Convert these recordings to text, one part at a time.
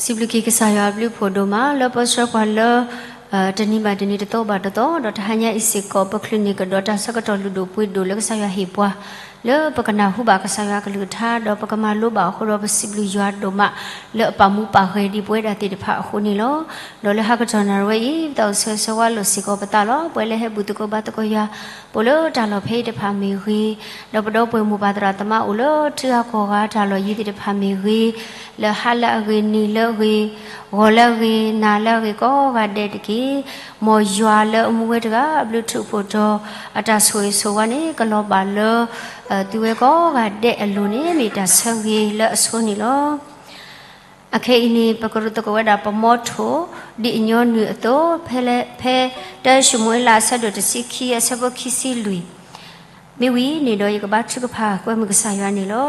စံးဘျုးက့ၤကစၢ်ယွၤအဘျုးအဖှိၣ်ဒိၣ်မး လၢပၢဆှၢပှၤလၢ တနံၤဘၣ်တနံၤ တသီဘၣ်တသီ ဒီးတဟါညါအံၤစ့ၢ်ကီး ပချုးန့ၢ်ကဒီးတၢ်ဆၢကတီၢ်လုၢ်ဒိၣ်ပှ့ၤဒိၣ်လၢကစၢ်ယွၤဟ့ၣ်ပှၤ လၢပကနၢ်ဟူဘၣ်ကစၢ်ယွၤကလုၢ်ကထါ ဒီးပကမၤလိဘၣ်အဃိဒီး ပစံးဘျုးယွၤဒိၣ်မး လၢအပာ်မူပာ်ဂဲၤဒံးပဝဲဒၣ်သ့ၣ်တဖၣ်အဃိန့ၣ်လီၤ. ဒီးလၢဟါကတီၢ်နၣ်ရံၣ်ဝဲအံၤ ပသးအိၣ်ဆၢဂ့ၤဆၢဝါလိာ်စ့ၢ်ကီးပသးလီၤ. ပှၤလၢဟဲဘူၣ်သကိးဘါသကိးယွၤ ပအိၣ်လၢတၢ်လီၢ်ဖဲအံၤတဖၣ်မ့ၢ်ဂ့ၤ, ဒီးပဒီပုၢ်ဝဲၢ်မိၢ်ပၢ်သရၣ်သမါအိၣ်လၢထံဂၤကီၢ်ဂၤတၢ်လီၢ်ယံၤသ့ၣ်တဖၣ်မ့ၢ်ဂ့ၤ, လၢဟါလၢအဂ့ၤ, နံၤလၢအဂ့ၤ, ဂီၤလၢအဂ့ၤ, နၤလၢအဂ့ၤ ကိးဂၤဒဲးတက့ၢ်. မ်ယွၤလၢအမူဝဲတဂၤအဘျုးထူးဖှိၣ်တီၤ အတၢ်ဆိၣ်ဂ့ၤဆိၣ်ဝါန့ၣ် ကလီၤဘၣ်လၢ သုဝဲကိးဂၤဒဲးအလိၤန့ၣ် မ့ၢ်တၢ်ဆၢဂ့ၤလၢအဆိန့ၣ်လီၤ. အခဲအံၤန့ၣ် ပကရူၢ်သကိးဝဲဒၣ်ပမီထိၣ် ဒ်အညီနုၢ်အသိး ဖဲလၢ ဖဲတၢၡမူၤအ့လးအဆၢဒိၣ်တဆံခံ အဆၢဖိခံဆံလွံၢ် မ့ၢ်ဝံၤန့ၣ်ဒီး ယကဘါထုကဖၣ်ကွဲမုာ်ကစၢ်ယွၤန့ၣ်လီၤ.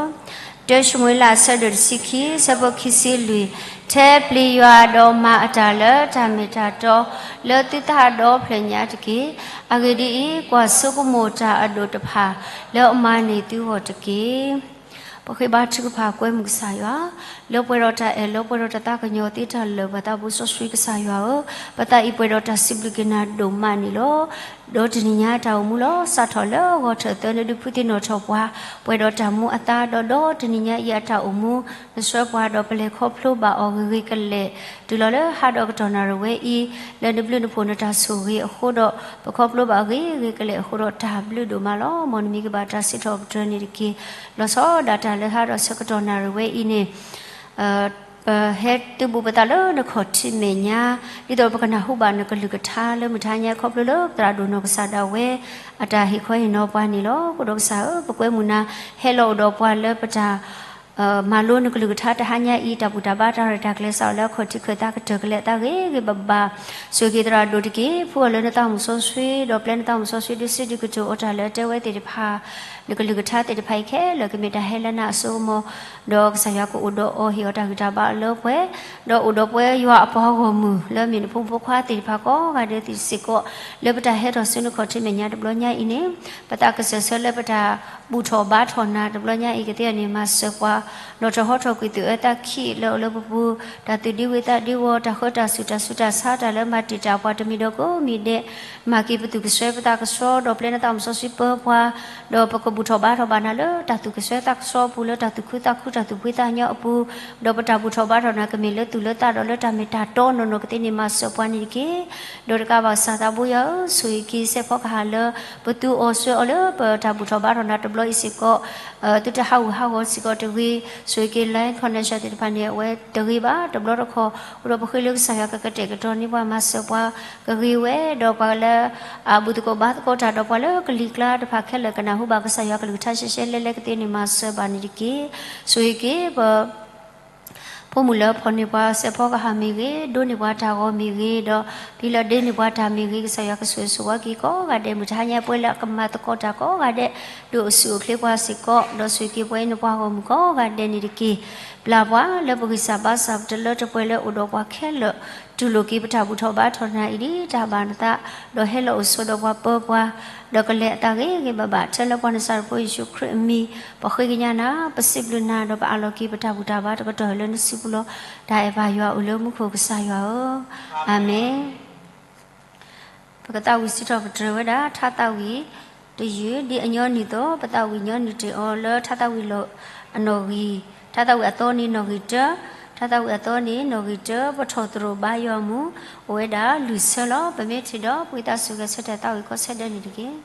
တၢၡမူၤအ့လးအဆၢဒိၣ်တဆံခံ အဆၢဖိခံဆံလွံၢ်, ထဲပျံၤယွၤဒီးမၤအတၢ်လၢတၢ်မ့ၢ်တၢ်တီ လၢသုသးဒီဖျၢၣ်ညါတက့ၢ်. အဂ့ၢ်ဒ်အံၤ, ကွၢ်ဆိကမိၣ်တၢ်အဒိၣ်တဖၣ် လၢအမၤန့ၢ်သုဂီၢ်တက့ၢ်. ပဃ့ဘါထုကဖၣ်ကွဲမုာ်ကစၢ်ယွၤ လၢပှဲၤဒီးတၢ်အဲၣ် လၢပှဲၤဒီးတၢ်သးကညီၤသ့တၢ်လၢာ် ပသးဘိစီဆှံကစၢ်ယွၤဧၢ, ပသးအံၤပှဲၤဒီးတၢ်စံးဘျုးက့ၤနၤဒိၣ်မးန့ၣ်လီၤ. ဒီးတနံၤညါအတၢ်အိၣ်မူလီၤ. စးထီၣ်လၢဂီၤထၢၣ်သၢ နဒုးဖှူသ့ၣ်နီၣ်ထီၣ်ပှၤ ပှဲၤဒီးတၢ်မူအသါ ဒီးဒီတနံၤညါအံၤအတၢ်အိၣ်မူ နဆှၢပှၤဒီးပလဲၤခီဖျိဘၣ်အီၤဂ့ၤဂ့ၤကလဲာ် တုၤလီၤလၢဟါဒီးကတီၢ်နၣ်ရံၣ်ဝဲအံၤ လၢနဘျုးနဖှိၣ်နတၢ်ဆိၣ်ဂ့ၤအဃိဒီး ပခီဖျိဘၣ်ဂ့ၤဂ့ၤကလဲာ်အဃိဒီး တၢ်ဘျုးဒိၣ်မးလီၤ. မ်နမံၤကဘၣ်တၢ်စံးထီၣ်ပတြၢၤန့ၣ်တက့ၢ်. လီၤဆီဒၣ်တၢ်လၢဟါဒီးဆၢကတီၢ်နၣ်ရံၣ်ဝဲအံၤန့ၣ် ပဟဲသုးဘူးပသးလၢနခီၣ်ထံးမဲာ်ညါ ဒ်သိးပကနၢ်ဟူဘၣ်နကလုၢ်ကထါလၢမုၢ်တဟါညါခီဖျိလၢပသရၣ်ဒိၣ်နီၢ်ကစၢ်ဒၣ်ဝဲ အတၢ်ဟ့ၣ်ခီဟ့ၣ်နီၤပှၤန့ၣ်လီၤ. ကိးဒီးကစၢ်ဧၢ, ပကွဲမုာ်နၤ ဟဲလီၤအိၣ်ဒီးပှၤလၢပတၢ် မၤလိနကလုၢ်ကထါတဟါညါအံၤ တၢ်ဘူၣ်တၢ်ဘါတၢ်ရဲၣ်တၢ်ကျဲၤစးအီၤလၢအခီၣ်ထံးခၢၣ်သးကတၢၢ်ကလဲာ်အသးဂ့ၤဂ့ၤဘၣ်ဘၣ် ဆိၣ်ဂ့ၤက့ၤသရၣ်ဒိၣ်တက့ၢ်. ဖှူအီၤလၢနသးမုၢ်စီဆှံ ဒီးပျဲနသးမုၢ်စီဆှံဒုးစုဒုးကတိၤအီၤတၢ်လၢအတဲဝဲသ့ၣ်တဖၣ် နကလုၢ်ကထါသ့ၣ်တဖၣ်အံၤခဲလၢာ် ကမ့ၢ်တၢ်ဟဲလၢနၤအစိကမီၤ ဒီးကစၢ်ယွၤကအိၣ်ဒီးအီၤ ဟ့ၣ်အီၤတၢ်ဂံၢ်တၢ်ဘါအလၢပှဲၤ ဒီးအိၣ်ဒီးပှၤယွၤအပှၤဂီၢ်မုၢ် လၢမ့ၢ်နဖိမုၣ်ဖိခွါသ့ၣ်တဖၣ်ကိးဂၤဒဲးစ့ၢ်ကီး လၢပတၢ်ဟဲထီၣ်ဆူနခီၣ်ထံးမဲာ်ညါတဘျီညါအံၤန့ၣ် ပသးကစၢၢ်ဆၢလၢပတၢ်ဘူၣ်ထီၣ်ဘါထီၣ်နၤတဘျီညါအံၤ ကသ့အီၤန့ၣ် မၤစၢၤပှၤ လီၤထီၣ်ဟီထီၣ်ကွံာ်သုးအၢသးခံးလၢအအိၣ်လၢပပူၤ တၢ်သူၣ်ဒံဝံၤသးဒံဝီၤ တၢ်ဃၢတၢ်စူၣ် တၢ်ဆူးတၢ်ဆါ တၢ်လၢမၤတံာ်တာ်ပှၤတမံၤဒီးကိးမံၤဒဲး မၤက့ၤပသူၣ်ကစွဲပသးကဆှီ ဒီးပျဲနသးမုၢ်စီဆှံပၢပှၤ ဒီးပကဘူၣ်ထီၣ်ဘါထီၣ်ဘၣ်နၤလၢတၢ်သူၣ်ကစွဲသးကဆှီအပူၤ လၢတၢ်သူၣ်ခုသးခု တၢ်သူၣ်ဖှံသးညီအပူၤ ဒီးပတၢ်ဘူၣ်ထီၣ်ဘါထီၣ်နၤ ကမ့ၢ်လၢသူၣ်လၢသးဒီးလၢတၢ်မ့ၢ်တၢ်တီနီၢ်နီၢ်ကသ့န့ၣ် မၤစၢၤပှၤန့ၣ်တက့ၢ်. ဒီးတကးဘၣ်ကစၢ်သးဘိယွၤဧၢ, ဆိၣ်ဂ့ၤက့ၤစဲးဖီကဟၣ်လၢ ပသူအီၤစွဲအီၤလၢပတၢ်ဘူၣ်ထီၣ်ဘါထီၣ်နၤတဘျီအံၤစ့ၢ်ကီး သုတဟးဂူာ်ဟးဂီၤစ့ၢ်ကီးတဂ့ၤ, ဆိၣ်ဂ့ၤက့ၤ line connection သ့ၣ်တဖၣ်န့ၣ်အဝဲတဂ့ၤဘၣ်တဘျီတခီၣ်, အဃိဒီးပဃ့လၢကစၢ်ယွၤကကတဲာ်ကတီၤန့ၢ်ပှၤ မၤစၢၤပှၤကဂ့ၤဝဲ, ဒီးပှၤလၢအဘူၣ်သကိးဘါသကိးတၢ်ဒီးပှၤလၢကလံၤကျါတဖၣ်ခဲလၢာ် ကနၢ်ဟူဘၣ်ကစၢ်ယွၤကလုၢ်ကထါရှဲရှဲလဲလဲကသ့န့ၣ် မၤစၢၤဘၣ်န့ၣ်တက့ၢ်. ဆိၣ်ဂ့ၤက့ၤပ ဖိမုၣ်လၢဖီၣ်န့ၢ်ပှၤစဲးဖီကဟၣ်မ့ၢ်ဂ့ၤ, ဒိးန့ၢ်ပှၤတၢ်ဂီၤမ့ၢ်ဂ့ၤ, ဒီးဖံလၢဒ့န့ၢ်ပှၤတၢ်မ့ၢ်ဂ့ၤ, ကစၢ်ယွၤကဆိၣ်ဂ့ၤဆိၣ်ဝါက့ၤကိးဂၤဒဲး မုၢ်တဟါညါပှဲၤလၢအကမၤသကိးတၢ်ကိးဂၤဒဲး, ဒုးအိၣ်ဆူၣ်အိၣ်ချ့ပှၤစ့ၢ်ကီး, ဒီးဆိၣ်ဂ့ၤက့ၤပှၤအံၤန့ၣ်ပှၤဂီၢ်မုၢ်ကိးဂၤဒဲးန့ၣ်တက့ၢ်. ပျၢ်ပှၤလၢပဂံၢ်စၢ်ဘါစၢ်ပတလၢတပှဲၤလၢအိၣ်ဒီးပှၤခဲလၢာ်, တူၢ်လိာ်က့ၤပတၢ်ဘူၣ်ထီၣ်ဘါထီၣ်နၤအံၤဒ်တၢ်ဘၣ်နသး, ဒီးဟဲလီၤအိၣ်ဆိးဒီးပှၤပၢပှၤ, ဒီးကလဲၤအသးဂ့ၤဂ့ၤဘၣ်ဘၣ် ထဲလၢပှၤနၤစၤရ့းဖိယ့ၣ်ၡူးခရံာ်အမံၤ, ပဃ့ကညးနၤ, ပစံးဘျုးနၤ, ဒီးပအးလီၤက့ၤပတၢ်ဘူၣ်တၢ်ဘါတကတီၢ်လၢနစုပူၤလီၤ. တၢ်အဲၣ်ဘၣ်ယွၤအိၣ်လၢမူခိၣ်ကစၢ်ယွၤဧၢ, အၤမ့ၣ်. ပကသးဝံၣ်စံးထီၣ်ပတြၢၤဝဲဒၣ် ထါသးဝံၣ်တယုၢ် ဒ်အညီနုၢ်အသိး, ပသးဝံၣ်ညီနုၢ်တ့ၢ်အီၤလၢထါသးဝံၣ်လီၤအနီၣ်ဂံၢ်, ထါသးဝံၣ်အသီန့ၣ်နီၣ်ဂံၢ်တၢ, ထါသးဝံၣ်အသီန့ၣ်နီၣ်ဂံၢ်တၢ, ပထီၣ်သရိာ်ဘါယွၤအမူး, အိၣ်ဝဲဒၣ်လွံၢ်ဆၢလီၤ. ပမ့ၢ်ထံၣ်ဒီး ပှၤသးစူၤဂဲၤဆၢထၢၣ်သးဝံၣ်ကီးဆၢဒဲးန့ၣ်တက့ၢ်.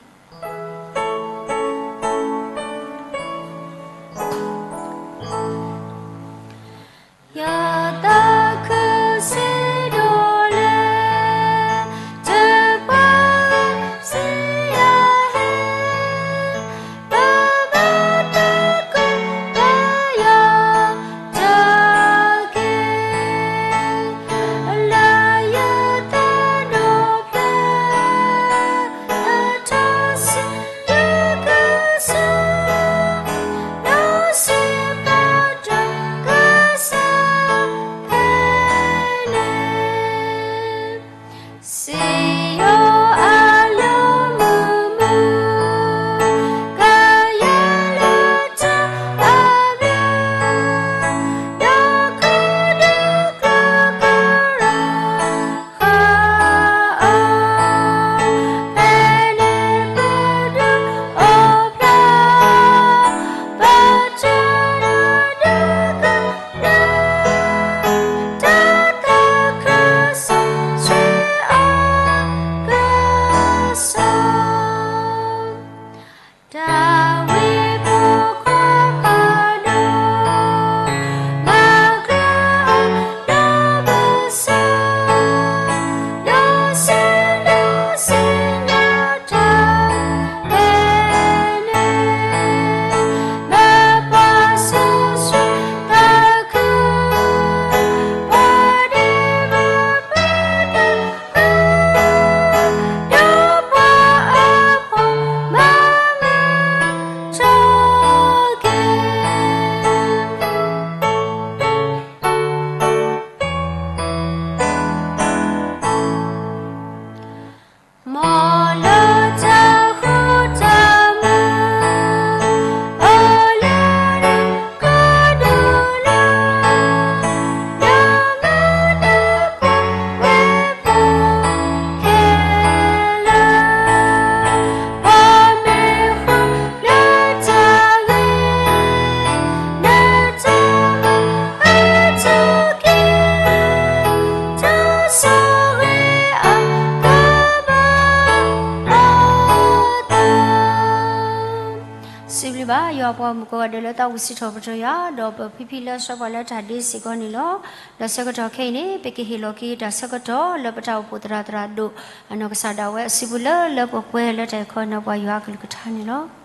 ပှၤမုၣ်ကိးဂၤဒဲးလၢသးဝံၣ်စံးထီၣ်ပတြၢၤယွၤ, ဒီးပဖံဖံလၢအဆှၢပှၤလၢတၢ်ဒ့စ့ၢ်ကီးန့ၣ်လီၤ. ဒီးဆၢကတီၢ်ခဲအံၤန့ၣ် ပကဟ့ၣ်လီၤက့ၤတၢ်ဆၢကတီၢ်လၢပတၢ်အိၣ်ဖှိၣ်သရၣ်သရၣ်ဒိၣ်အနီၢ်ကစၢ်ဒၣ်ဝဲအစုပူၤလၢလၢပှဲၤပှဲၤလၢတၢ်အဲၣ်ခီနၢ်ပှၤယွၤအကလုၢ်ကထါန့ၣ်လီၤ.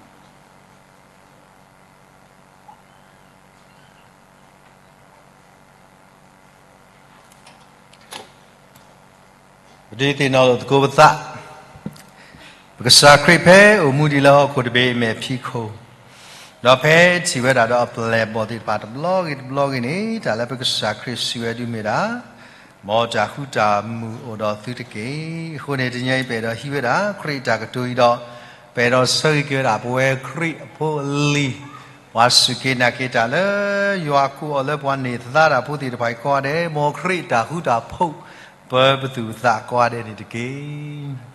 ပဒုးသ့ၣ်နီၣ်လိာ်သကိးပသး, ပကစၢ်ခရံာ်ဖဲအိၣ်မူဒံးလၢဟီၣ်ခိၣ်တဘ့ၣ်အမဲာ်ဖံးခိၣ်, ဒီးဖဲထံၣ်ဝဲဒၣ်ဒီးအပျဲၢ်အဘီၣ်သ့ၣ်တဖၣ်တဘျီဂ့ၤတဘျီဂ့ၤန့ၣ်, တၢ်လၢပကစၢ်ခရံာ်စံးဝဲဒၣ်မ့ၢ်ဒၣ်, မ်တၢ်ဃူတၢ်မုာ်အိၣ်ဒီးသုတက့ၢ်. အဃိန့ၣ်တနံၤအံၤပအဲၣ်ဒိးဟံးဝဲဒၣ် ခရံာ်အတၢ်ကတိၤအံၤဒီး, ပအဲၣ်ဒိးဆၢဂ့ၤက့ၤဝဲဒၣ် ပဝဲခရံာ်အဖိအလံၤ, ပှၤစူၢ်က့ၤနာ်က့ၤတၢ်လၢ ယွၤကိးအီၤလၢပှၤန့ၢ်သါတၢ်ဖိသ့ၣ်တဖၣ်အံၤကိးဂၤဒဲး, မ်ခရံာ်အတၢ်ဃူတၢ်ဖိး ပၢပသူၣ်ပသးကိးဂၤဒဲးန့ၣ်တက့ၢ်.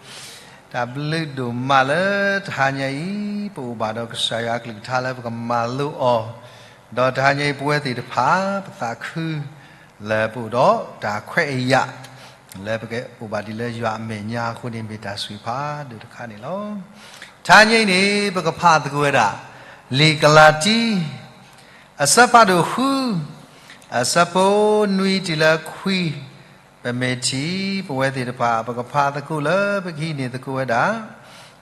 တၢ်ဘျုးဒိၣ်မးလၢတဟါညါအံၤ, ပအိၣ်ဘၣ်ဒီးကစၢ်ယွၤအကလုၢ်ကထါလၢပကမၤလိအီၤ, ဒီးတဟါညါအံၤပဝဲသ့ၣ်တဖၣ် ပသးခု လၢပအိၣ်ဒီးတၢ်ခွဲးအယာ် လၢပကအိၣ်ဘၣ်ဒ်လၢယွၤအမဲာ်ညါအဃိန့ၣ် မ့ၢ်တၢ်ဆိၣ်ဂ့ၤဖးဒိၣ်တခါန့ၣ်လီၤ. တဟါညါအံၤန့ၣ် ပကဖးသကိးဝဲဒၣ် လံာ်ကလၤတံ အဆၢဖးဒိၣ်ဃု အဆၢဖိနွံတုၤလၢခွံ, ပမ့ၢ်ထံၣ် ပဝဲသ့ၣ်တဖၣ် ပကဖးသကိးလၢပကဟံးန့ၢ်သကိးဝဲဒၣ်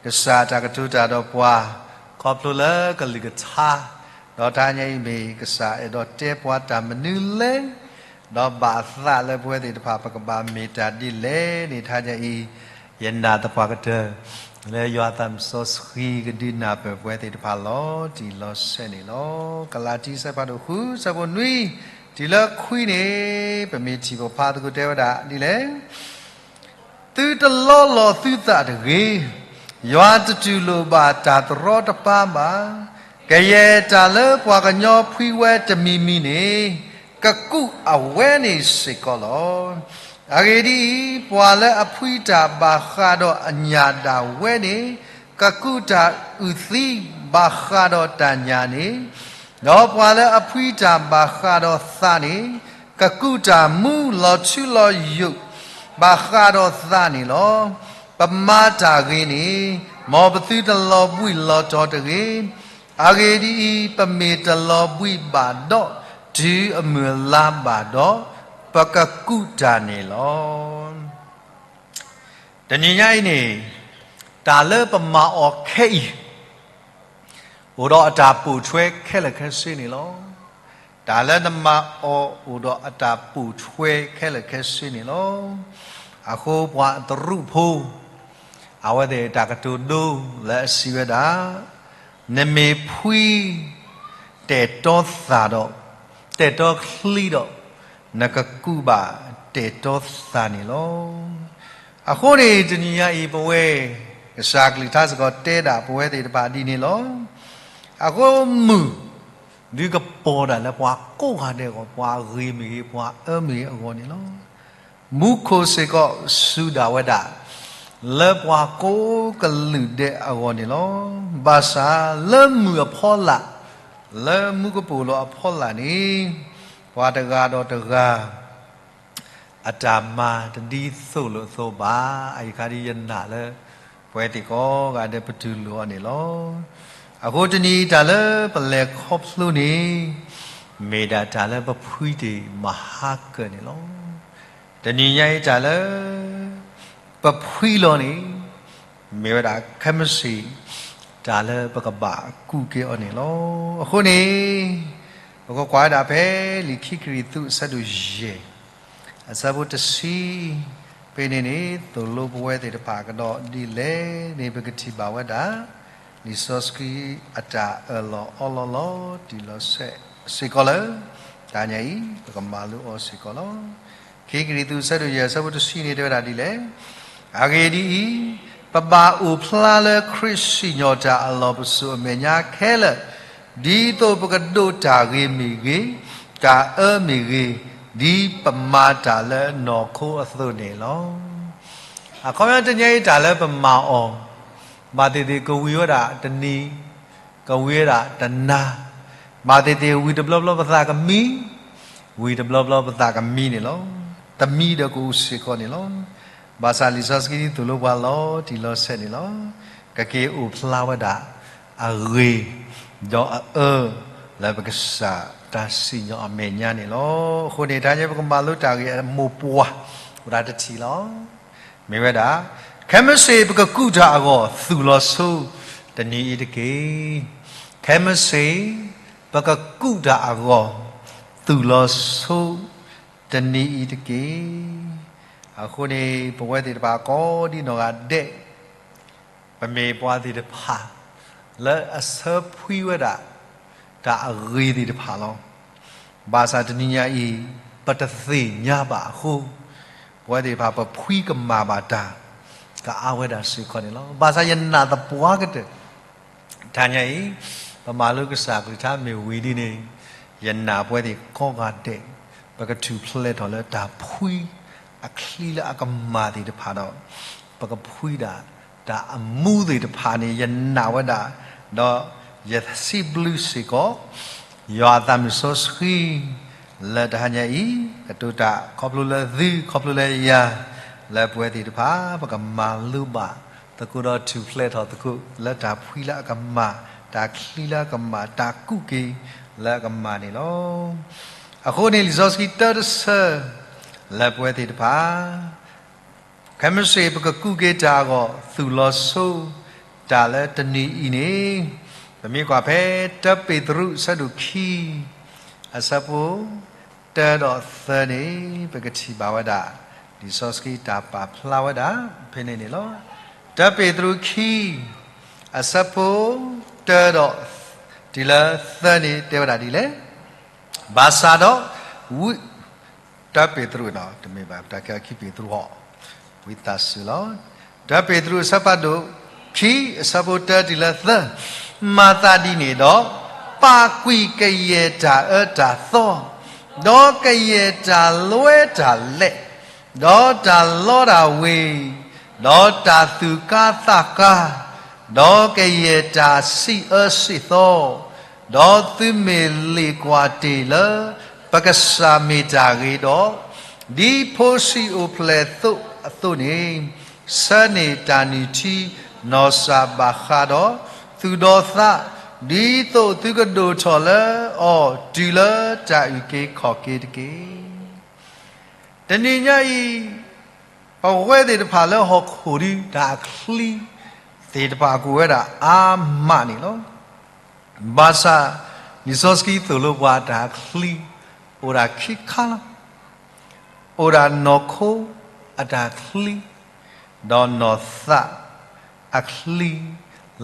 ကစၢ်တၢ်ကတိၤတၢ်ဒီးပှၤ ခီဖျိလၢကလုၢ်ကထါ, ဒီးတဟါညါအံၤမ့ၢ်ကစၢ်အဲၣ်ဒိးတဲပှၤတၢ်မနုၤလဲၣ်, ဒီးဘၣ်အသးလၢပဝဲသ့ၣ်တဖၣ် ပကဘၣ်မ့ၢ်တၢ်ဒ်လဲၣ်န့ၣ် တဟါညါအံၤ ယနာ်သပှၢ်ကတၢၢ် လၢယွၤသးစီဆှံကဒုးနၢ်ပၢၢ်ပဝဲသ့ၣ်တဖၣ်လီၤတံၢ်လီၤဆဲးန့ၣ်လီၤ. ကလၤတံ အဆၢဖးဒိၣ်ဃု အဆၢဖိနွံ တုၤလၢခွံန့ၣ် ပမ့ၢ်ထံၣ် ပဖးသကိးတဲဝဲဒၣ်ဒ်လဲၣ်. သုတလီလီၤသုသးတဂ့ၤ, ယွၤတတူၢ်လိာ်ဘၣ်တၢ်တရီတပါဘၣ်. ကယဲၢ်တၢ်လၢပှၤကညီဖှံဝဲတမံၤမံၤန့ၣ်, ကကူးအဝဲန့ၣ်စ့ၢ်ကီးလီၤ. အဂ့ၢ်ဒ်အံၤ, ပှၤလၢအဖှံတၢ်ဘၣ်ဃးဒီးအညၣ်ဒၣ်ဝဲန့ၣ်, ကကူးတၢ်အုၣ်သံဘၣ်ဃးဒီးတၢ်ညၣ်န့ၣ်, ဒီးပှၤလၢအဖှံတၢ်ဘၣ်ဃးဒီးသးန့ၣ်, ကကူးတၢ်မူလီၤထူလီၤယိာ် ဘၣ်ဃးဒီးသးန့ၣ်လီၤ. ပမၤတၢ်ဂ့ၤန့ၣ်, မ်ပသုတလီၤဘှံးလီၤတီၤတဂ့ၤ. အဂ့ၢ်ဒ်အံၤ, ပမ့ၢ်တလီၤဘှံးဘၣ်ဒီးတုၤအမုၢ်အလါဘၣ်ဒီး, ပကကူးတၢ်န့ၣ်လီၤ. တနံၤညါအံၤန့ၣ်, တၢ်လၢပမၤအီၤခဲအံၤ အိၣ်ဒီးအတၢ်ပိာ်ထွဲခဲလၢာ်ခဲဆ့န့ၣ်လီၤ. တၢ်လၢနမၤအီၤအိၣ်ဒီးအတၢ်ပိာ်ထွဲခဲလၢာ်ခဲဆ့န့ၣ်လီၤ. အဃိပှၤအတရူးဖိ အဝဲသ့ၣ်တၢ်ကတိၤဒိလၢအစံးဝဲဒၣ်, နမ့ၢ်ဖှံ တဲာ်တီသးဒီး, တဲာ်တီချံဒီး, နကကူးဘၣ်တဲာ်တီသးန့ၣ်လီၤ. အဃိန့ၣ် တနံၤညါအံၤပဝဲ ကစၢ်ကလုၢ်ကထါစ့ၢ်ကီးတဲဒၣ်ပဝဲသ့ၣ်တဖၣ်ဒ်န့ၣ်လီၤ. အဃိမုၢ် ဒုးကပီၤဒၣ်လၢပှၤကိးဂၤဒဲးအဂီၢ်, ပှၤဂ့ၤမ့ၢ်ဂ့ၤ, ပှၤအၢမ့ၢ်ဂ့ၤအဂီၢ်န့ၣ်လီၤ. မူခိၣ်စ့ၢ်ကီးစူၢ်ဒၣ်ဝဲဒၣ် လၢပှၤကိးကလုာ်ဒဲးအဂီၢ်န့ၣ်လီၤ. ဘၣ်ဆၣ်လၢမုၢ်အဖီလာ်, လၢမူကပိာ်လိၤအဖီလာ်န့ၣ်, ပှၤတဂၤဒီးတဂၤ အတၢ်မၤတဒ်သိးလိာ်အသိးဘၣ်. အအံၤအခါဒ်ယနာ်လၢ ပဝဲသ့ၣ်ကိးဂၤဒဲးပတူၢ်လိာ်အီၤန့ၣ်လီၤ. အဃိတနံၤအံၤတၢ်လၢပလဲၤခီဖျိန့ၣ်, မ့ၢ်ဒၣ်တၢ်လၢပဖှံတ့ၢ်မၤဟါကၢၢ်န့ၣ်လီၤ. တနံၤညါအံၤတၢ်လၢ ပဖှံလီၤန့ၣ်, မ့ၢ်ဝဲဒၣ်ခဲမုၢ်ဆ့ၣ် တၢ်လၢပကဘၣ်ကူးက့ၤအီၤန့ၣ်လီၤ. အဃိန့ၣ်, ပကကွၢ်ဝဲဒၣ်ဖဲလံာ်ခံကရံၣ်သူးအဆၢဒိၣ်ယဲၢ် အဆၢဖိတဆံ, ဖဲန့ၣ်န့ၣ် သိၣ်လိပဝဲသ့ၣ်တဖၣ်ကဒီးဒ်လဲၣ်န့ၣ် ပကထံၣ်ဘၣ်ဝဲဒၣ် လံာ်စီဆှံအတၢ်အၢၣ်လီၤအီလီၤလီၤတံၢ်လီၤဆဲးစ့ၢ်ကီးလၢ တဟါညါအံၤ ပကမၤလိအီၤစ့ၢ်ကီးလီၤ. ခံကရံၣ်သူးအဆၢဒိၣ်ယဲၢ်အဆၢဖိတဆံန့ၣ်တဲဝဲဒၣ်ဒ်လဲၣ်. အဂ့ၢ်ဒ်အံၤ, ပဘၣ်အိၣ်ဖျါလၢခရံာ်စံၣ်ညီၣ်တၢ်အလီၢ်ပစိာ်အမဲာ်ညါခဲလၢာ်, ဒ်သိးပကဒိးတၢ်ဂ့ၤမ့ၢ်ဂ့ၤ, တၢ်အၢမ့ၢ်ဂ့ၤ, ဒ်ပမၤတၢ်လၢနီၢ်ခိအသိးန့ၣ်လီၤ. အခီပညီတနံၤညါအံၤတၢ်လၢပမၤအီၤ, ဘၣ်သ့ၣ်သ့ၣ်ကဝံၤဝဲဒၣ်တနံၤ, ကဝံၤဝဲဒၣ်တနၤ, ဘၣ်သ့ၣ်သ့ၣ်ဝံၤတဘျီဘျီပသးကမံ, ဝံၤတဘျီဘျီပသးကမံန့ၣ်လီၤ. တမံဒီးကအိၣ်စ့ၢ်ကီးန့ၣ်လီၤ. ဘၣ်ဆၣ်လံာ်စီဆှံသိၣ်လိပှၤလီၤတံၢ်လီၤဆဲးန့ၣ်လီၤ. ကက့ၤအိၣ်ဖျါဝဲဒၣ်အဂ့ၢ် ဒီးအအၢ လၢပကစၢ်တၢ်စံၣ်ညီၣ်အမဲာ်ညါန့ၣ်လီၤ. အဃိန့ၣ် တဟါညါပကမၤလိတၢ်ဂ့ၢ်အမိၢ်ပှၢ် အိၣ်ဒၣ်တထံၣ်လီၤ. မ့ၢ်ဝဲဒၣ်, ခဲမုၢ်ဆ့ၣ်ပကကူၣ်တၢ်အဂီၢ် သူၣ်လီၤဆိ တနံၤအံၤတက့ၢ်. ခဲမုၢ်ဆ့ၣ် ပကကူၣ်တၢ်အဂီၢ် သူၣ်လီၤဆိ တနံၤအံၤတက့ၢ်. အဃိန့ၣ် ပဝဲသ့ၣ်တဖၣ်ကိးဒံနီၢ်ဂၤဒဲး ပမ့ၢ်ပှၤသ့ၣ်တဖၣ် လၢအဆၢဖှံဝဲဒၣ် တၢ်အဂ့ၤသ့ၣ်တဖၣ်လီၤ. ဘၣ်ဆၣ်တနံၤညါအံၤ ပတသ့ၣ်ညါဘၣ်အဃိ ပဝဲသ့ၣ်တဖၣ် ပဖှံကမၣ်ဘၣ်တၢ် ကအါဝဲဒၣ်စ့ၢ်ကီးန့ၣ်လီၤ. ဘၣ်ဆၣ်ယနာ်သပှၢ်ကတၢၢ် တဟါညါအံၤ ပမၤလိကစၢ်ကလုၢ်ကထါမ့ၢ်ဝံၤဒ်န့ၣ် ယနာ်ပဝဲသ့ၣ်ကိးဂၤဒဲး ပကထူၣ်ဖျဲးထီၣ်လၢတၢ်ဖှံ အချံလၢအကမၣ်သ့ၣ်တဖၣ်ဒီး ပကဖှံဒၣ်တၢ်အမူသ့ၣ်တဖၣ်န့ၣ် ယနာ်ဝဲဒၣ်, ဒီးယစံးဘျုးစ့ၢ်ကီး ယွၤအသးမုၢ်စီဆှံ လၢတဟါညါအံၤ ကတိၤတၢ်ခီဖျိလၢသု ခီဖျိလၢယၤ လၢပဝဲသ့ၣ်တဖၣ် ပကမၤလိဘၣ်သကိးဒီးထူၣ်ဖျဲးထီၣ်သကိး လၢတၢ်ဖှံလၢအကမၣ်, တၢ်ချံလၢအကမၣ်, တၢ်ကူၣ်က့ၤလၢအကမၣ်န့ၣ်လီၤ. အဃိန့ၣ် လံာ်စီဆှံတၢတဆၢ လၢပဝဲသ့ၣ်တဖၣ် ခဲမုၢ်ဆ့ၣ်ပကကူၣ်က့ၤတၢ်အဂီၢ် သူၣ်လီၤဆိ တၢ်လၢတနံၤအံၤန့ၣ် ပမ့ၢ်ကွၢ်ဖဲ တၢပ့းတရူး အဆၢဒိၣ်ခံ အဆၢဖိ တၢဒီးသၢန့ၣ် ပကထံၣ်ဘၣ်ဝဲဒၣ် လံာ်စီဆှံတၢ်ပာ်ဖျါဝဲဒၣ် ဖဲန့ၣ်န့ၣ်လီၤ. တၢပ့းတရူးခံ အဆၢဖိ တၢဒီး တုၤလၢသၢန့ၣ် တဲဝဲဒၣ်ဒ်လဲၣ်. ဘၣ်ဆၣ်ဒီး ဝံ တၢပ့းတရူး တမ့ၢ်ဘၣ် တၢ်ကဲအခံပ့းတရူးဟီ ဝံသးစူၤလီၤ. တၢပ့းတရူး အဆၢဖးဒိၣ်ခံ အဆၢဖိတၢတုၤလၢသၢ, မၤသးဒ်န့ၣ်ဒီး ပာ်ကွံာ်ကယဲၢ်တၢ်အၢတၢ်သီ, ဒီးကယဲၢ်တၢ်လွဲတၢ်လဲၢ်, ဒီးတၢ်လီတၢ်ဝ့ၤ, ဒီးတၢ်သူၣ်ကါသးကါ, ဒီးကယဲၢ်တၢ်စံးအၢစံးသီ, ဒီးသုမ့ၢ်လ့ၣ်ကွၢ်တ့ၢ်လၢ ပကစၢ်မ့ၢ်တၢ်ဂ့ၤဒီး, ဒ်ဖိဆံးအိၣ်ဖျဲၣ်သိးအသိးန့ၣ်, ဆၢန့ၢ်တၢ်နုၢ်ထံနီၢ်စၢ်ဘၣ်ဃးဒီး သူၣ်ဒီးသး, ဒ်သိးသုကဒိၣ်ထီၣ်လၢအီၤ တုၤလၢတၢ်အုၣ်က့ၤခီၣ်က့ၤတက့ၢ်. တနံၤညါအံၤ ပဝဲသ့ၣ်တဖၣ်လၢဟီၣ်ခိၣ်ဒီး တၢ်ချံသ့ၣ်တဖၣ်ကအိၣ်ဝဲဒၣ်အါမးန့ၣ်လီၤ. ဘၣ်ဆၣ် လံာ်စီဆှံသိၣ်လိပှၤတၢ်ချံ အိၣ်ဒၣ်ခံခါလီၤ. အိၣ်ဒၣ်နီၢ်ခိအတၢ်ချံ ဒီးနီၢ်သးအချံ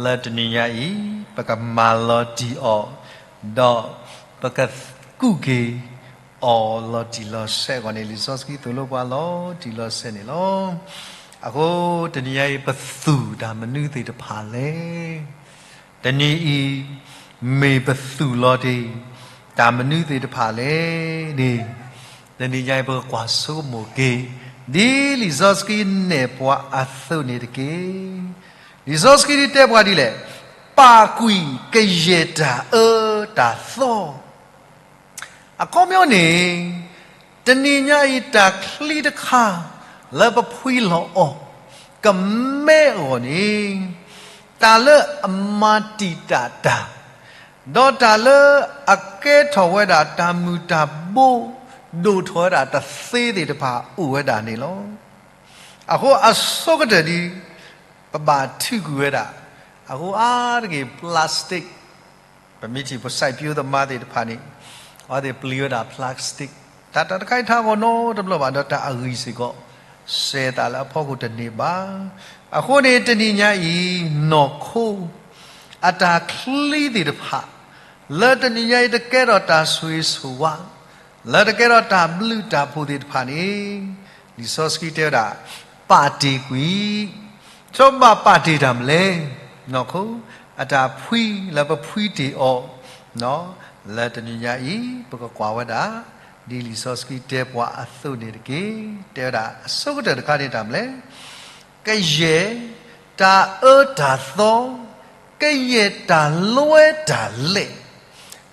လၢတနံၤညါအံၤ ပကမၤလီၤတံၢ်အီၤ, ဒီးပကကူၣ်က့ၤအီၤလီၤတံၢ်လီၤဆဲးအဂီၢ်န့ၣ် လံာ်စီဆှံသိၣ်လိပှၤလီၤတံၢ်လီၤဆဲးန့ၣ်လီၤ. အဃိတနံၤညါအံၤ ပသူၣ်တၢ်မနုၤသ့ၣ်တဖၣ်လဲၣ်. တနံၤအံၤ မ့ၢ်ပသူၣ်လီၤတ့ၢ် တၢ်မနုၤသ့ၣ်တဖၣ်လဲၣ်န့ၣ် တနံၤညါအံၤ ပကကွၢ်ဆိကမိၣ်က့ၤ ဒ်လံာ်စီဆှံနဲၣ်ပှၤအသိးန့ၣ်တက့ၢ်. လံာ်စီဆှံတဲပှၤဒ်လဲၣ်, ပာ်ကွံာ်ကယဲၢ်တၢ်အၢတၢ်သီ အခီပညီန့ၣ် တနံၤညါအံၤတၢ်ချံတခါ လၢပဖှံလီၤအီၤ ကမ့ၢ်အဂီၢ်န့ၣ် တၢ်လၢအမၤတံာ်တာ်တၢ်, ဒီးတၢ်လၢအကဲထီၣ်ဝဲဒၣ်တၢ်မုၢ်တၢ်ဘိ ဒိၣ်ထီၣ်ဝဲဒၣ်တသ့သ့ၣ်တဖၣ်အိၣ်ဝဲဒၣ်န့ၣ်လီၤ. အဃိအဆိကတၢၢ်ဒ် ပဘၣ်ထုးကွံာ်ဝဲဒၣ်, အဃိအါတက့ၢ် plastic ပမ့ၢ်ထံၣ်ပစံးပျိသမားသ့ၣ်တဖၣ်န့ၣ် အဝဲသ့ၣ်ပျံၤဝဲဒၣ် plastic တၢ်တခါအံၤထးဂီၤနီတဘျီဘၣ် ဒီးတၢ်အဂံၢ်စ့ၢ်ကီး စဲးသးလၢအဖီခိၣ်တန့ၢ်ဘၣ်. အဃိန့ၣ်တနံၤညါအံၤ နီၢ်ခိ အတၢ်ချံသ့ၣ်တဖၣ် လၢတနံၤညါအံၤတကဲထီၣ်တၢ်ဆိၣ်ဂ့ၤဆိၣ်ဝါ လၢတကဲထီၣ်တၢ်ဘျုးတၢ်ဖှိၣ်သ့ၣ်တဖၣ်န့ၣ် လံာ်စီဆှံတဲဝဲဒၣ် ပာ်တ့ၢ်ကွံာ်, ဆိဘၣ်ပာ်တ့ၢ်တၢ်မနုၤလဲၣ်. နီၢ်ခိ အတၢ်ဖှံလၢပဖှံတ့ၢ်အီၤ လၢတနံၤညါအံၤ ပကကွၢ်ဝဲဒၣ် ဒ်လံာ်စီဆှံတဲပှၤအသိးန့ၣ်တက့ၢ်. တဲဝဲဒၣ်အဆိကတၢၢ်တခါန့ၣ်တၢ်မနုၤလဲၣ်. ကယဲၢ်တၢ်အၢတၢ်သီ, ကယဲၢ်တၢ်လွဲတၢ်လဲၢ်,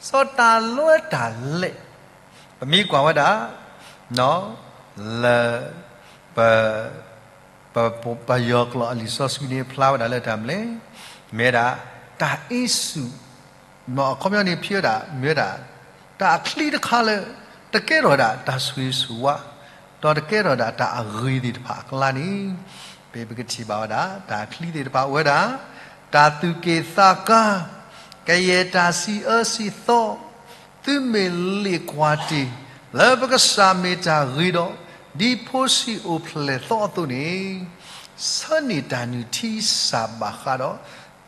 စီၤတၢ်လွဲတၢ်လဲၢ် ပမ့ၢ်ကွၢ်ဝဲဒၣ် လၢ ပ ပ ပယီၤကျိာ်အလံာ်စီဆှံန့ၣ် ဖျါဝဲဒၣ်လၢတၢ်မနုၤလဲၣ်, မ့ၢ်ဝဲဒၣ် တၢ်အ့ဆူၣ် အခီပညီန့ၣ် ဖံးဝဲဒၣ် မ့ၢ်ဝဲဒၣ် တၢ်အချံတခါလၢ တကဲထီၣ်ဝဲဒၣ်တၢ်ဆိၣ်ဂ့ၤဆိၣ်ဝါ ဒီးတကဲထီၣ်ဝဲဒၣ်တၢ်အဂ့ၤသ့ၣ်တဖၣ်အကျါန့ၣ် ပပကထံၣ်ဘၣ်ဝဲဒၣ် တၢ်ချံသ့ၣ်တဖၣ်အိၣ်ဝဲဒၣ် တၢ်သူၣ်က့ၣ်သးကါ, ကယဲၢ်တၢ်စံးအၢစံးသီ, သုမ့ၢ်လ့ၣ်ကွၢ်တ့ၢ် လၢပကစၢ်မ့ၢ်တၢ်ဂ့ၤဒီး ဒ်ဖိဆံးအိၣ်ဖျဲၣ်သီအသိးန့ၣ် ဆၢန့ၢ်တၢ်နုၢ်ထံစၢ်ဘၣ်ဃးဒီး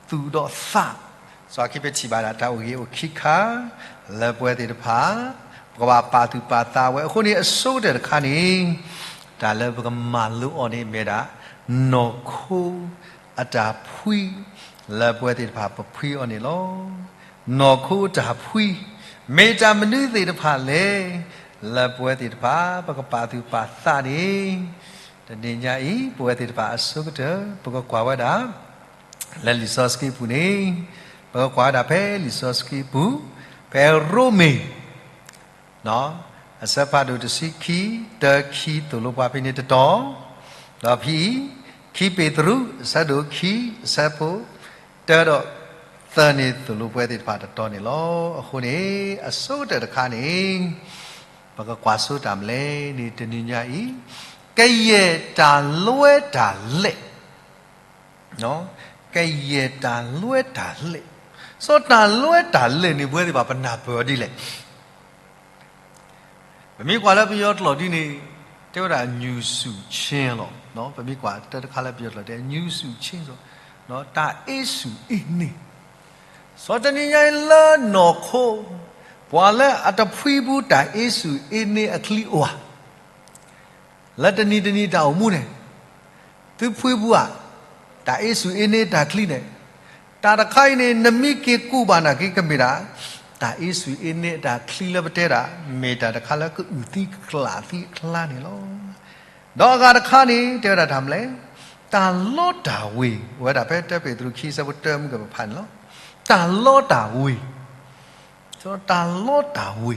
သူၣ်ဒီးသး, စီၤခံပထံၣ်ဘၣ်ဒၣ်တၢ်အိၣ်ဂ့ၤအိၣ်ခံခါ လၢပဝဲသ့ၣ်တဖၣ် ပကဘၣ်ပာ်သူၣ်ပာ်သးဝဲအဃိန့ၣ် အဆိကတၢၢ်တခါန့ၣ် တၢ်လၢပကမၤလိအီၤန့ၣ်မ့ၢ်ဒၣ် နီၢ်ခိအတၢ်ဖှံ လၢပဝဲသ့ၣ်တဖၣ်ပဖှံအီၤန့ၣ်လီၤ. နီၢ်ခိအတၢ်ဖှံ မ့ၢ်တၢ်မနုၤသ့ၣ်တဖၣ်လဲၣ် လၢပဝဲသ့ၣ်တဖၣ် ပကပာ်သူၣ်ပာ်သးန့ၣ် တနံၤညါအံၤ ပဝဲသ့ၣ်တဖၣ်အဆိကတၢၢ် ပကကွၢ်ဝဲဒၣ် လၢလံာ်စီဆှံပူၤန့ၣ် ပကကွၢ်ဝဲဒၣ်ဖဲလံာ်စီဆှံပူၤ ဖဲရိမ့ၤ အဆၢဖးဒိၣ်တဆံခံ တၢ ခံ သိၣ်လိပှၤဖဲန့ၣ်တတီၤ, ဒီးဖဲအံၤ ခံပ့းတရူး အဆၢဒိၣ်ခံ အဆၢဖိ တၢဒီးသၢန့ၣ် သိၣ်လိပှၤသ့ၣ်တဖၣ်တတီၤန့ၣ်လီၤ. အဃိန့ၣ် အဆိကတၢၢ်တခါန့ၣ် ပကကွၢ်စိတၢ်မနုၤလဲၣ်န့ၣ် တနံၤညါအံၤ ကယဲၢ်တၢ်လွဲတၢ်လဲၢ် ကယဲၢ်တၢ်လွဲတၢ်လဲၢ်, စီၤတၢ်လွဲတၢ်လဲၢ်န့ၣ် ပဝဲသ့ၣ်တဖၣ်ပနၢ်ပၢၢ်အီၤဒ်လဲၣ်. ပမ့ၢ်ကွၢ်လၢပယီၤကျိာ်ဒ်န့ၣ် တဲဝဲဒၣ် ငြို့ဆူၣ်ခြင်း လီၤ. ပမ့ၢ်ကွၢ်တၢ်တခါလၢပယီၤကျိာ်တဲ ငြို့ဆူၣ်ခြင်း စီၤ တၢ်အ့ဆူၣ်အ့န့ၢ်, စီၤတနံၤညါအံၤလၢနီၢ်ခိ ပှၤလၢအတဖှံပူၤတၢ်အ့ဆူၣ်အ့န့ၢ်အချံအိၣ်ဧါ လၢတနံၤတနံၤတၢ်အိၣ်မူန့ၣ် သုဖှံပူၤဧါ, တၢ်အ့ဆူၣ်အ့န့ၢ်တၢ်ချံန့ၣ်, တၢ်တခါအံၤန့ၣ် နမ့ၢ်က့ၤကူးဘၣ်နာ်က့ ကမ့ၢ်ဒၣ် တၢ်အ့ဆူၣ်အ့န့ၢ်တၢ်ချံလၢပတဲဒၣ် မ့ၢ်တၢ်တခါလၢကအုၣ်သံကကျးသံအကျါန့ၣ်လီၤ. ဒီးအဂၤတခါန့ၣ် တဲဝဲဒၣ်တၢ်မနုၤလဲၣ်, တၢ်လီတၢ်ဝ့ၤ အိၣ်ဝဲဒၣ်ဖဲတၢပ့းတရူးခံဆၢဖိတၢမုၢ်ကပဖးန့ၣ်လီၤ. တၢ်လီတၢ်ဝ့ၤ တၢ်လီတၢ်ဝ့ၤ,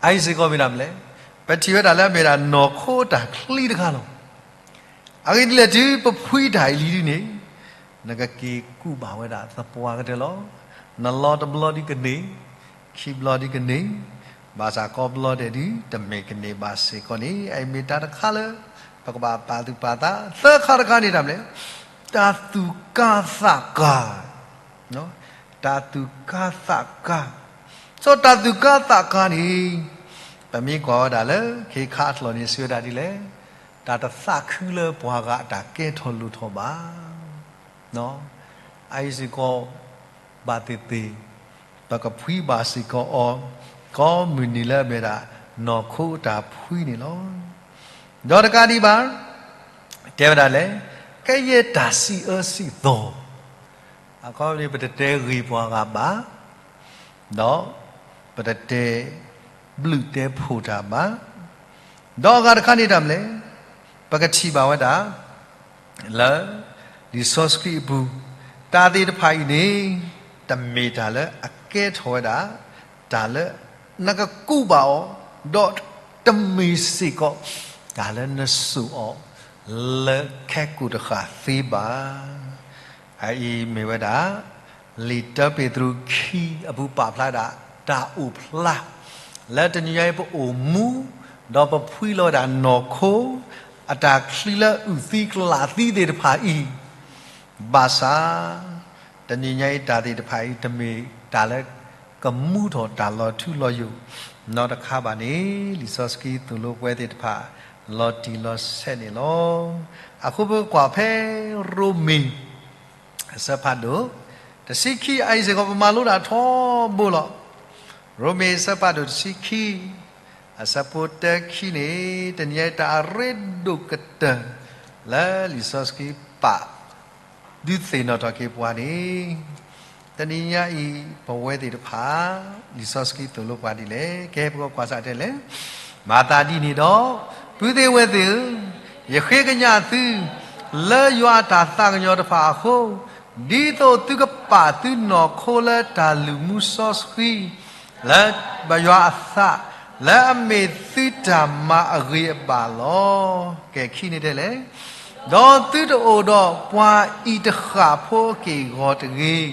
အအံၤစ့ၢ်ကီးမ့ၢ်ဒၣ်မနုၤလဲၣ်, ပထံၣ်ဝဲဒၣ်လၢအမ့ၢ်ဒၣ်နီၢ်ခိတၢ်ချံတခါလီၤ. အဂ့ၢ်ဒ်လဲၣ်တုၤပဖှံတၢ်အံၤလံဒ်န့ၣ်, နကက့ၤကူးဘၣ်ဝဲဒၣ်သပှၢ်ကတၢၢ်လီၤ. နလီတဘျီဒ်ကန့ၢ်, ခံဘျီဒ်ကန့ၢ်, ဘၣ်ဆၣ်ကိးဘျီဒဲးဒုး တမ့ၢ်ကန့ၢ်ဘၣ်စ့ၢ်ကီးန့ၣ် အအံၤမ့ၢ်တၢ်တခါလၢ ပကဘၣ်ပာ်သူၣ်ပာ်သး, သၢခါတခါန့ၣ်တၢ်မနုၤလဲၣ်, တၢ်သူၣ်ကါသးကါ တၢ်သူၣ်ကါသးကါ, စီၤတၢ်သူၣ်ကါသးကါန့ၣ် ပမ့ၢ်ကွၢ်ဝဲဒၣ်လၢ ခ့ခါအချီၣ်န့ၣ် စံးဝဲဒၣ်ဒ်လဲၣ်, တၢ်တသးခုလၢပှၤဂၤအတၢ်ကဲထီၣ်လိၣ်ထီၣ်ဘၣ်. အအံၤစ့ၢ်ကီး ဘၣ်သ့ၣ်သ့ၣ် ပကဖှံဘၣ်စ့ၢ်ကီးအီၤ ကိးမုၢ်နံၤလၢအမ့ၢ်ဒၣ် နီၢ်ခိအတၢ်ဖှံန့ၣ်လီၤ. ဒီးတကးဒံးဘၣ် တဲဝဲဒၣ်လဲၣ်, ကယဲၢ်တၢ်စံးအၢစံးသီ, အခီပညီ ပတတဲဂ့ၤပှၤဂၤဘၣ်, ဒီးပတတဲဘျုးတဲဖှိၣ်တၢ်ဘၣ်, ဒီးအဂၤတခါန့ၣ်တၢ်မနုၤလဲၣ်, ပကထံၣ်ဘၣ်ဝဲဒၣ် လၢ လံာ်စီဆှံအပူၤ, တၢ်သ့ၣ်တဖၣ်အံၤန့ၣ် တမ့ၢ်တၢ်လၢအကဲထီၣ်ဝဲဒၣ် တၢ်လၢ နကကူးဘၣ်အီၤ, ဒီးတမ့ၢ်စ့ၢ်ကီး တၢ်လၢနစိာ်အီၤ လၢခဲကိာ်တဃၣ်သ့ဘၣ်. အအံၤမ့ၢ်ဝဲဒၣ် လံာ်တၢပ့းတရူးခံအပူၤပာ်ဖျါဒၣ် တၢ်အိၣ်ဖျါ လၢတနံၤညါအံၤပအိၣ်မူ ဒီးပဖှံလီၤဝဲဒၣ်နီၢ်ခိ အတၢ်ချံလၢအုၣ်သံကလးသံသ့ၣ်တဖၣ်အံၤ, ဘၣ်ဆၣ် တနံၤညါအံၤတၢ်သ့ၣ်တဖၣ်အံၤ တမ့ၢ်တၢ်လၢကမူထီၣ်တၢ်လီၤထူလီၤယိာ် နီတခါဘၣ်န့ၣ် လံာ်စီဆှံသိၣ်လိပှၤသ့ၣ်တဖၣ် လီၤတံၢ်လီၤဆဲးန့ၣ်လီၤ. အဃိပကွၢ်ဖဲ ရိမ့ၤ အဆၢဖးဒိၣ် တဆံခံ အအံၤစ့ၢ်ကီး ပမၤလိဒၣ်ထီဘိလီၤ. ရိမ့ၤအဆၢဖးဒိၣ်တဆံခံ အဆၢဖိတၢခံန့ၣ် တနံၤညါအံၤတၢ်အရ့ဒိၣ်ကတၢၢ် လၢလံာ်စီဆှံပာ် ဒုးသ့ၣ်နီၣ်ထီၣ်က့ၤပှၤန့ၣ် တနံၤညါအံၤ ပဝဲသ့ၣ်တဖၣ် လံာ်စီဆှံသိၣ်လိပှၤဒ်လဲၣ်. ကဲ ပကကွၢ်စးတဲလဲၣ်. မၤသးဒ်န့ၣ်ဒီး ပုၢ်သ့ၣ်ဝဲၢ်သ့ၣ်ဧၢ, ယဃ့ကညးသု လၢယွၤအတၢ်သးကညီၤတဖၣ်အဃိ, ဒ်သိးသုကပာ်သုနီၢ်ခိလၢတၢ်လုၢ်မူစီဆှံ လၢပယွၤအသး လၢအမ့ၢ်သုတၢ်မၤအဂ့ၤအဘၣ်လီၤ. ကဲ ခံန့ၣ်တဲလဲၣ်. ဒီးသုတအိၣ်ဒီးပှၤအံၤတဃၣ်ဖိအက့ၢ်အဂီၤတဂ့ၤ.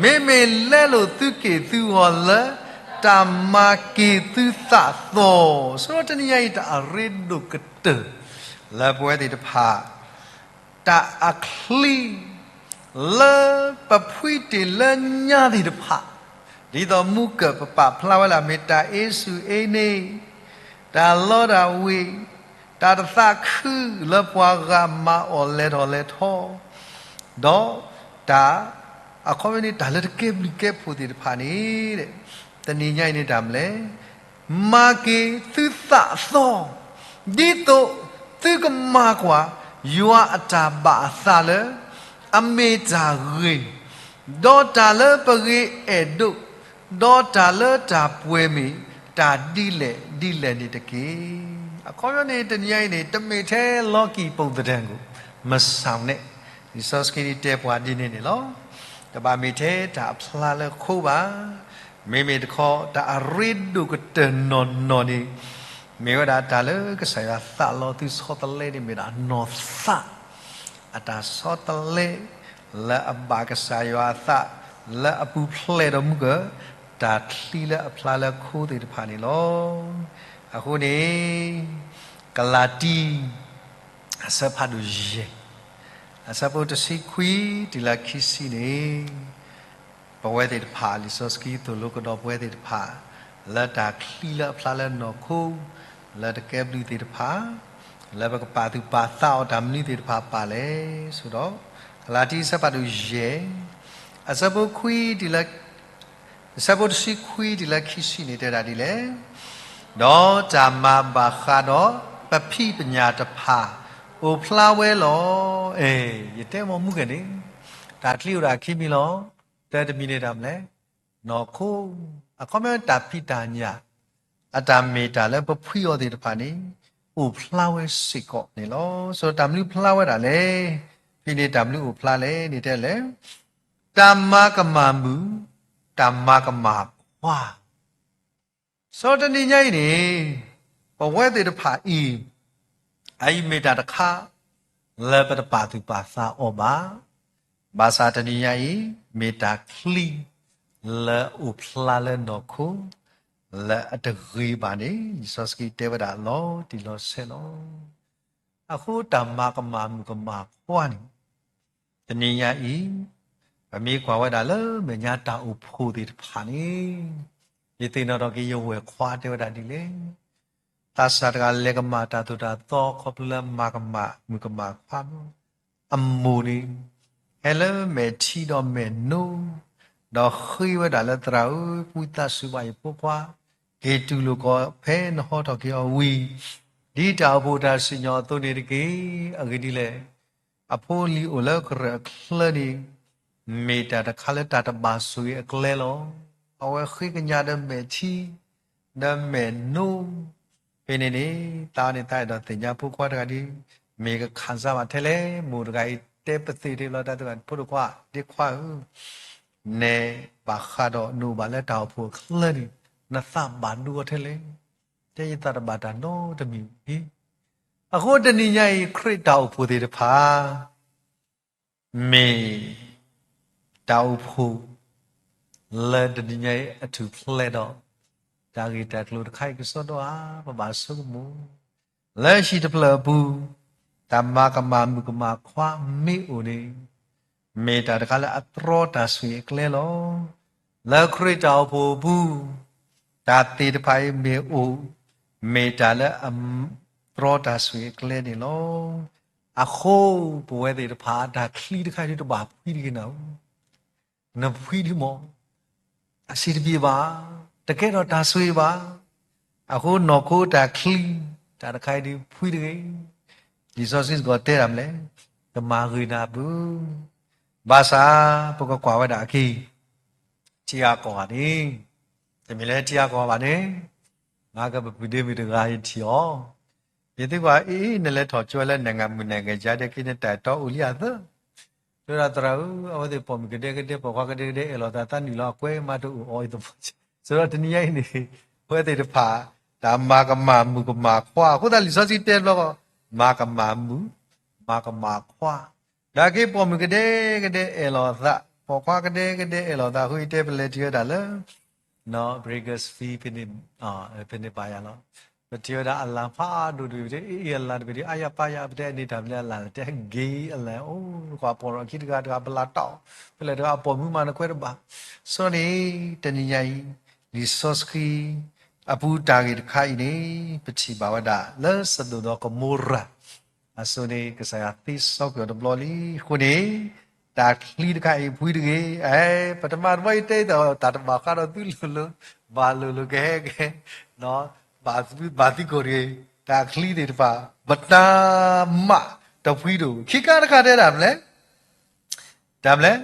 မ့မ့ၢ်လဲလိာ်သုက့ၢ်သုဂီၤလၢ တၢ်မၤက့ၤသုသးသီ, ဆိတနံၤညါအံၤ တၢ်အရ့ဒိၣ်ကတၢၢ်လၢပဝဲသ့ၣ်တဖၣ် တၢ်အချံ လၢပဖှံတ့ၢ်လၢညါသ့ၣ်တဖၣ်, ဒ်သိးမူကၢၢ်ပပာ်ဖျါဝဲဒၣ် မ့ၢ်တၢ်အ့ဆူၣ်အ့န့ၣ်, တၢ်လီတၢ်ဝ့ၢ်, တၢ်တသးခုလၢပှၤဂၤမၤအီၣ်လဲၤထီၣ်လဲၤထီ, ဒီးတၢ် အခီပညီန့ၣ် တၢ်လၢတကဲဘျုးကဲဖှိၣ်သ့ၣ်တဖၣ်န့ၣ်, တနံၤညါအံၤန့ၣ်တၢ်မနုၤလဲၣ်, မၤက့ၤသုသးသီ, ဒ်သိးသုကမၤကွၢ် ယွၤအတၢ်ဘၣ်အသးလၢ အမ့ၢ်တၢ်ဂ့ၤ, ဒီးတၢ်လၢပဂ့ၤအဲၣ်ဒိး, ဒီးတၢ်လၢတၢ်ပှဲၤမ့ၢ် တၢ်ဒ်လဲၣ်ဒ်လဲၣ်န့ၣ်တက့ၢ်. အခီပညီန့ၣ် တနံၤညါအံၤန့ၣ် တမ့ၢ်ထဲလီၤကံၢ်ပိၣ်သတၢၢ်ကိၣ် မဆၣ်န့ၣ်, လံာ်စီဆှံန့ၣ်တဲပှၤဒ်န့ၣ်န့ၣ်လီၤ. တဘၣ်မ့ၢ်ထဲတၢ်အဖျါလၢခိဘၣ်. မ့မ့ၢ်တခီ တၢ်အရ့ဒိၣ်ကတၢၢ်နီၢ်နီၢ်န့ၣ် မ့ၢ်ဝဲဒၣ်တၢ်လၢကစၢ်ယွၤသးလီသုဆီတလဲန့ၣ် မ့ၢ်ဒၣ်နီၢ်သး အတၢ်ဆီတလဲ လၢအဘၣ်ကစၢ်ယွၤအသး လၢအပူၤဖျဲးဒီးမူကၢၢ် တၢ်ချံလၢအဖျါလၢခိသ့ၣ်တဖၣ်န့ၣ်လီၤ. အဃိန့ၣ် ကလၤတံ အဆၢဖးဒိၣ်ယဲၢ် အဆၢဖိတဆံခွံတုၤလၢခံဆံန့ၣ် ပဝဲသ့ၣ်တဖၣ် လံာ်စီဆှံသိၣ်လိကဒီးပဝဲသ့ၣ်တဖၣ် လၢတၢ်ချံလၢအဖျါလၢနီၢ်ခိ လၢတကဲဘျုးသ့ၣ်တဖၣ် လၢပကပာ်သူၣ်ပာ်သးအီၤတၢ်မနုၤသ့ၣ်တဖၣ်ပာ်လဲၣ်ဆိဒီး ကလၤတံ အဆၢဖးဒိၣ်ယဲၢ် အဆၢဖိခွံတုၤလၢ အဆၢဖိတဆံခွံတုၤလၢခံဆံန့ၣ်တဲဒၣ်ဒ်လဲၣ်, ဒီးတၢ်မၤဘၣ်ဃးဒီးပဖံးပညၣ်တဖၣ် အိၣ်ဖျါဝဲလီၤ. အဲ ယတဲမ့ၢ်မူကၢၢ်န့ၣ် တၢ်ချံအိၣ်ဒၣ်ခံမံၤလီၤ. တၢ်တမံၤန့ၣ်တၢ်မနုၤလဲၣ်, နီၢ်ခိ, အခီပညီတၢ်ဖံးတၢ်ညၣ် အတၢ်မ့ၢ်တၢ်လၢပဖှံအီၤသ့ၣ်တဖၣ်န့ၣ် အိၣ်ဖျါဝဲစ့ၢ်ကီးန့ၣ်လီၤ. ဆိတၢ်မနုၤဖျါဝဲဒၣ်လဲၣ်, ဖဲန့ၣ်တၢ်မနုၤအိၣ်ဖျါလဲၣ်န့ၣ်တဲလဲၣ်, တၢ်မၤကမၣ်မုၣ်, တၢ်မၤကမၣ်ခွါ ဆိတနံၤညါအံၤန့ၣ် ပဝဲသ့ၣ်တဖၣ်အံၤ အအံၤမ့ၢ်တၢ်တခါ လၢပတပာ်သူၣ်ပာ်သးအီၤဘၣ်. ဘၣ်ဆၣ်တနံၤညါအံၤ မ့ၢ်တၢ်ချံ လၢအိၣ်ဖျါလၢနီၢ်ခိ လၢအတဂ့ၤဘၣ်န့ၣ် လံာ်စီဆှံတဲဝဲဒၣ်လီၤတံၢ်လီၤဆဲးလီၤ. အဃိတၢ်မၤကမၣ်မုၣ်ကမၣ်ခွါန့ၣ် တနံၤညါအံၤ ပမ့ၢ်ကွၢ်ဝဲဒၣ်လၢမဲာ်ညါတၢ်အိၣ်ဖှိၣ်သ့ၣ်တဖၣ်န့ၣ် ယသ့ၣ်နီၣ်ထီၣ်က့ၤယဝဲၢ်ခွါတဲဝဲဒၣ်ဒ်လဲၣ်, သးစၢ်တဂၤလဲၤကမၣ်တၢ်သိၣ်တၢ်သီခီဖျိလၢမၤကမၣ်မုၣ်ကမၣ်ခွါ အမိၢ်န့ၣ် ဟဲလၢမဲာ်ထံဒီးမဲာ်နိ ဒီးဃ့ဝဲဒၣ်လၢသရၣ်ဧၢ, ဝံသးစူၤဘၣ်ယဖိခွါ, က့ၤတူၢ်လိာ်ကီးဖဲနဟီထီၣ်က့ၤအီၤဝံၤ, ဒ်တၢ်အိၣ်ဖှိၣ်တၢ်စံၣ်ညီၣ်အသိးန့ၣ်တက့ၢ်. အဂ့ၢ်ဒ်လဲၣ်, အဖိအလံၤအိၣ်လၢကရၢၢ်အချၢန့ၣ် မ့ၢ်တၢ်တခါလၢတၢ်တဘၣ်ဆိၣ်ဂ့ၤအကျဲလီၤ. အဝဲဃ့ကညးဒီးမဲာ်ထံ ဒီးမဲာ်နိ ဖဲန့ၣ်န့ၣ် သးန့ၣ်သးအဲၣ်ဒိးသ့ၣ်ညါဖိခွါတဂၤဒ် မ့ၢ်ကခၣ်စၢ်ဘၣ်ထဲလဲၣ်, မိၢ်တဂၤအံၤတဲပသ့ၣ်တ့ၢ်လီၤတၢ်သ့ၣ်တဖၣ်, ဖိဒိၣ်ခွါ, ဒ့ခွါဧၢ, နဲဘၣ်ဃးဒီးနအိၣ်ဘၣ်လၢတၢ်အိၣ်ဖှိၣ်အချၢန့ၣ် နသးဘၣ်ဒိအီၤထဲလဲၣ်. တဲယသးတဘၣ်တၢ်နီတမံၤဘၣ်. အဃိတနံၤညါအံၤ ခရံာ်တၢ်အိၣ်ဖှိၣ်သ့ၣ်တဖၣ် မ့ၢ်တၢ်အိၣ်ဖှိၣ် လၢတနံၤညါအံၤအထူၣ်ဖျဲးဒီး တၢ်ဂ့ၢ်တၢ်ကျိၤတခါအံၤကစီဒီဧါ, ပဘၣ်ဆိကမိၣ်, လၢဟံၣ်တဖျၢၣ်အပူၤ တၢ်မၤကမၣ်မုၣ်ကမၣ်ခွါမ့ၢ်အိၣ်န့ၣ် မ့ၢ်တၢ်တခါလၢအတြီတၢ်ဆိၣ်ဂ့ၤအကျဲလီၤ. လၢခရံာ်တၢ်အိၣ်ဖှိၣ်အပူၤ တၢ်သ့ၣ်တဖၣ်အံၤမ့ၢ်အိၣ် မ့ၢ်တၢ်လၢအတြီတၢ်ဆိၣ်ဂ့ၤအကျဲန့ၣ်လီၤ. အဃိ ပဝဲသ့ၣ်တဖၣ် တၢ်ချံတခါဒုးတဘၣ်ဖှံတဂ့ၤနၤဧၢ, နဖှံဒုးမ့ၢ် အဆင်တပြေဘၣ်, တကဲထီၣ်တၢ်ဆိၣ်ဂ့ၤဘၣ်. အဃိနီၢ်ခိတၢ်ချံ တၢ်တခါအံၤဒုးဖှံတဂ့ၤ. လံာ်စီဆှံစ့ၢ်ကီးတဲဒၣ်မနုၤလဲၣ်, ကမၤဂ့ၤနၤအပူၤ, ဘၣ်ဆၣ် ပကကွၢ်ဝဲဒၣ်အခံ ထံဂၤကီၢ်ဂၤန့ၣ်, တမ့ၢ်လၢထံဂၤကီၢ်ဂၤဘၣ်န့ၣ်, မၤကပပုၢ်ဒ့မုၣ်တဂၤယထံၣ်အီၤ, ယသံကွၢ်အံၤ နလဲၤထီၣ်ကၠိဝဲလၢ နံၣ်ဂၤမုၢ်နံၣ်ဂၤယါဒဲးက့ၤ နတၢ်တီအူလံအသၢ တဲဝဲဒၣ်သရၣ်ဧၢ, အဝဲသ့ၣ်ပိာ်မုၣ်ကဒဲကဒဲ ပိာ်ခွါကဒဲကဒဲ အဲၣ်လီၤသးသးနုာ်လီၤအကွဲမးတအိၣ်အီၤအံၤသပှၢ်, စံးဒီးတနံၤညါအံၤန့ၣ် အဝဲသ့ၣ်တဖၣ် တၢ်မၤကမၣ်မုၣ်ကမၣ်ခွါ, အဃိသတးလံာ်စီဆှံတဲဘျီ, မၤကမၣ်မုၣ်, မၤကမၣ်ခွါ, ဒီးက့ၤပိာ်မုၣ်ကဒဲကဒဲ အဲၣ်လီၤသး ပိာ်ခွါကဒဲကဒဲအဲၣ်လီၤသးအဃိ ယတဲပလဲၤထံၣ်ဝဲဒၣ်လၢ breakfast fee ဖဲန့ၣ်ဘၣ်ယၤလီၤ. ပထံၣ်ဝဲဒၣ်အလၤဖးဒိၣ်တဘ့ၣ် ပတဲအ့ၣ်အလၤတဘ့ၣ်ဒီး အါယၤပၢ်ယၤ ပတဲန့ၣ်တၢ်မနုၤအလၤလဲၣ် တဲ gay အလၤ အိၣ် နကွၢ်ပိာ်ထီၣ်ခံတဂၤတဂၤ ပလၤတီၢ် ဖဲလဲၣ်တဂၤအပိာ်မုၣ်မးနကွဲတဘၣ်. ဆိန့ၣ် တနံၤညါအံၤ လံာ်စီဆှံ အပူၤတၢ်ဂ့ၢ်တခါအံၤန့ၣ် ပထံၣ်ဘၣ်ဝဲဒၣ်လၢစဒိၣ်ဒီးကမိရၤ အစိၤန့ၣ် ကစၢ်ယွၤသ့စီကွံာ်အီၤတဘျီလံ. အဃိန့ၣ် တၢ်ချံတခါအံၤဖှံတဂ့ၤ, အဲ ပတမၤတဘျီအံၤတဲအံၤ တၢ်တဘၣ်ဃးဒီးသုလိၤလိၤ, ဘၣ်လိၤလိၤကဟဲကဟဲ, ဘၣ်သုဘၣ်သုကိၢ်တဂ့ၤ, တၢ်ချံသ့ၣ်တဖၣ် ပတၢ်မၤတဖှံတအိၣ်. ခံခါတခါတဲဒၣ်မလဲၣ်, တၢ်မလဲၣ်,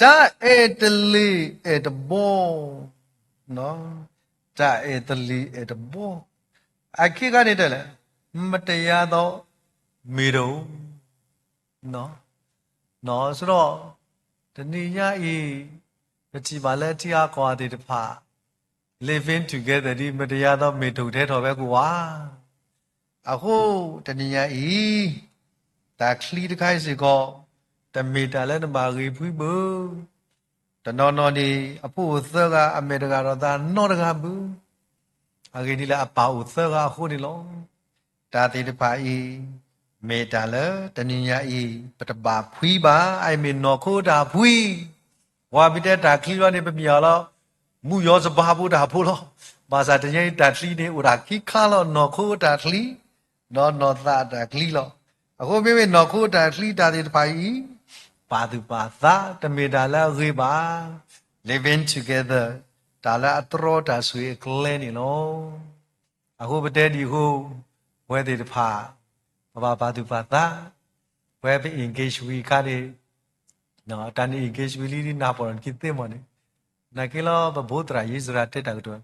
တၢ်အဲၣ်တလ့ၤအဲၣ်တဘီ, တၢ်အဲၣ်တလ့ၤအဲၣ်တဘီ, အခံခါန့ၣ်တဲလဲၣ်, မတရားသောမေထုန် နီၢ်နီၢ် ဆိုတော့ တနံၤညါအံၤ ပထံၣ်ဘၣ်လၢထံအါကီၢ်အသ့ၣ်တဖၣ် living together ဒ်မတရားသောမေထုန် ထဲထီၣ်ဝဲကဝါ, အဃိ တနံၤညါအံၤ တၢ်ချံတခါအံၤစ့ၢ်ကီး တမ့ၢ်တၢ်လၢနဘၣ်ဂ့ၤဖှံဘၣ်. တနီၤနီၤန့ၣ် အဖိအိၣ်သၢဂၤ အမဲာ်တဂၤဒီးသးနီတဂၤဘၣ်. အဂ့ၢ်ဒ်လဲၣ် အပၢ်အိၣ်သၢဂၤအဃိန့ၣ်လီၤ. တၢ်သ့ၣ်တဖၣ်အံၤ မ့ၢ်တၢ်လၢတနံၤညါအံၤ ပတဘၣ်ဖှံဘၣ်. အအံၤမ့ၢ်နီၢ်ခိတၢ်ဖှံ, ဝံၤမ့ၢ်တဲတၢ်ချံလီၤန့ၣ် ပမ့ၢ်အီၤလီၤ မူယော်စပါးဖိတၢ်ဖိလီၤ. ဘၣ်ဆၣ်တနံၤညါအံၤတၢ်ချံန့ၣ် အိၣ်တၢ်ခံခါလီၤ. နီၢ်ခိတၢ်ချံ ဒီးနီၢ်သးတၢ်ချံလီၤ. အဃိမ့မ့ၢ်နီၢ်ခိတၢ်ချံတၢ်သ့ၣ်တဖၣ်အံၤ ပာ်သူၣ်ပာ်သး တမ့ၢ်တၢ်လၢအဂ့ၤဘၣ်. Living together တၢ်လၢအတြီတၢ်ဆိၣ်ဂ့ၤအကျဲန့ၣ်လီၤ. အဃိပတဲဒ်အဃိ ပဝဲသ့ၣ်တဖၣ် ပဘၣ်ပာ်သူၣ်ပာ်သး, ပဝဲပ engage ဝံၤအခါန့ၣ် တၢ်န့ၣ် engage ဝံၤလံဒ်နၢ်ပၢၢ်ဒီးနကသ့မီၤန့ၣ်, နာ်က့လီၤ ပဘိသရၣ်ယ့စရၤတဲတၢ်ကတိၤ,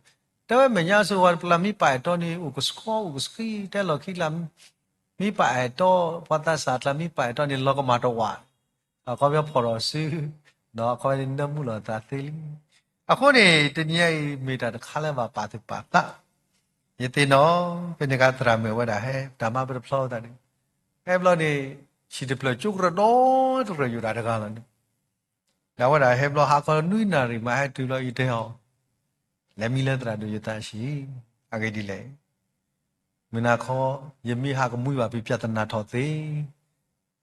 တဲဝဲမဲာ်ညါစိဝဲတပျၢ်မ့ၢ်ပာ်အဲၣ်တီန့ၣ် အိၣ်ကဆှီအိၣ်ကဆှံ တဲလီၢ်ခံလၢ မ့ၢ်ပာ်အဲၣ်တီ ပှၤသးစၢ်အကျါမ့ၢ်ပာ်အဲၣ်တီန့ၣ် လီၤကမၣ်တဝး, အခီပညီဖီၣ်ထီၣ်စု, အခီပညီနၢမူလီၤသးသ့လံ. အဃိန့ၣ် တနံၤညါအံၤမ့ၢ်တၢ်တခါလၢဘၣ်ပာ်သူၣ်ပာ်သး, ယသ့ၣ်နီၣ် ဖဲန့ၣ်အခါသရၣ်မုၣ်ဝဲဒၣ်ဟဲ တၢ်မၤပတဖျီသးန့ၣ်, ဟဲဘျီန့ၣ် ဟံၣ်တဖျၢၣ်ကၠိကရၢဒီတရၢၢ်ယိာ်တၢ်တဂၤလီၤန့ၣ်, ဒီးဝဲဒၣ်ဟဲဘျီဟါခီနွံနၣ်ရံၣ်မး ဟဲတုၤဘျီအံၤတဲအီၤ, လဲၤမံလၢသရၣ်ဒိၣ်ယသးဆံး, အဂ့ၢ်ဒ်လဲၣ် မုၢ်နၤခီ ယမ့ၢ်ဟးကမှံဘၣ် ပံပြဿနာထီၣ်သ့,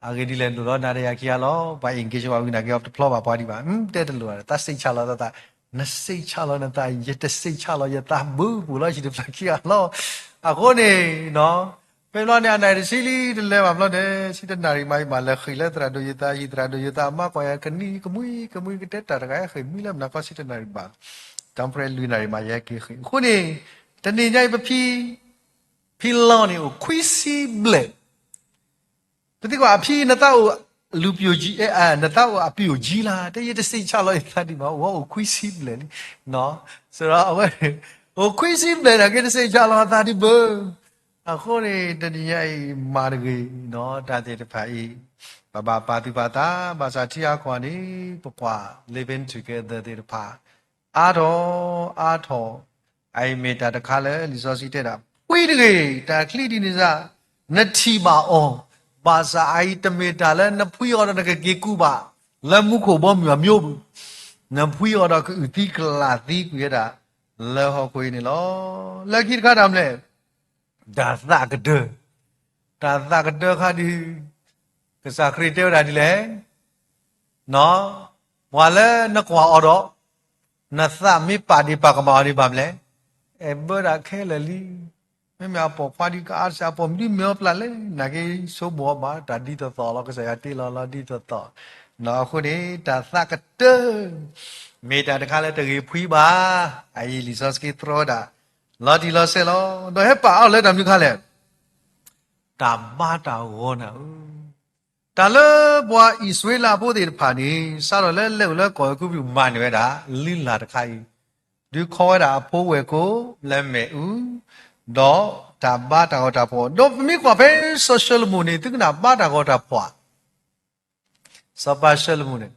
အဂ့ၢ်ဒ်လဲၣ် ဒိၣ်လီၤနၤဒီးယၤခံဂၤလီၤ. ပှၤ engage ဝဲဝံၤနာ်က့ အီၤတဖျီဘၣ်ပှၤဒံးဘၣ်, တဲတလိၣ်ဘၣ် သးစံးဆၢလီၤသး, နစံးဆၢလီၤနသး ယတစံးဆၢလီၤယသးဘၣ် ပူၤလီၤဟံၣ်တဖျၢၣ်ခံဂၤလီၤ. အဃိန့ၣ် ဖဲဘျီန့ၣ် အနၣ်ရံၣ်တဆံလံ တလဲၤဘၣ်ဘျီန့ၣ် ဆံတနၣ်ရံၣ်မး ယမၤလဲၤဃ့ၢ်လၢသရၣ်ဒိၣ်ယသးဟံၣ် သရၣ်ဒိၣ်ယသးမၤကွၢ်ယၤ ကနံၤကမှံကမှံ ကတဲတၢ်တဂၤ ဟဲဃ့ၢ်မံလၢမုၢ်နၤခီဆံတနၣ်ရံၣ်ဘၣ်, တၢ်ဖဲလွံၢ်နၣ်ရံၣ်မး ယဟဲက့ၤဃ့ၢ်. အဃိန့ၣ် တနံၤညါအံၤပဖံ ဖံလီၤန့ၣ် အိၣ်ခွံဆံဘျဲၣ် ပသံကွၢ်အဖံ နသးအိၣ်လူၤပယိၣ်ကံ, နသးအိၣ်အပယိၣ်ကံလၢ်, တဲယတစံးဆၢလီၤယသးဒံးဘၣ်, အိၣ်ဝဲအိၣ်ခွံဆံဘျဲၣ်လံ. စဒီးအဝဲ အိၣ်ခွံဆံဘျဲၣ်နာ်က့ တစံးဆၢလီၤအသးဒံးဘၣ်. အဃိန့ၣ် တနံၤညါအံၤမၤတဂ့ၤ, တၢ်သ့ၣ်တဖၣ်အံၤ ပဘၣ်ပာ်သူၣ်ပာ်သး, ဘၣ်ဆၣ်ထံအါခီန့ၣ် ပကွၢ် living together သ့ၣ်တဖၣ် အါထီၣ် အါထီၣ်, အအံၤမ့ၢ်တၢ်တခါလၢလံာ်စီဆှံတဲဒၣ် ဖှံတဂ့ၤ, တၢ်ချံဒ်န့ၣ်စ့ၢ် နထံၣ်ဘၣ်အီၤ, ဘၣ်ဆၣ်အအံၤတမ့ၢ်တၢ်လၢနဖှံအီၤဒီးနကက့ၤကူးဘၣ် လၢမူခိၣ်ဘီမုၢ်အမျိုးပူၤ, နဖှံအီၤဒီးကအုၣ်သံကလၢ်သံကွံာ်ဝဲဒၣ် လၢဟီၣ်ခိၣ်အံၤန့ၣ်လီၤ. လၢခံတခါတၢ်မနုၤလဲၣ်, တၢ်သးကတၢၢ်, တၢ်သးကတၢၢ်ခါဒုး ကစၢ်ခရံာ်တဲဝဲဒၣ်ဒ်လဲၣ် ပှၤလၢနကွၢ်အီၤဒီး နသးမ့ၢ်ပာ်ဒ့ၣ်ပာ်ကမၣ်အီၤန့ၣ်ဘၣ်မလဲၣ်, အဲၣ်ဘၢဒၣ်ခဲလၢာ်လံ. မ့မ့ၢ်အပိာ်ခွါဒ်ကအါတစဲး အပိာ်မုၣ်ဒ်မ့ၢ်အီၤပျၢ်လဲၣ်, နာ်က့ဆိကမိၣ်အီၤဘၣ် တၢ်ဒ်သိးသိးလီၤ, ကစၢ်ယွၤတ့လီၤလီၤဒ်သိးသိး. အဃိန့ၣ် တၢ်သးကတၢၢ် မ့ၢ်တၢ်တခါလၢတဂ့ၤဖှံဘၣ်. အအံၤလံာ်စီဆှံတြီဝဲဒၣ် လီၤတံၢ်လီၤဆဲးလီၤ. ဒီးဟဲပာ်အါထီၣ်လၢတၢ်မနုၤခါလဲၣ်, တၢ်ဘါတၢ်ဂီၤနၤဧၢ. တၢ်လၢပှၤအံၣ်စရ့လးဖိသ့ၣ်တဖၣ်န့ၣ် စးထီၣ်လၢလဲၤအိၣ်လၢကီၢ်အဲၤကူပတူးမၤန့ၢ်ဝဲဒၣ် လုၢ်လၢ်တခါအံၤ, ဒုးခီဝဲဒၣ်အဖိဝဲၢ်ကိာ်လၢမ့ၣ်အူ, ဒီးတၢ်ဘါတၢ်ဂီၤတၢ်ဖှီၣ်, ဒီးပမ့ၢ်ကွၢ်ဖဲစီၤၡလိၤမိၣ်န့ၣ် သုကနၣ်ဘါတၢ်ဂီၤတၢ်ဖှီၣ် စီၤပၤၡလိၤမိၣ်န့ၣ်,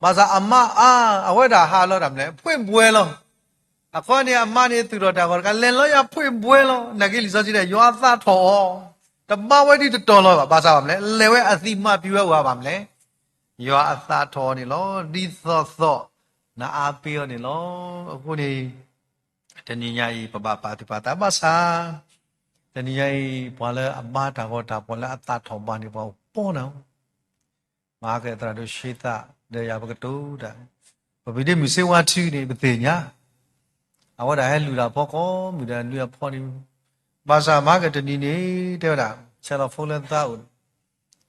ဘၣ်ဆၣ်အမါအါ အဝဲဒၣ်ဟးလီၤတၢ်မနုၤလဲၣ်, ဖှ့ၣ်ဘှဲလီၤ. အခီန့ၣ် အမါန့ၣ်သူၣ်ထီၣ်တၢ်ဂီၤတခါ လဲၤလီၤယၤဖှ့ၣ်ဘှဲလီၤ. နာ်က့လံာ်စီဆှံတဲ ယွၤအသးထီၣ်အီၤ, တဘါဝဲဒ်တတီၤလီၤဘၣ်. ဘၣ်ဆၣ်ဘၣ်မနုၤလဲၣ်, လဲၤဝဲအသံးမးပျံၤဝဲဝဲဘၣ်မနုၤလဲၣ်, ယွၤအသးထီၣ်အီၤန့ၣ်လီၤ. ဒ်သိးသိးနအါပ့ၤအီၤန့ၣ်လီၤ. အဃိန့ၣ် တနံၤညါအံၤ ပဘၣ်ပာ်သူၣ်ပာ်သးဘၣ်ဆၣ်, တနံၤညါအံၤ ပှၤလၢအဘါတၢ်ဂီၤတၢ်ဖီၣ်လၢအသးထီၣ်ဘးန့ၣ် ပှၤအိၣ်ပီနၤ မၤကဲသရၣ်ဒိၣ်ဆှံသး ဒီးယၤပကတိၤတၢ်, ပပံၤဒ့မုၢ်စ့ဝါထုးန့ၣ် ပသ့ၣ်ညါ, အဝဲဒၣ်ဟဲလူၤတၢ်ဖီကိးမုၢ်ဒီး နွံအဖီန့ၣ်, ဘၣ်ဆၣ်မၤကဲတနံၤန့ၣ် တဲဝဲဒၣ် ဆဲးလီၤဖိလၢသးအိၣ်,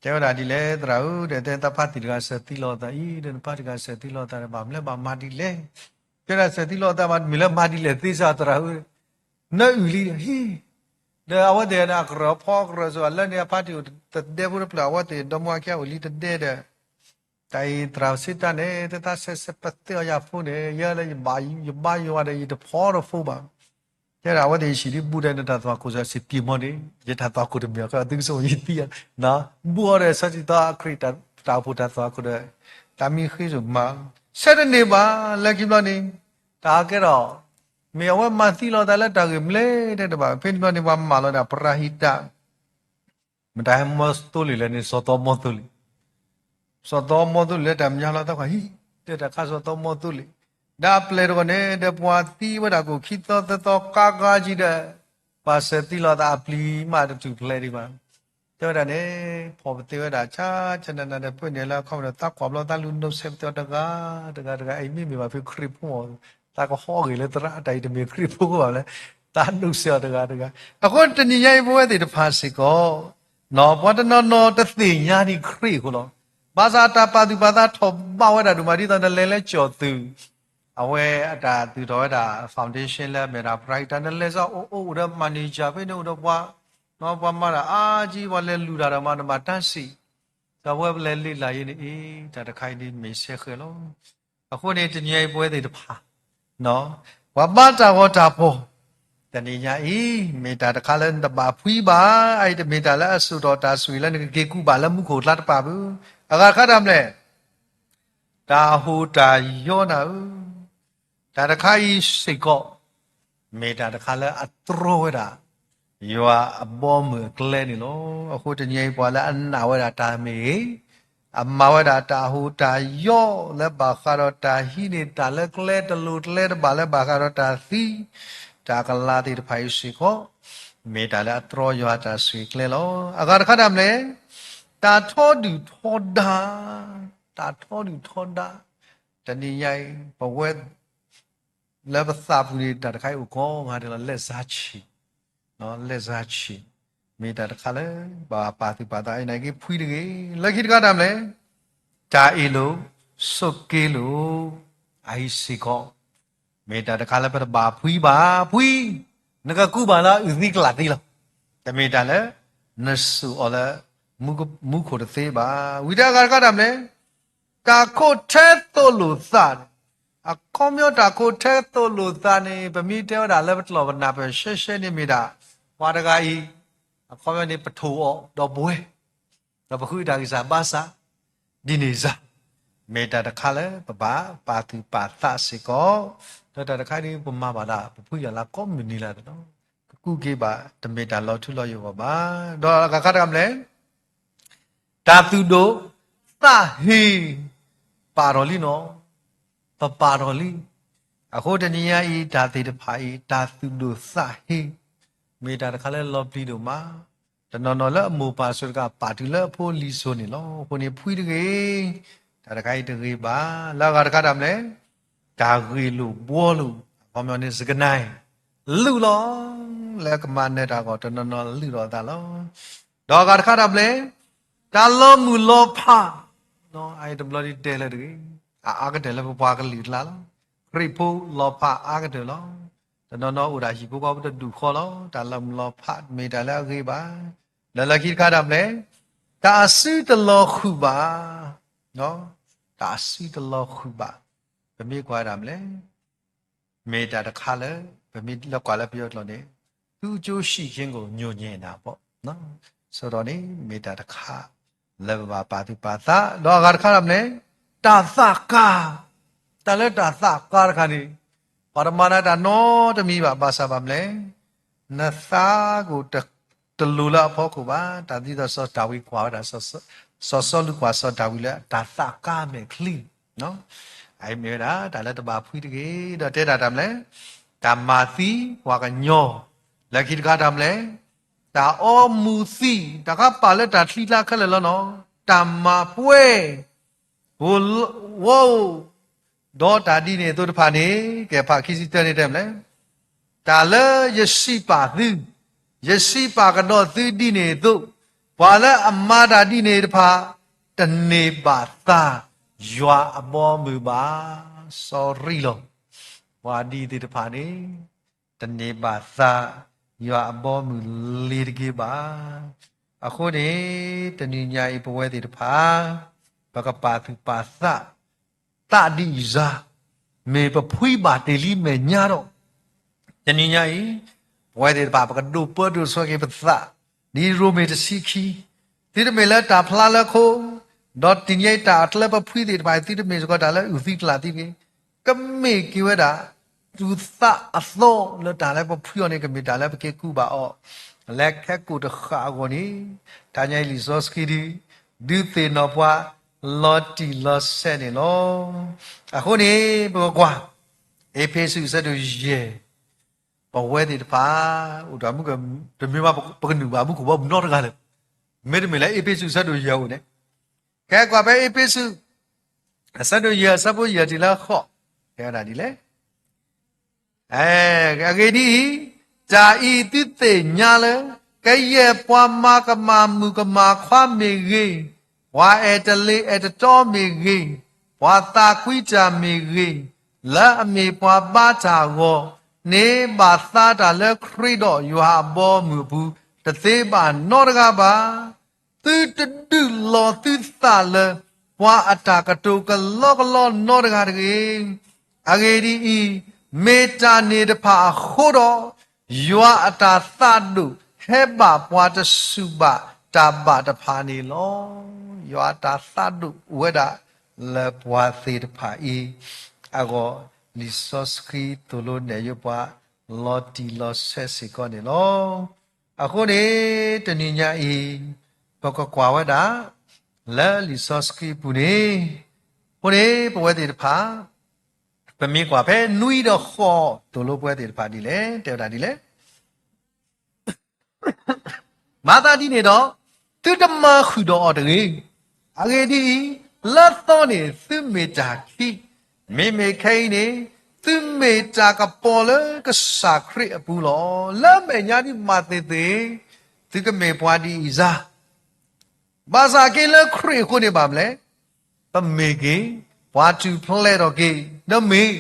တဲဝဲဒၣ်ဒ်လဲၣ်သရၣ်ဧၢ, ဒီးတဲတၢ်ဖါတံၢ်တဂၤစၢၤသံလီၤသးအံၤ, ဒီးနဖါတံၢ်တဂၤစၢၤသံလီၤသးဒီး ဘၣ်မနုၤဘၣ်မၤဒ်လဲၣ်, တဲဒၣ်စၢၤသံလီၤသးမး မ့ၢ်လၢမၤဒ်လဲၣ်သ့စ့ၢ်သရၣ်ဧၢ, နအုၣ်လံဒီးဟံၣ် ဒီးအဝဲသ့ၣ်န့ၣ် အကရၢၢ်ဖီကရၢၢ်စ့ၢ်ကီး လၢန့ၣ်အဖါတံၢ်အိၣ်တဒဲဖိတဖျၢၣ် အဝဲသ့ၣ်ဒီမါဝၤခံဂၤအိၣ်လံတဒဲဒီး, တၢ်အံၤသရၣ်စံးတၢ်န့ၣ် တၢ်သးစဲးစဲးပသ့အီၤယၤဖိန့ၣ် ယဲလၢယဘါ ယဘါယွၤဒီး ယတဖီတဖိဘၣ်, တဲဒၣ်အဝဲသ့ၣ်ယဟံၣ်ဒ်ဘူးဒီး နတၢ်သွၣ်ခိၣ်စ့ၢ်ကီးစံးပှၤမီၢ်န့ၣ် ယတၢ်သွၣ်ခိၣ်တမ့ၢ်အီၤ သုကဆိၣ်ယသံဧါ, ဘူးအီၤဒီး စီၤစံၣ်သီခရံာ် တၢ်အိၣ်ဖှိၣ်တၢ်သွၣ်ခိၣ်ဒီး တၢ်မံဃ့စိာ်မး, ဆဲးတန့ၢ်ဘၣ် လၢခံဘျီန့ၣ် တၢ်ကဲထီၣ် မ့ၢ်အဝဲမၤသံလီၤသးလၢတၢ်ဂ့ၢ်မနုၤလဲၣ်တဲတဘၣ်, ဖဲန့ၣ်ဘျီန့ၣ် ပှၤမၢလီၤဒၣ်ပရၤဟံးတၢ် မတၤဟဲမီသိလ့ၣ်လဲၣ်န့ၣ် စီၤသီမီသိလ့ၣ်, စီၤသီမီသိလ့ၣ်လၢတၢ်မညါလီၤသးခီဟံၣ် တဲတၢ်ခါစီၤသီမီသိလ့ၣ်, ဒီးအပျဲၢ်တဂီၢ်န့ၣ် ဒီးပှၤသံဝဲဒၣ်ကိၣ်ခံသီသၢသီကါကါကံဒီး ပှၤစၢၤသံလီၤသးအပျံၤမးတထူၣ်ဖျဲးဒံးဘၣ်, တဲဝဲဒၣ်န့ၣ် ဖီၣ်ပသ့ဝဲဒၣ်ဆါဆါနးနးဒီး ပၢနုာ်လၢအခီပညီ သးကွၢ်ဘျီသးလူၤနိးစဲးပသ့အီၤတဂၤတဂၤတဂၤ အံၤမ့မ့ၢ်ဘၣ်ဖဲခရံာ်ဖိမး သးကဟီဂ့ၤလၢသရၣ်တၢ်အံၤတမ့ၢ်ခရံာ်ဖိဘၣ်လဲၣ်, သးဒိးစဲးအီၤတဂၤတဂၤ, အဃိတနံၤညါအံၤ ပဝဲသ့ၣ်တဖၣ်စ့ၢ်ကီး ပှၤတနီၤနီၤတသ့ၣ်ညါဒံးခရံာ်အဃိလီၤ. ဘၣ်ဆၣ်တၢ်ပာ်သူၣ်ပာ်သးထီၣ်ဘးဝဲဒၣ်ဒိၣ်မး ဒ်သိးနလဲၤလၢကၠီၣ်သုး, အဝဲအတၢ်သူၣ်ထီၣ်ဝဲဒၣ် foundation လၢအမ့ၢ်ဒၣ် ပရၤဟံးတၢ် နလဲၤစ့ၢ်အိၣ်အိၣ်ဒီး manager ဖဲန့ၣ်အိၣ်ဒီးပှၤ, ပှၤမၤတၢ်အါကံ ပှၤလဲၤလူၤတၢ်ဒီးမၤနဘၣ်တၢ်စံး, ဒီးပဝဲပလဲၤလံာ်လၢ်ယံၤန့ၣ်အံၤ တၢ်တခါအံၤဒ်မ့ၢ်ဆဲးဃဲၤလီၤ. အဃိန့ၣ် တနံၤအံၤပဝဲသ့ၣ်တဖၣ် ပှၤဘါတၢ်ဂီၤတၢ်ဖီၣ် တနံၤညါအံၤ မ့ၢ်တၢ်တခါလၢနတဘၣ်ဖှံဘၣ်, အအံၤတမ့ၢ်တၢ်လၢအစိာ်ထီၣ်တၢ်ဆိၣ်ဂ့ၤလၢနကက့ၤကူးဘၣ်လၢမူခိၣ်အကျါတဖၣ်ဘၣ်. အဂၤတခါတၢ်မနုၤလဲၣ်, တၢ်ဟူးတၢ်ယီနၤဧၢ, တၢ်တခါအံၤစ့ၢ်ကီး မ့ၢ်တၢ်တခါလၢအတြီဝဲဒၣ် ယွၤအဘီအမုၢ်အကျဲန့ၣ်လီၤ. အဃိတနံၤအံၤပှၤလၢအနာ်ဝဲဒၣ်တၢ်မ့ၢ်ဂ့ၤ, အမၤဝဲဒၣ်တၢ်ဟူးတၢ်ယီလၢဘၣ်ဃးဒီးတၢ်ဟံးန့ၢ်တၢ်လၢကျဲတလိၤကျဲတဘၣ်လၢဘၣ်ဃးဒီးတၢ်သံ, တၢ်ကလၤသ့ၣ်တဖၣ်အံၤစ့ၢ်ကီး မ့ၢ်တၢ်လၢအတြီယွၤတၢ်ဆိၣ်ဂ့ၤကျဲလီၤ. အဂၤတခါတၢ်မနုၤလဲၣ်, တၢ်ထီဒုၣ်ထီဒါ, တၢ်ထီဒုၣ်ထီဒါ, တနံၤညါအံၤ ပဝဲ လၢပသးပူၤန့ၣ် တၢ်တခါအံၤအိၣ်ကိးဂၤဒဲးလီၤ. လၢၢ်စါဆံး, လၢၢ်စါဆံး, မ့ၢ်တၢ်တခါလၢ ဘၣ်ပာ်သူၣ်ပာ်သးအံၤန့ၣ်က့ၤဖှံတဂ့ၤ. လၢခံတခါတၢ်မနုၤလဲၣ်, တၢ်အ့ၣ်လိာ်ဆိးက့လိာ်, အအံၤစ့ၢ်ကီး မ့ၢ်တၢ်တခါလၢပတဘၣ်ဖှံဘၣ်ဖှံ, နကကူးဘၣ်လၢအုၣ်သံကလၣ်သံလီၤ. တမ့ၢ်တၢ်လၢ နစိာ်အီၤလၢ မူခိၣ်တသ့ဘၣ်. ဝံၤတၢ်အဂၤတခါတၢ်မနုၤလဲၣ်, တၢ်ခိးထဲသိးလိာ်သးန့ၣ်, အခီပညီတၢ်ခိးထဲသိးလိာ်သးန့ၣ် ပမ့ၢ်တဲဝဲဒၣ်လၢပကျိာ်ပနၢ်ပၢၢ်ရှဲရှဲန့ၣ်မ့ၢ်ဒၣ် ပှၤတဂၤအံၤ အခီပညီန့ၣ် ပထိၣ်အီၤဒီးဘှဲ ဒီးပဃုတၢ်ဂံၢ်စၢ်ဘါစၢ် ဒ်န့ၣ်စ့ၢ်, မ့ၢ်တၢ်တခါလၢပဘၣ်ပာ်သူၣ်ပာ်သးစ့ၢ်ကီး, ဒီးတၢ်တခါဒ်ပမၤဘၣ်ဒၣ် ပဖှံယွၤလၢကိးမုၢ်နံၤလၢ်လီၤ. ကကူးက့ၤဘၣ် တမ့ၢ်တၢ်လီၤထူလီၤယိာ်ဘၣ်ဘၣ်. ဒီးအဂၤတခါတၢ်မနုၤလဲၣ်, တၢ်သူၣ်ဒိၣ်သးဟ့ ပာ်ထီၣ်လံနီၤ, ပပာ်ထီၣ်လံ. အဃိတနံၤညါအံၤ တၢ်သ့ၣ်တဖၣ်အံၤ တၢ်သူၣ်ဒိၣ်သးဟ့ မ့ၢ်တၢ်တခါလၢလီၤပျံၤဒိၣ်မး, တနီၤနီၤလၢအမိၢ်ပၢ်အစိၤတဂၤ ပာ်တုၤလၢအဖိအလံၤစိၤန့ၣ်လီၤ. အဃိန့ၣ်ဖှံတဂ့ၤ, တၢ်တခါအံၤတဂ့ၤဘၣ်. လၢအဂၤတခါတၢ်မနုၤလဲၣ်, တၢ်ဂ့ၢ်လိာ်ဘှီလိာ်, အခီပညီန့ၣ် စကနၢ် လုၢ်လီၤ, လၢကမၤနၢၤတၢ်အဂီၢ်တနီၤနီၤလုၢ်လီၤအသးလီၤ. ဒီးအဂၤတခါတၢ်မနုၤလဲၣ်, တၢ်လီၤမုၢ်လီၤဖး, အအံၤတဘျီဒ်တဲလၢတဂ့ၤ, အအါကတၢၢ်လၢပပှၤကလုာ်အကျါလီၤ. ခရံာ်ဖိလီၤဖးအါကတၢၢ်လီၤ. တနီၤနီၤအိၣ်ဒၣ်ဟံၣ်ဖိဃီဖိတဒူၣ်ဃီလီၤ. တၢ်လီၤမုၢ်လီၤဖးမ့ၢ်တၢ်လၢအဂ့ၤဘၣ်. ဒီးလၢခံတခါတၢ်မနုၤလဲၣ်, တၢ်အစုတလီၤဃုာ်ဘၣ်, တၢ်အစုတလီၤဃုာ်ဘၣ်. ပမ့ၢ်ကွၢ်တၢ်မနုၤလဲၣ်, မ့ၢ်တၢ်တခါလၢ ပမ့ၢ်လၢကွၢ်လၢပယီၤကျိာ်န့ၣ် သူအကျိုးရှိခြင်းကို ငြိုငြင်တာပေါ့, အဃိဒီးန့ၣ် မ့ၢ်တၢ်တခါ လၢပဘၣ်ပာ်သူၣ်ပာ်သး, ဒီးအဂၤတခါတၢ်မနုၤလဲၣ်, တၢ်သးကါ, တၢ်လၢတၢ်သးကါတခါန့ၣ် ပှၤတမၤနၤတၢ်နီတမံၤဘၣ်, ဘၣ်ဆၣ်ဘၣ်မနုၤလဲၣ်, နသးကိၣ်တလိၤလၢအဖီခိၣ်ဘၣ်, တၢ်ဒ်သိးစီၤဒၤဝံးကွၢ်ဝဲဒၣ်စီၤ စီၤစီလူးကွၢ်စီၤဒၤဝံးလၢတၢ်သးကါမဲာ်ချံ, အအံၤမ့ၢ်ဝဲဒၣ် တၢ်လၢတဘၣ်ဖှံတဂ့ၤ, ဒီးတဲဒၣ်တၢ်မနုၤလဲၣ်, တၢ်မၤသံပှၤကညီ, လၢခံတခါတၢ်မနုၤလဲၣ်, တၢ်အီမူၤသံ, တၢ်ခါပာ်လၢတၢ်ချံကျါခဲလၢာ်လီၤနီၤ, တၢ်မၤပှဲၤ ဝီ ဒီးတၢ်ဒ်န့ၣ်အသိးတဖၣ်န့ၣ်, ကဲဖးခံဆံတၢန့ၣ်တဲမနုၤလဲၣ်, တၢ်လၢယစံးပာ်သု, ယစံးပာ်ကဒီးသုဒ်န့ၣ်အသိး, ပှၤလၢအမၤတၢ်ဒ်န့ၣ်တဖၣ်, တန့ၢ်ဘၣ်သါယွၤအဘီအမုၢ်ဘၣ်. Sorry လီၤ. ပှၤဒ်သ့ၣ်တဖၣ်န့ၣ် တန့ၢ်ဘၣ်သါ ယွၤအဘီအမုၢ်လ့ၤတဂ့ၤဘၣ်. အဃိန့ၣ် တနံၤညါအံၤပဝဲသ့ၣ်တဖၣ် ပကပာ်သူၣ်ပာ်သး သးဒ်အံၤစါ, မ့ၢ်ပဖှံဘၣ်တ့ၢ်လံမဲာ်ညါဒီး, တနံၤညါအံၤ ပဝဲသ့ၣ်တဖၣ် ပကဒိၣ်ပၢဒိၣ်ဆှၢက့ၤပသး, ဒ်ရိမ့ၤတဆံခံ, သုတမ့ၢ်လၢတၢ်ဖျါလၢခိ, ဒီးတနံၤညါအံၤတၢ်အကျဲပဖှံသ့ၣ်တဖၣ် သုတမ့ၢ်စ့ၢ်ကီးတၢ်လၢအုၣ်သံကျၣ်သံတဂ့ၤ, ကမ့ၢ်က့ၤဝဲဒၣ် သူၣ်သးအသီလၢတၢ်လၢပဖှံအီၤန့ၣ် ကမ့ၢ်တၢ်လၢပက့ၤကူးဘၣ်အီၤ, လၢခဲကိာ်တဃာ်အဂီၢ်န့ၣ်, တနံၤညါအံၤလံာ်စီဆှံဒုး ဒုးသ့ၣ်နီၣ်ပှၤ လီၤတံၢ်လီၤဆဲးန့ၣ်လီၤ. အဃိန့ၣ် ပကကွၢ် အ့းဖ့းစူးအဆၢဒိၣ်ယဲၢ်, ပဝဲသ့ၣ်တဖၣ် အိၣ်တၢ်မူက တမ့ၢ်ဘၣ် ပကနုာ်ဘၣ်မူခိၣ်ဘီမုၢ်နီတဂၤလၢၤ, မ့တမ့ၢ်လၢအ့းဖ့းစူးအဆၢဒိၣ်ယဲၢ်အိၣ်န့ၣ်, ကဲကွၢ်ဖဲအ့းဖ့းစူး အဆၢဒိၣ်ယဲၢ် အဆၢဖိယဲၢ်တုၤလၢဃိး, တဲဝဲဒၣ်ဒ်လဲၣ် အဂ့ၢ်ဒ်အံၤ, တၢ်အံၤသုသ့ၣ်ညါလၢ ကယဲၢ်ပှၤမၤကမၣ်မုၣ်ကမၣ်ခွါမ့ၢ်ဂ့ၤ, ပှၤအဲၣ်တလ့ၤအဲၣ်တတီမ့ၢ်ဂ့ၤ, ပှၤသးကွံတၢ်မ့ၢ်ဂ့ၤ, လၢအမ့ၢ်ပှၤဘါတၢ်အဂီၢ်, န့ၢ်ဘၣ်သါတၢ်လၢခရံာ်ဒီးယွၤအဘီအမုၢ်အပူၤ တသ့ဘၣ်နီတဂၤဘၣ်. သုတဒုးလီၤသုသးလၢ ပှၤအတၢ်ကတိၤကလီကလီနီတဂၤတဂ့ၤ. အဂ့ၢ်ဒ်အံၤ, မ့ၢ်တၢ်န့ၣ်တဖၣ်အဃိဒီး, ယွၤအတၢ်သးဒိၣ်ဟဲဘၣ်ပှၤတစူၢ်ဘၣ်တၢ်ဘၣ်တဖၣ်န့ၣ်လီၤ. ယွၤအတၢ်သးဒိၣ်အိၣ်ဝဲဒၣ်လၢပှၤသ့ၣ်တဖၣ်အံၤ အဂီၢ်, လံာ်စီဆှံသိၣ်လိနဲၣ်ယိပှၤ လီၤတံၢ်လီၤဆဲးစ့ၢ်ကီးန့ၣ်လီၤ. အဃိန့ၣ် တနံၤညါအံၤ ပကကွၢ်ဝဲဒၣ် လၢလံာ်စီဆှံအပူၤန့ၣ်, အဃိန့ၣ် ပဝဲသ့ၣ်တဖၣ် ပမ့ၢ်ကွၢ်ဖဲနွံဒီးဃိး သိၣ်လိပဝဲသ့ၣ်တဖၣ်ဒ်လဲၣ်, တဲဝဲဒၣ်ဒ်လဲၣ် မၤသးဒ်န့ၣ်ဒီး, သုတမၤဃုာ်ဒီးအီၤတဂ့ၤ. အဂ့ၢ်ဒ်အံၤ, လၢသီန့ၣ်သုမ့ၢ်တၢ်ခံ, မ့မ့ၢ်ခဲအံၤန့ၣ် သုမ့ၢ်တၢ်ကပီၤလၢကစၢ်ခရံာ်အပူၤလီၤ. လၢမဲာ်ညါဒ်မၤသ့ၣ်သ့ၣ်, သုကမ့ၢ်ပှၤဒ်အံၤစါ ဘၣ်ဆၣ်က့လၢခရံာ်အဃိန့ၣ်ဘၣ်မနုၤလဲၣ်, ပမ့ၢ်က့ၤ ပှၤထူၣ်ဖျဲးထီၣ်က့ၤ နမ့ၢ်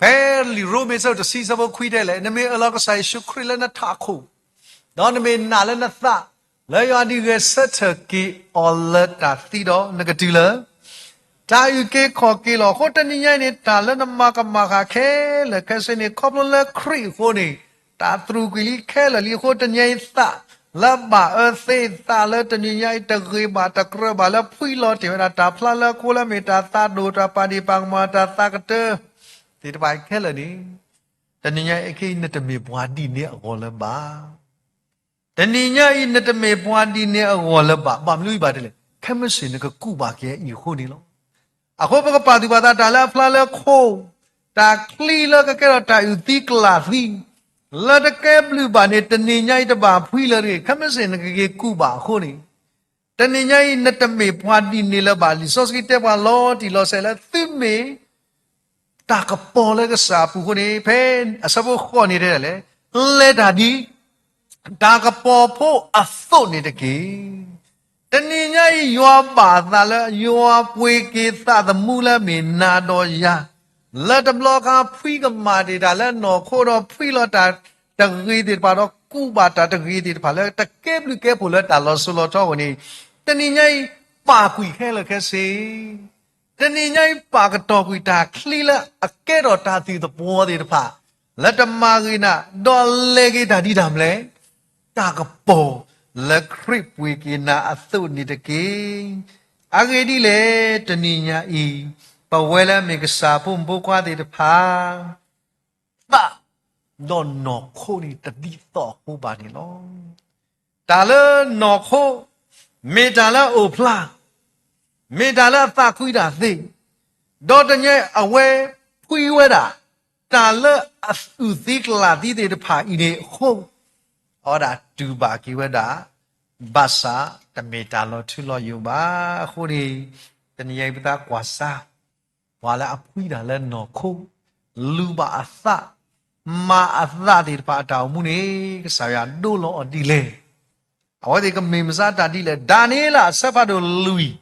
ဖဲလံာ်ရိမ့ၤအဆၢဒိၣ်တဆံအဆၢဖိခွံတဲလဲၣ်, နမ့ၢ်အၢၣ်လီၤကစၢ်ယ့ၣ်ၡူးခရံာ်လၢနထးခိၣ်, ဒီးနမ့ၢ်နာ်လၢနသး လၢယွၤဒုးဂဲၤဆၢထၢၣ်က့ၤအီၤလၢတၢ်သံဒီး နကတုၤလၢ တၢ်အုၣ်က့ၤခီၣ်က့ၤလီၤ. အဃိတနံၤညါအံၤန့ၣ် တၢ်လၢနမၤကမၣ်ဃာ်ခဲလၢာ်ခဲဆ့န့ၣ် ခီဖျိလၢခရံာ်အဃိန့ၣ် တၢ်သရူးကွံာ်လံခဲလၢာ်လံ. အဃိတနံၤညါအံၤသးလၢဘၣ်အၢသ့, သးလၢတနံၤညါအံၤတဂ့ၤဘၣ်တကြၢးဘၣ်လၢဖှံလီၤတ့ၢ်ဝဲဒၣ်တၢ်ဖျါလၢအဃိလၢမ့ၢ်တၢ်သးဒိၣ်တၢ်ပာ်ဒံးပာ်ကမၣ်တၢ်သးကတၢၢ်သ့ၣ်တဖၣ်ခဲလၢာ်န့ၣ်, တနံၤညါအံၤခဲအံၤ နတမ့ၢ်ပှၤဒ်န့ၣ်အဂီၢ်လၢၤဘၣ်. တနံၤညါအံၤ နတမ့ၢ်ပှၤဒ်န့ၣ်အဂီၢ်လၢၤဘၣ်. ဘၣ်မနုၤအံၤဘၣ်တဲလဲၣ်, ခဲမုၢ်ဆ့ၣ်နကကူးဘၣ်က့ၤအံၤအဃိန့ၣ်လီၤ. အဃိပကပာ်သူၣ်ပာ်သးတၢ်လၢအဖျါလၢခိ, တၢ်ချံလၢကကဲထီၣ်တၢ်အုၣ်သံကျၣ်သံ, လၢတကဲဘျုးဘၣ်န့ၣ် တနံၤညါအံၤတဘၣ်ဖှံလၢၤတဂ့ၤ. ခဲမုၢ်ဆ့ၣ်နကက့ၤကူးဘၣ်အဃိန့ၣ်, တနံၤညါအံၤ နတမ့ၢ်ပှၤဒ်န့ၣ်လၢၤဘၣ်. လံာ်စီဆှံတဲပှၤလီၤတံၢ်လီၤဆဲးလၢသုမ့ၢ် တၢ်ကပီၤလၢကစၢ်အပူၤအဃိန့ၣ်, ဖဲအဆၢဖိဃိးန့ၣ်တဲဒ်လဲၣ်, လဲၤတၢ်ဒ် တၢ်ကပီၤဖိအသိးန့ၣ်တက့ၢ်. တနံၤညါအံၤ ယွၤဘၣ်သးလၢ ယွၤပှ့ၤက့ၤသးသမူလၢမ့ၢ်နၤဒီးယၤ, လၢတဘျီခါဖှံကမၣ်တ့ၢ်တၢ်လၢနီၢ်ခိဒီးဖှံလီၤတၢ်တဂ့ၤသ့ၣ်တဖၣ်ဒီးကူးဘၣ်တၢ်တဂ့ၤသ့ၣ်တဖၣ်လၢတကဲဘျုးကဲဖှိၣ်လၢတၢ်လီၤစိၤလီၤထီအဂီၢ်န့ၣ်, တနံၤညါအံၤ ပာ်ကွံာ်ခဲလၢာ်ခဲဆ့ တနံၤညါအံၤ ပာ်ကတီၤကွံာ်တၢ်ချံလၢအကဲထီၣ်တၢ်သ့ၣ်သပှီၤသ့ၣ်တဖၣ် လၢတမၤဂ့ၤနၤ, ဒီးလဲၤက့ၤတၢ်ဒ်တၢ်မနုၤလဲၣ်, တၢ်ကပီၤလၢခရံာ်ပှ့ၤက့ၤနၤအသိးန့ၣ်တက့ၢ်. အဂ့ၢ်ဒ်လဲၣ်, တနံၤညါအံၤ ပဝဲလၢအမ့ၢ်ကစၢ်ဖိမုၣ်ဖိခွါသ့ၣ်တဖၣ် သးဒီးနီၢ်ခိန့ၣ်တဒ်သိးအဃိဘၣ်န့ၣ်လီၤ. တၢ်လၢနီၢ်ခိ မ့ၢ်တၢ်လၢအအိၣ်ဖျါ, မ့ၢ်တၢ်လၢအသးကွံတၢ်သ့, ဒီးတနံၤအံၤအဝဲဖှံဝဲဒၣ် တၢ်လၢအအုၣ်သံကလၢ်သံသ့ၣ်တဖၣ်အံၤန့ၣ်အဃိ, အဝဲဒၣ်တူၢ်ဘၣ်က့ၤဝဲဒၣ်, ဘၣ်ဆၣ်တမ့ၢ်တၢ်လီၤထူလီၤယိာ်ဘၣ်. အဃိန့ၣ် တနံၤအံၤပသးကွၢ်စါ ပှၤလၢအဖှံတၢ်လၢနီၢ်ခိ, လူၤဘၣ်အသး, မၤအသးသ့ၣ်တဖၣ်အတၢ်အိၣ်မူန့ၣ် ကစၢ်ယွၤဒိလီၤအီၤဒ်လဲၣ်. အဝဲသ့ၣ်ကမ့ၢ်မစါတၢ်ဒ်လဲၣ်. ဒၤနံးယ့လးအဆၢဖးဒိၣ်လွံၢ်,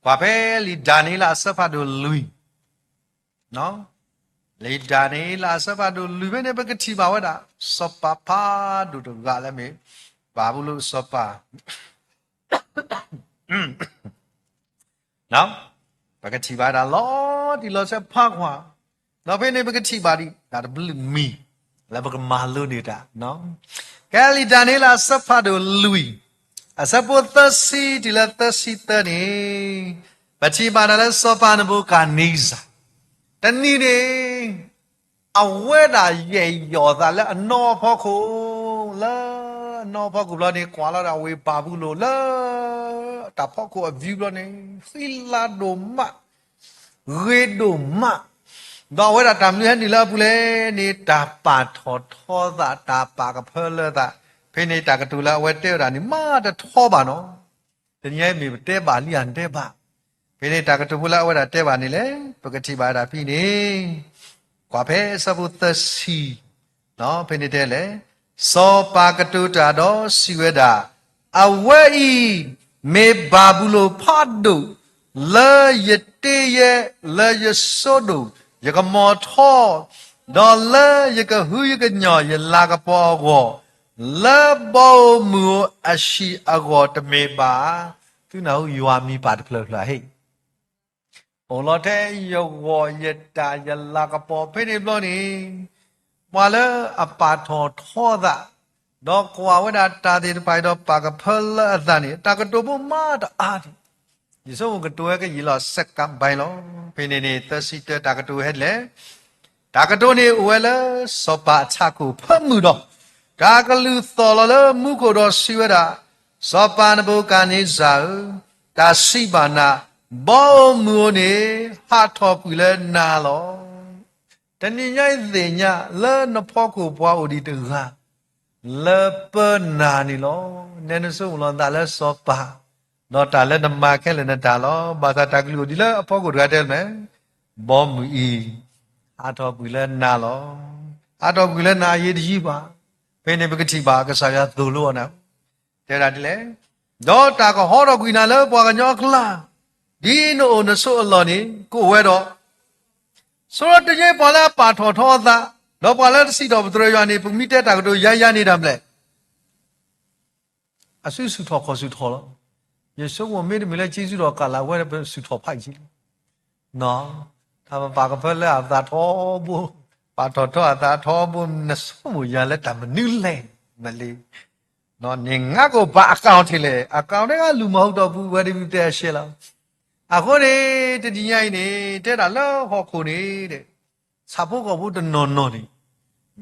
ကွၢ်ဖဲလံာ်ဒၤနံးယ့လးအဆၢဖးဒိၣ်လွံၢ်, လံာ်ဒၤနံးယ့လးအဆၢဖးဒိၣ်လွံၢ်ဖဲန့ၣ် ပကထံၣ်ဘၣ်ဝဲဒၣ် စီၤပၤဖးဒိၣ်တဂၤလၢမ့ၢ် ဘၤဘူလိၣ်စီၤပၤ ပကထံၣ်ဘၣ်ဝဲဒၣ်လီၤတံၢ်လီၤဆဲးဖးကွၢ်, ဒီးဖဲန့ၣ်ပကထံၣ်ဘၣ်ဒံးတၢ်တဘျုးမံၤ လၢပကမၤလိန့ၢ်တၢ်, ကဲလံာ်ဒၤနံးယ့လးအဆၢဖးဒိၣ်လွံၢ်, အဆၢဖိသၢဆံတုၤလၢသၢဆံသၢန့ၣ်, ပထံၣ်ဘၣ်တၢ်လၢစီၤပၤနဘူၤခၣ်နံစၤ တနံၤန့ၣ် အဝဲဒၣ်ယဲၢ်ယီၣ်သးလၢအနီၢ်ဖီခိၣ်, လၢအနီၢ်ဖီခိၣ်ဘျီန့ၣ် ကွၢ်လီၤဒၣ်ဝ့ၢ်ဘၤဘူလိၣ်လၢ တၢ်ဖီခိၣ်အ view ဘျီန့ၣ် ဃံလၤဒိၣ်မး, ဂ့ၤဒိၣ်မး, ဒီးအဝဲဒၣ်တၢ်မနုၤဟဲနုာ်လၢအပူၤလဲၣ်န့ၣ် တၢ်ပာ်ထီၣ်ထီသး တၢ်ပာ်ကဖၢလၢသး, ဖဲန့ၣ်တၢ်ကတိၤလၢအဝဲတဲဝဲဒၣ်န့ၣ် မ့ၢ်တထီဘၣ်နီၤ တနံၤအံၤမ့ၢ်ပတဲဘၣ်လံဧါ နတဲဘၣ်, ဖဲန့ၣ်တၢ်ကတိၤဖိလၢအဝဲဒၣ်တဲဘၣ်န့ၣ်လဲၣ် ပကထံၣ်ဘၣ်ဝဲဒၣ်ဖဲန့ၣ်, ကွၢ်ဖဲအဆၢဖိသၢဆံ, ဖဲန့ၣ်တဲလဲၣ်, စီၤပၤကတိၤတၢ်ဒီးစံးဝဲဒၣ်, အဝဲအံၤ မ့ၢ်ဘၤဘူလိၣ်ဖးဒိၣ် လၢယတ့ယဲ လၢယစိဒိၣ် ယကမီၤထီ, ဒီးလၢယကဟုယကညီၢ်ယလၤကပီၤအဂီၢ်, လၢဘီဧိၤမုၢ်ဧိၤအဟံၣ်အဂီၢ်တမ့ၢ်ဘၣ်ဧါ. သုနၢ်ဟူယွၤမံၤပၢ်တဖျၢၣ်ဖျၢၣ်ဟ့ၣ်, အိၣ်လီၤထဲယဂီၢ်ယတၢ်ယလၤကပီၤဖဲန့ၣ်ဘျီန့ၣ်, ပှၤလၢအပာ်ထီၣ်ထီသး, ဒီးကွၢ်ဝဲဒၣ်တၢ်သ့ၣ်တဖၣ်အံၤဒီးပာ်ကဖၢလၢအသးန့ၣ် တၢ်ကတိၤဖိမးတအါန့ၣ်, ယဆိကမိၣ်ကတိၤဝဲကယံာ်လီၤ secondပိုင်း လီၤ. ဖဲန့ၣ်န့ၣ် သၢဆံတၢ တၢ်ကတိၤဟဲဒ်လဲၣ်, တၢ်ကတိၤန့ၣ်အိၣ်ဝဲလၢစီၤပၤအထးခိၣ်ဖၢမုၢ်ဒီး, တၢ်ကလုၢ်သီၣ်လီၤလၢမူခိၣ်ဒီးစံးဝဲဒၣ်, စီၤပၤနဘူၤခၣ်နံစၤဧၢ, တၢ်စံးဘၣ်နၤ, ဘီဧိၤမုၢ်ဧိၤန့ၣ် ဟးထီၣ်ကွံာ်လၢနၤလီၤ. တနံၤညါအံၤသ့ၣ်ညါလၢနဖီခိၣ်ပှၤအိၣ်ဒံးတဂၤ လၢပၢနၤန့ၣ်လီၤ. နဲနဆိကမိၣ်လီၤနသးလၢစီၤပၤ, ဒီးတၢ်လၢနမၤခဲလၢာ်နတၢ်လီၤ. ဘၣ်ဆၣ်တၢ်ကလုၢ်အိၣ်ဒံးလၢအဖီခိၣ်တဂၤတဲလဲၣ်, ဘီမုၢ်အံၤ ဟးထီၣ်ကွံာ်လၢနၤလီၤ. ဟးထီၣ်ကွံာ်လၢနၤအယံၤတယံၤဘၣ်. ဖဲန့ၣ်ပကထံၣ်ဘၣ်ကစၢ်ယွၤသိၣ်လိအီၤန့ၣ်, တဲဒၣ်ဒ်လဲၣ်, ဒီးတၢ်ကဟီထီၣ်ကွံာ်နၤလၢပှၤကညီအကျါ, ဒ်နအိၣ်နဆိးအလီၢ်န့ၣ် ကအိၣ်ဝဲဒီး ဆိဒီးတယ့ပှၤလၢအပာ်ထီၣ်ထီအသး, ဒီးပှၤလၢတစံးထီၣ်ပတြၢၤယွၤန့ၣ် ပမ့ၢ်တဲတၢ်ကတိၤယါယါန့ၣ်ဒၣ်မလဲၣ်, အစုဆူၣ်ထီၣ်ခီၣ်ဆူၣ်ထီၣ်လီၤ. ယဆိကမိၣ်မ့တမ့ၢ်လၢက့ၤဆူၣ်ထီၣ်ကးလၢ်ဝဲ ပဆူၣ်ထီၣ်ဖးယံာ်လီၤ. တၢ်ပပာ်ကဖၢလၢအသးထီဘိ, ပာ်ထီၣ်ထီအသးထီဘိ နဆိကမိၣ်ယၤလၢတၢ်မနုၤလဲၣ်, မ့ၢ်လံ နငါကအိၣ်ပာ်အကၣ်အီၤထံးလဲၣ်, အကၣ်အီၤန့ၣ်ဂၤလူၤမၤဟူထီၣ်ပူၤဝဲဒ်မ့ၢ်တဲအရှဲလီၤ. အဃိန့ၣ် တနံၤညါအံၤန့ၣ် တဲဒၣ်လၢဟီၣ်ခိၣ်န့ၣ်, ဆၣ်ဖိကီၢ်ဖိတနီၤနီၤန့ၣ်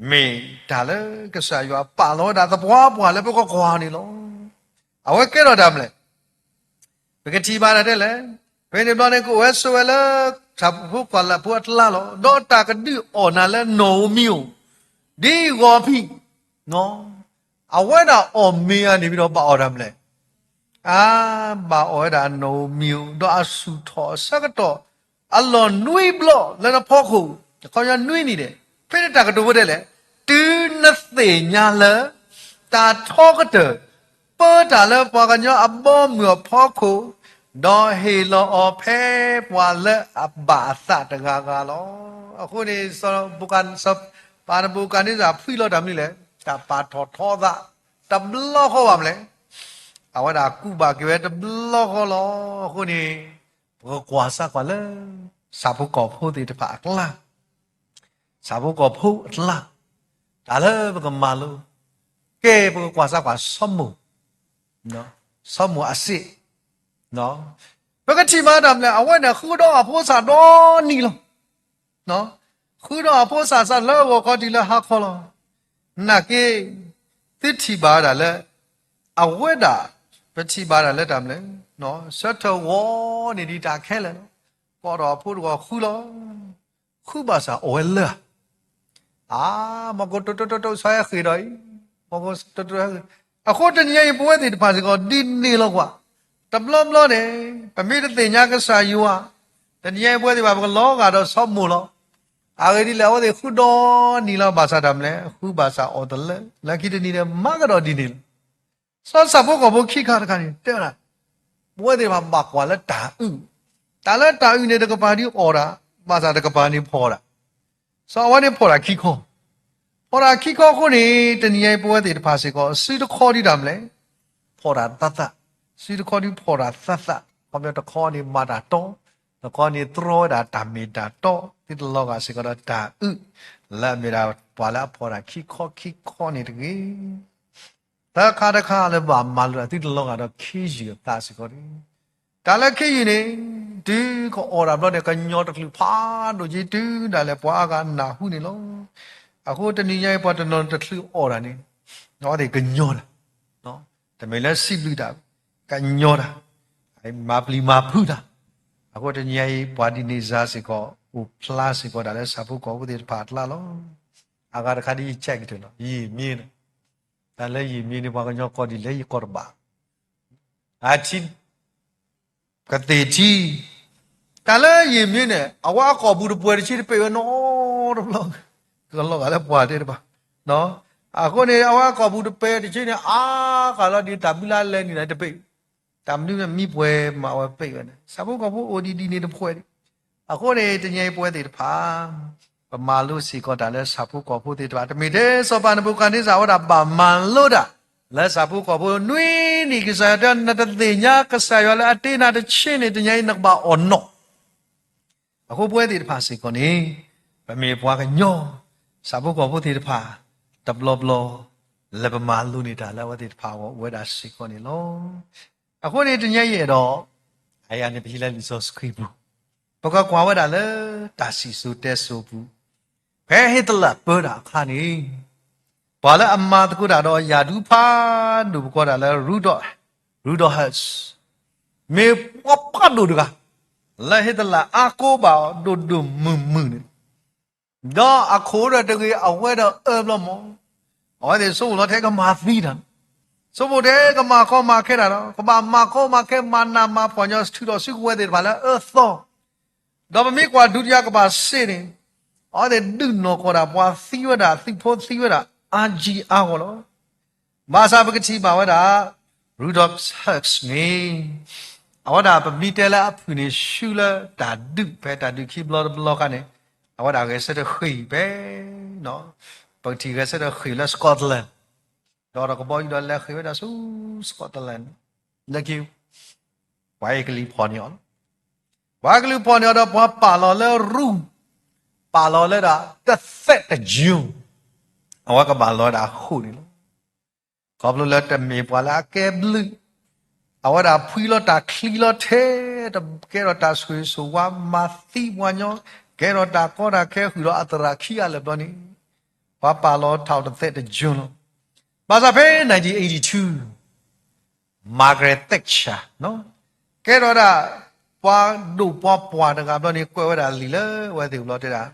မ့ၢ်တၢ်လၢကစၢ်ယွၤပာ်လီၤဝဲဒၣ်သပှၢ်ပှၢ်လၢပကကွၢ်န့ၣ်လီၤ. အဝဲကဲထီၣ်တၢ်မနုၤလဲၣ်, ပကထံၣ်ဘၣ်တၢ်ဒ်လဲၣ်, ဖဲန့ၣ်ဘျီန့ၣ် ကအိၣ်ဝဲဆိးဝဲလၢ ဆၣ်ဖိကီၢ်ဖိအကျါလီၤ. ဒီးတၢ်ကဒုးအီၣ်နၤလၢနီၣ်ဧိၤမံၤဧိၤ, ဒ်ဂီၤဖံး, အဝဲဒၣ်အီၣ်မ့ၤအန့ၣ်ဒီးဘၣ်အီၣ်တၢ်မနုၤလဲၣ်, အါ, ဘၣ်အီၣ်ဝဲဒၣ်နီၣ်ဧိၤမံၤဧိၤ, ဒီးအဆူၣ်ထီၣ်အဆၢကတီၢ် အလီၢ်နွံဘျီလၢနဖီခိၣ်, အခီပညီနွံနံၤန့ၣ်, ဖဲန့ၣ်တၢ်ကတိၤဝဲဒ်လဲၣ်, တုၤနသ့ၣ်ညါလၢ တၢ်ထီကတၢၢ် ပၢတၢ်လၢပှၤကညီအဘီမုၢ်အဖီခိၣ်, ဒီးဟ့ၣ်လီၤအီၤဖဲပှၤလၢအဘၣ်အသးတဂၤဂၤလီၤ. အဃိန့ၣ် စီၤပၤနဘူၤခၣ်နံစၤဖှံလီၤတၢ်မနုၤလဲၣ်, တၢ်ပာ်ထီၣ်ထီသး တဘျီဃီဘၣ်မနုၤလဲၣ်, အဝဲဒၣ်ကူးဘၣ်က့ၤဝဲတဘျီဃီလီၤ. အဃိန့ၣ် ပကကွၢ်စၢ်ကွၢ်လၢ ဆၣ်ဖိကီၢ်ဖိသ့ၣ်တဖၣ်အကျါ ဆၣ်ဖိကီၢ်ဖိအကျါ, တၢ်လၢပကမၤလိ, ကဲပကကွၢ်စၢ်ကွၢ်စီၤမိၣ်, စီၤမိၣ်အစ့ၣ်, ပကထံၣ်ဘၣ်တၢ်မနုၤလဲၣ်, အဝဲန့ၣ်ဃုဒီးအဖိစၢ်ဒီနံၤလီၤ. ဃုဒီးအဖိစၢ်စးလၢဂီၤခီတုၤလၢဟါခီလီၤ. နာ်က့, သုထံၣ်ဘၣ်ဝဲဒၣ်လၢ အဝဲဒၣ် ပထံၣ်ဘၣ်တၢ်လၢတၢ်မနုၤလဲၣ်, ဆၢထၢၣ်ဂီၤန့ၢ်ဒံးတၢ်ခဲလၢာ်လီၤ. ကိးထီၣ်အဖိတဂီၤဃုလီၤ. ဃုဘၣ်ဆၣ်အိၣ်ဝဲလၢ အါ, မီၢ်ကိတိတိတိတိ ဆၢဟဲဃ့ၢ်ဒီးအံၤ, မီၢ်ကိတိတိဟဲဃ့ၢ်. အဃိတနံၤညါအံၤ ပဝဲသ့ၣ်တဖၣ်စ့ၢ်ကီး ဒ်န့ၣ်လီၤကွၢ်. တဘျီဘျီန့ၣ် ပမ့ၢ်တသ့ၣ်ညါကစၢ်ယွၤ, တနံၤညါအံၤ ပဝဲသ့ၣ်တဖၣ် ပကလီၤဂာ်ဒီးဆီမိၢ်လီၤ. အဂ့ၢ်ဒ်လဲၣ် အဝဲသ့ၣ်ဃုဒီနံၤလီၤ. ဘၣ်ဆၣ်တၢ်မနုၤလဲၣ်, ဃုဘၣ်ဆၣ်အိၣ်တလၢ, လၢခံတနံၤန့ၣ် မၤကဒီးဒ်န့ၣ်လီၤ. စီၤဆၣ်ဖိကီၢ်ဖိခံခါတခါန့ၣ် တဲဝဲဒၣ်, ပဝဲသ့ၣ်တဖၣ်ဘၣ်ကွၢ်လၢတၢ်အုၣ်, တၢ်လၢတၢ်အုၣ်န့ၣ် တကပၤဒ်အီၣ်တၢ်, ဘၣ်ဆၣ်တကပၤန့ၣ်ဖီၣ်တၢ်. စီၤအဝဲန့ၣ်ဖီၣ်တၢ်ခံခီ, ဖီၣ်တၢ်ခံခီအဃိန့ၣ် တနံၤညါအံၤ ပဝဲသ့ၣ်တဖၣ်စ့ၢ်ကီး စုတခီဒ်တၢ်မနုၤလဲၣ်, ဖီၣ်တၢ်သးသး, စုတခီဒ်ဖီၣ်တၢ်သးသး, ခီပညီတခီန့ၣ်မၤတၢ်တီ, တခီန့ၣ်တြီဝဲဒၣ်တၢ်မ့ၢ်တၢ်တီ, သုတလီၤဂာ်စ့ၢ်ကီးဒီးတၢ်အုၣ်, လၢအမ့ၢ်ဒၣ်ပှၤလၢအဖီၣ်တၢ်ခံခီခံခီန့ၣ်တဂ့ၤ. တၢ်ခါတခါလၢဘၣ်မၤလိတၢ်သုတလီၤဂာ်ဒီးခ့ယုၢ်အသးစ့ၢ်ကီးန့ၣ်, တၢ်လၢခ့ယုၢ်န့ၣ် တုၤကအီၣ်တၢ်ဘျီန့ၣ် ကညီတချုးဖးဒိၣ်က့ၤတုၤဒၣ်လဲာ်ပှၤအါဂၤနၢ်ဟူန့ၣ်လီၤ. အဃိတနံၤညါအံၤ ပှၤတနီၤတချုးအီၣ်တၢ်န့ၣ် အဝဲသ့ၣ်ကညီတၢ်, တမ့ၢ်လၢစံးဘျုးတၢ်, ကညီတၢ်, မၤပျံၤမၤဖုးတၢ်. အဃိတနံၤညါအံၤ ပှၤဒ်န့ၣ်စ့ၢ်ကီး အိၣ်ဖျါစ့ၢ်ကီးဒၣ်လၢဆၣ်ဖိကီၢ်ဖိသ့ၣ်တဖၣ်အကျါလီၤ. အဂၤတခါဒ်ယကဲကတၢၢ်လီၤ, ယံာ်မံၤန့ၣ်, တၢ်လၢယံာ်မံၤန့ၣ် ပှၤကညီကိးဒ်လဲၣ်ယကိးတဘၣ် အထံ, ကသ့ၣ်ထံ, တၢ်လၢယံာ်မံၤန့ၣ် အဝဲအကိာ်ပူၤတပှဲၤတဆံတပ့ၢ်ဝဲနီတဘျီ, ကလီၤဂာ်လၢပှၤတဲတဘၣ်. အဃိန့ၣ် အဝဲအကိာ်ပူၤတပှဲၤတဆံန့ၣ် အါဃာ်လီၤဒ်တၢ်ဘုလါလဲၤနုာ်လၢတပ့ၢ်, တၢ်မနုၤမ့ၢ်မံပှဲၤမးအဝဲပ့ၢ်ဝဲန့ၣ် ဆၣ်ဖိကီၢ်ဖိအိၣ်ဒ်ဒ်န့ၣ်တဖှဲးဒံး. အဃိန့ၣ် တနံၤအံၤပဝဲသ့ၣ်တဖၣ် ပမၤလိစ့ၢ်ကီးတၢ်လၢဆၣ်ဖိကီၢ်ဖိသ့ၣ်တဖၣ် တမ့ၢ်ထဲစီၤပၤနဘူၤခၣ်န့စၢ်အဝဲဒၣ်ဘၣ်မၤလိတၢ် လၢဆၣ်ဖိကီၢ်ဖိ နွံနံၣ်ကစၢ်ယွၤတဲ နတသ့ၣ်ညါကစၢ်ယွၤလၢအတ့နၤတဆံန့ၣ် တနံၤအံၤနကဘၣ်အီၣ်နီၣ်. အဃိပဝဲသ့ၣ်တဖၣ်စ့ၢ်ကီးန့ၣ် ပမ့ၢ်ပှၤကညီ ဆၣ်ဖိကီၢ်ဖိသ့ၣ်တဖၣ် တဘျီဘျီ လၢပမၤလိန့ၢ်တၢ်လၢအဝဲသ့ၣ်တဖၣ်အဂီၢ်အိၣ်ဝဲဒၣ်စ့ၢ်ကီးန့ၣ်လီၤ. အဃိန့ၣ်တနံၤအံၤအဲၣ်ဒိး အယၤန့ၣ်ပဟံးလၢလံာ်စီဆှံပူၤ ပကကွၢ်ဝဲဒၣ်လၢတၢ်စံၣ်စိၤတဲစိၤပူၤ ဖဲဟ့တလၢၣ်ပၢတၢ်အခါန့ၣ် ပှၤလၢအမၤသကိးတၢ်ဒီးယၤဒူဖးဒိၣ် ပကိးတၢ်လၢ Rudolf, Rudolf Hess မ့ၢ်ပှၤဖးဒိၣ်တဂၤ လၢဟ့တလၢၣ်အါကိးဘၣ်အီၤဒိၣ်ဒိၣ်မုၢ်မုၢ်န့ၣ် ဒီးအခိၣ်ဒီးတဂ့ၤ အဝဲဒီးအၢဘျီမး အဝဲသ့ၣ်ဆိကမိၣ်လီၤထဲကမၤသံတၢ်, ဆိကမိၣ်ထဲကမၤကီမၤခဲတၢ်ဒီး ကဘၣ်မၤကီမၤခဲ မၤနးမၤဖှီၣ်ညီ ထုးထီၣ်စုကဝဲၤသ့ၣ်တဖၣ်လၢအၢသီ, ဒီးပမ့ၢ်ကွၢ်ဒုတိယကမ္ဘာစစ်န့ၣ် အဝဲသ့ၣ်ဒုးနီၢ်ကီၢ်တၢ် ပှၤသံဝဲဒၣ် သုးဖိသံဝဲဒၣ် အါကံအါဂီၢ်လီၤ. ဘၣ်ဆၣ်ပကထံၣ်ဘၣ်ဝဲဒၣ် Rudolf Hess န့ၣ် အဝဲဒၣ်ပမ့ၢ်တဲလၢအဖုၣ်န့ၣ် ဆူလၢတၢ်ဒုး ဖဲတၢ်ဒုးခံဘျီတဘျီခါန့ၣ် အဝဲဒၣ်ဂဲၤဆၢထၢၣ်ဃ့ၢ်ဖဲ ပကထံၣ်ဂဲၤဆၢထၢၣ်ဃ့ၢ်လၢ Scotland ဒီးတကဘီယူၤဒီးလဲၤဃ့ၢ်ဝဲဒၣ်ဆူ Scotland လၢခံ ပှၤအ့ကလံးဖီၣ်န့ၢ်အီၤလီၤ. ပှၤအ့ကလံးဖီၣ်န့ၢ်အီၤဒီးပှၤပာ်လီၤလၢရူၢ်, ပာ်လီၤလၢဒၣ်တသဲးတယုၢ်, အဝဲကဘၣ်လီၤဝဲဒၣ်ဃိၣ်န့ၣ်လီၤ. ခီဖျိလၢတမ့ၢ်ပှၤလၢအကဲဘျုး, အဝဲဒၣ်ဖှံလီၤတၢ်ချံလီၤထဲ, တကဲထီၣ်တၢ်ဆိၣ်ဂ့ၤဆိၣ်ဝါ မၤသံပှၤညီ, ကဲထီၣ်တၢ်ကီတၢ်ခဲ ဃုာ်ဒီးအသရၣ်ခံဂၤလၢာ်ဘျီန့ၣ်, ပှၤပာ်လီၤထီၣ်တသဲးတယုၢ်လီၤ. ဘၣ်ဆၣ်ဖဲ nineteen eighty-two Margaret Thatcher ကဲထီၣ်ဒၣ် ပှၤဒိၣ်ပှၤပှၢ်တဂၤဘျီန့ၣ် ကွဲးဝဲဒၣ်လံာ်လၢအဝဲသ့ၣ်ဘျီတဲဒၣ်,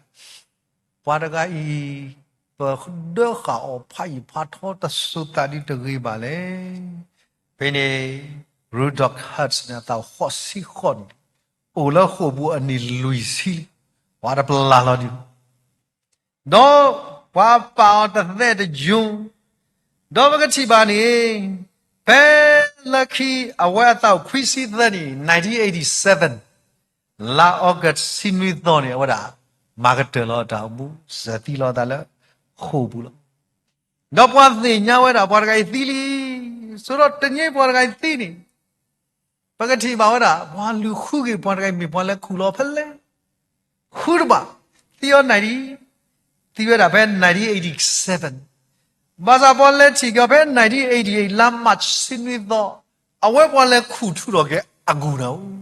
ပှၤတဂၤအံၤ ပဒၢဃာ်အီၤဖးယံာ်ဖးထီတစိၤသးဒ်တဂ့ၤဘၣ်လဲၣ်. ဖဲန့ၣ် Rudolf Hess န့ၣ် အသးဃိးဆံဃိးနံၣ်, အိၣ်လၢဃိာ်ပူၤအနံၣ်လွံၢ်ဆံလံ, ပှၤတပျၢ်လီၤဒံး ဒီးပှၤပာ်အီၤတသဲးတယုၢ်, ဒီးပကထံၣ်ဘၣ်န့ၣ်, ဖဲလၢခံအဝဲအသးအိၣ်ခွံဆံသၢနံၣ်, nineteen eighty-seven, လါ August ဆံနွံသီန့ၣ် အဝဲဒၣ် မၤကတၢၢ်လီၤတၢ်အိၣ်မူ စၢၤသံလီၤအသးလၢဃိာ်ပူၤလီၤ. ဒီးပှၤသ့ၣ်ညါဝဲဒၣ်ပှၤတဂၤအံၤသံလံ, ဆိဒီးတနံၤပှၤတဂၤအံၤသံန့ၣ် ပကထံၣ်ဘၣ်ဝဲဒၣ် ပှၤလုၢ်ဃုက့ၤပှၤတဂၤအံၤ မ့ၢ်ပှၤလဲၤခူၣ်လီၤဖဲလဲၣ်, ဃုတဘၣ်, သံအီၤ nineteen, သံဝဲဒၣ်ဖဲ nineteen eighty-seven, ဘၣ်ဆၣ်ပှၤလဲၤထံၣ်က့ၤအီၤဖဲ nineteen eighty-eight လါ March ဆံနွံသီ, အဝဲပှၤလဲၤခူၣ်ထုးထီၣ်က့ၤအကူၢ်နၤဧိၤ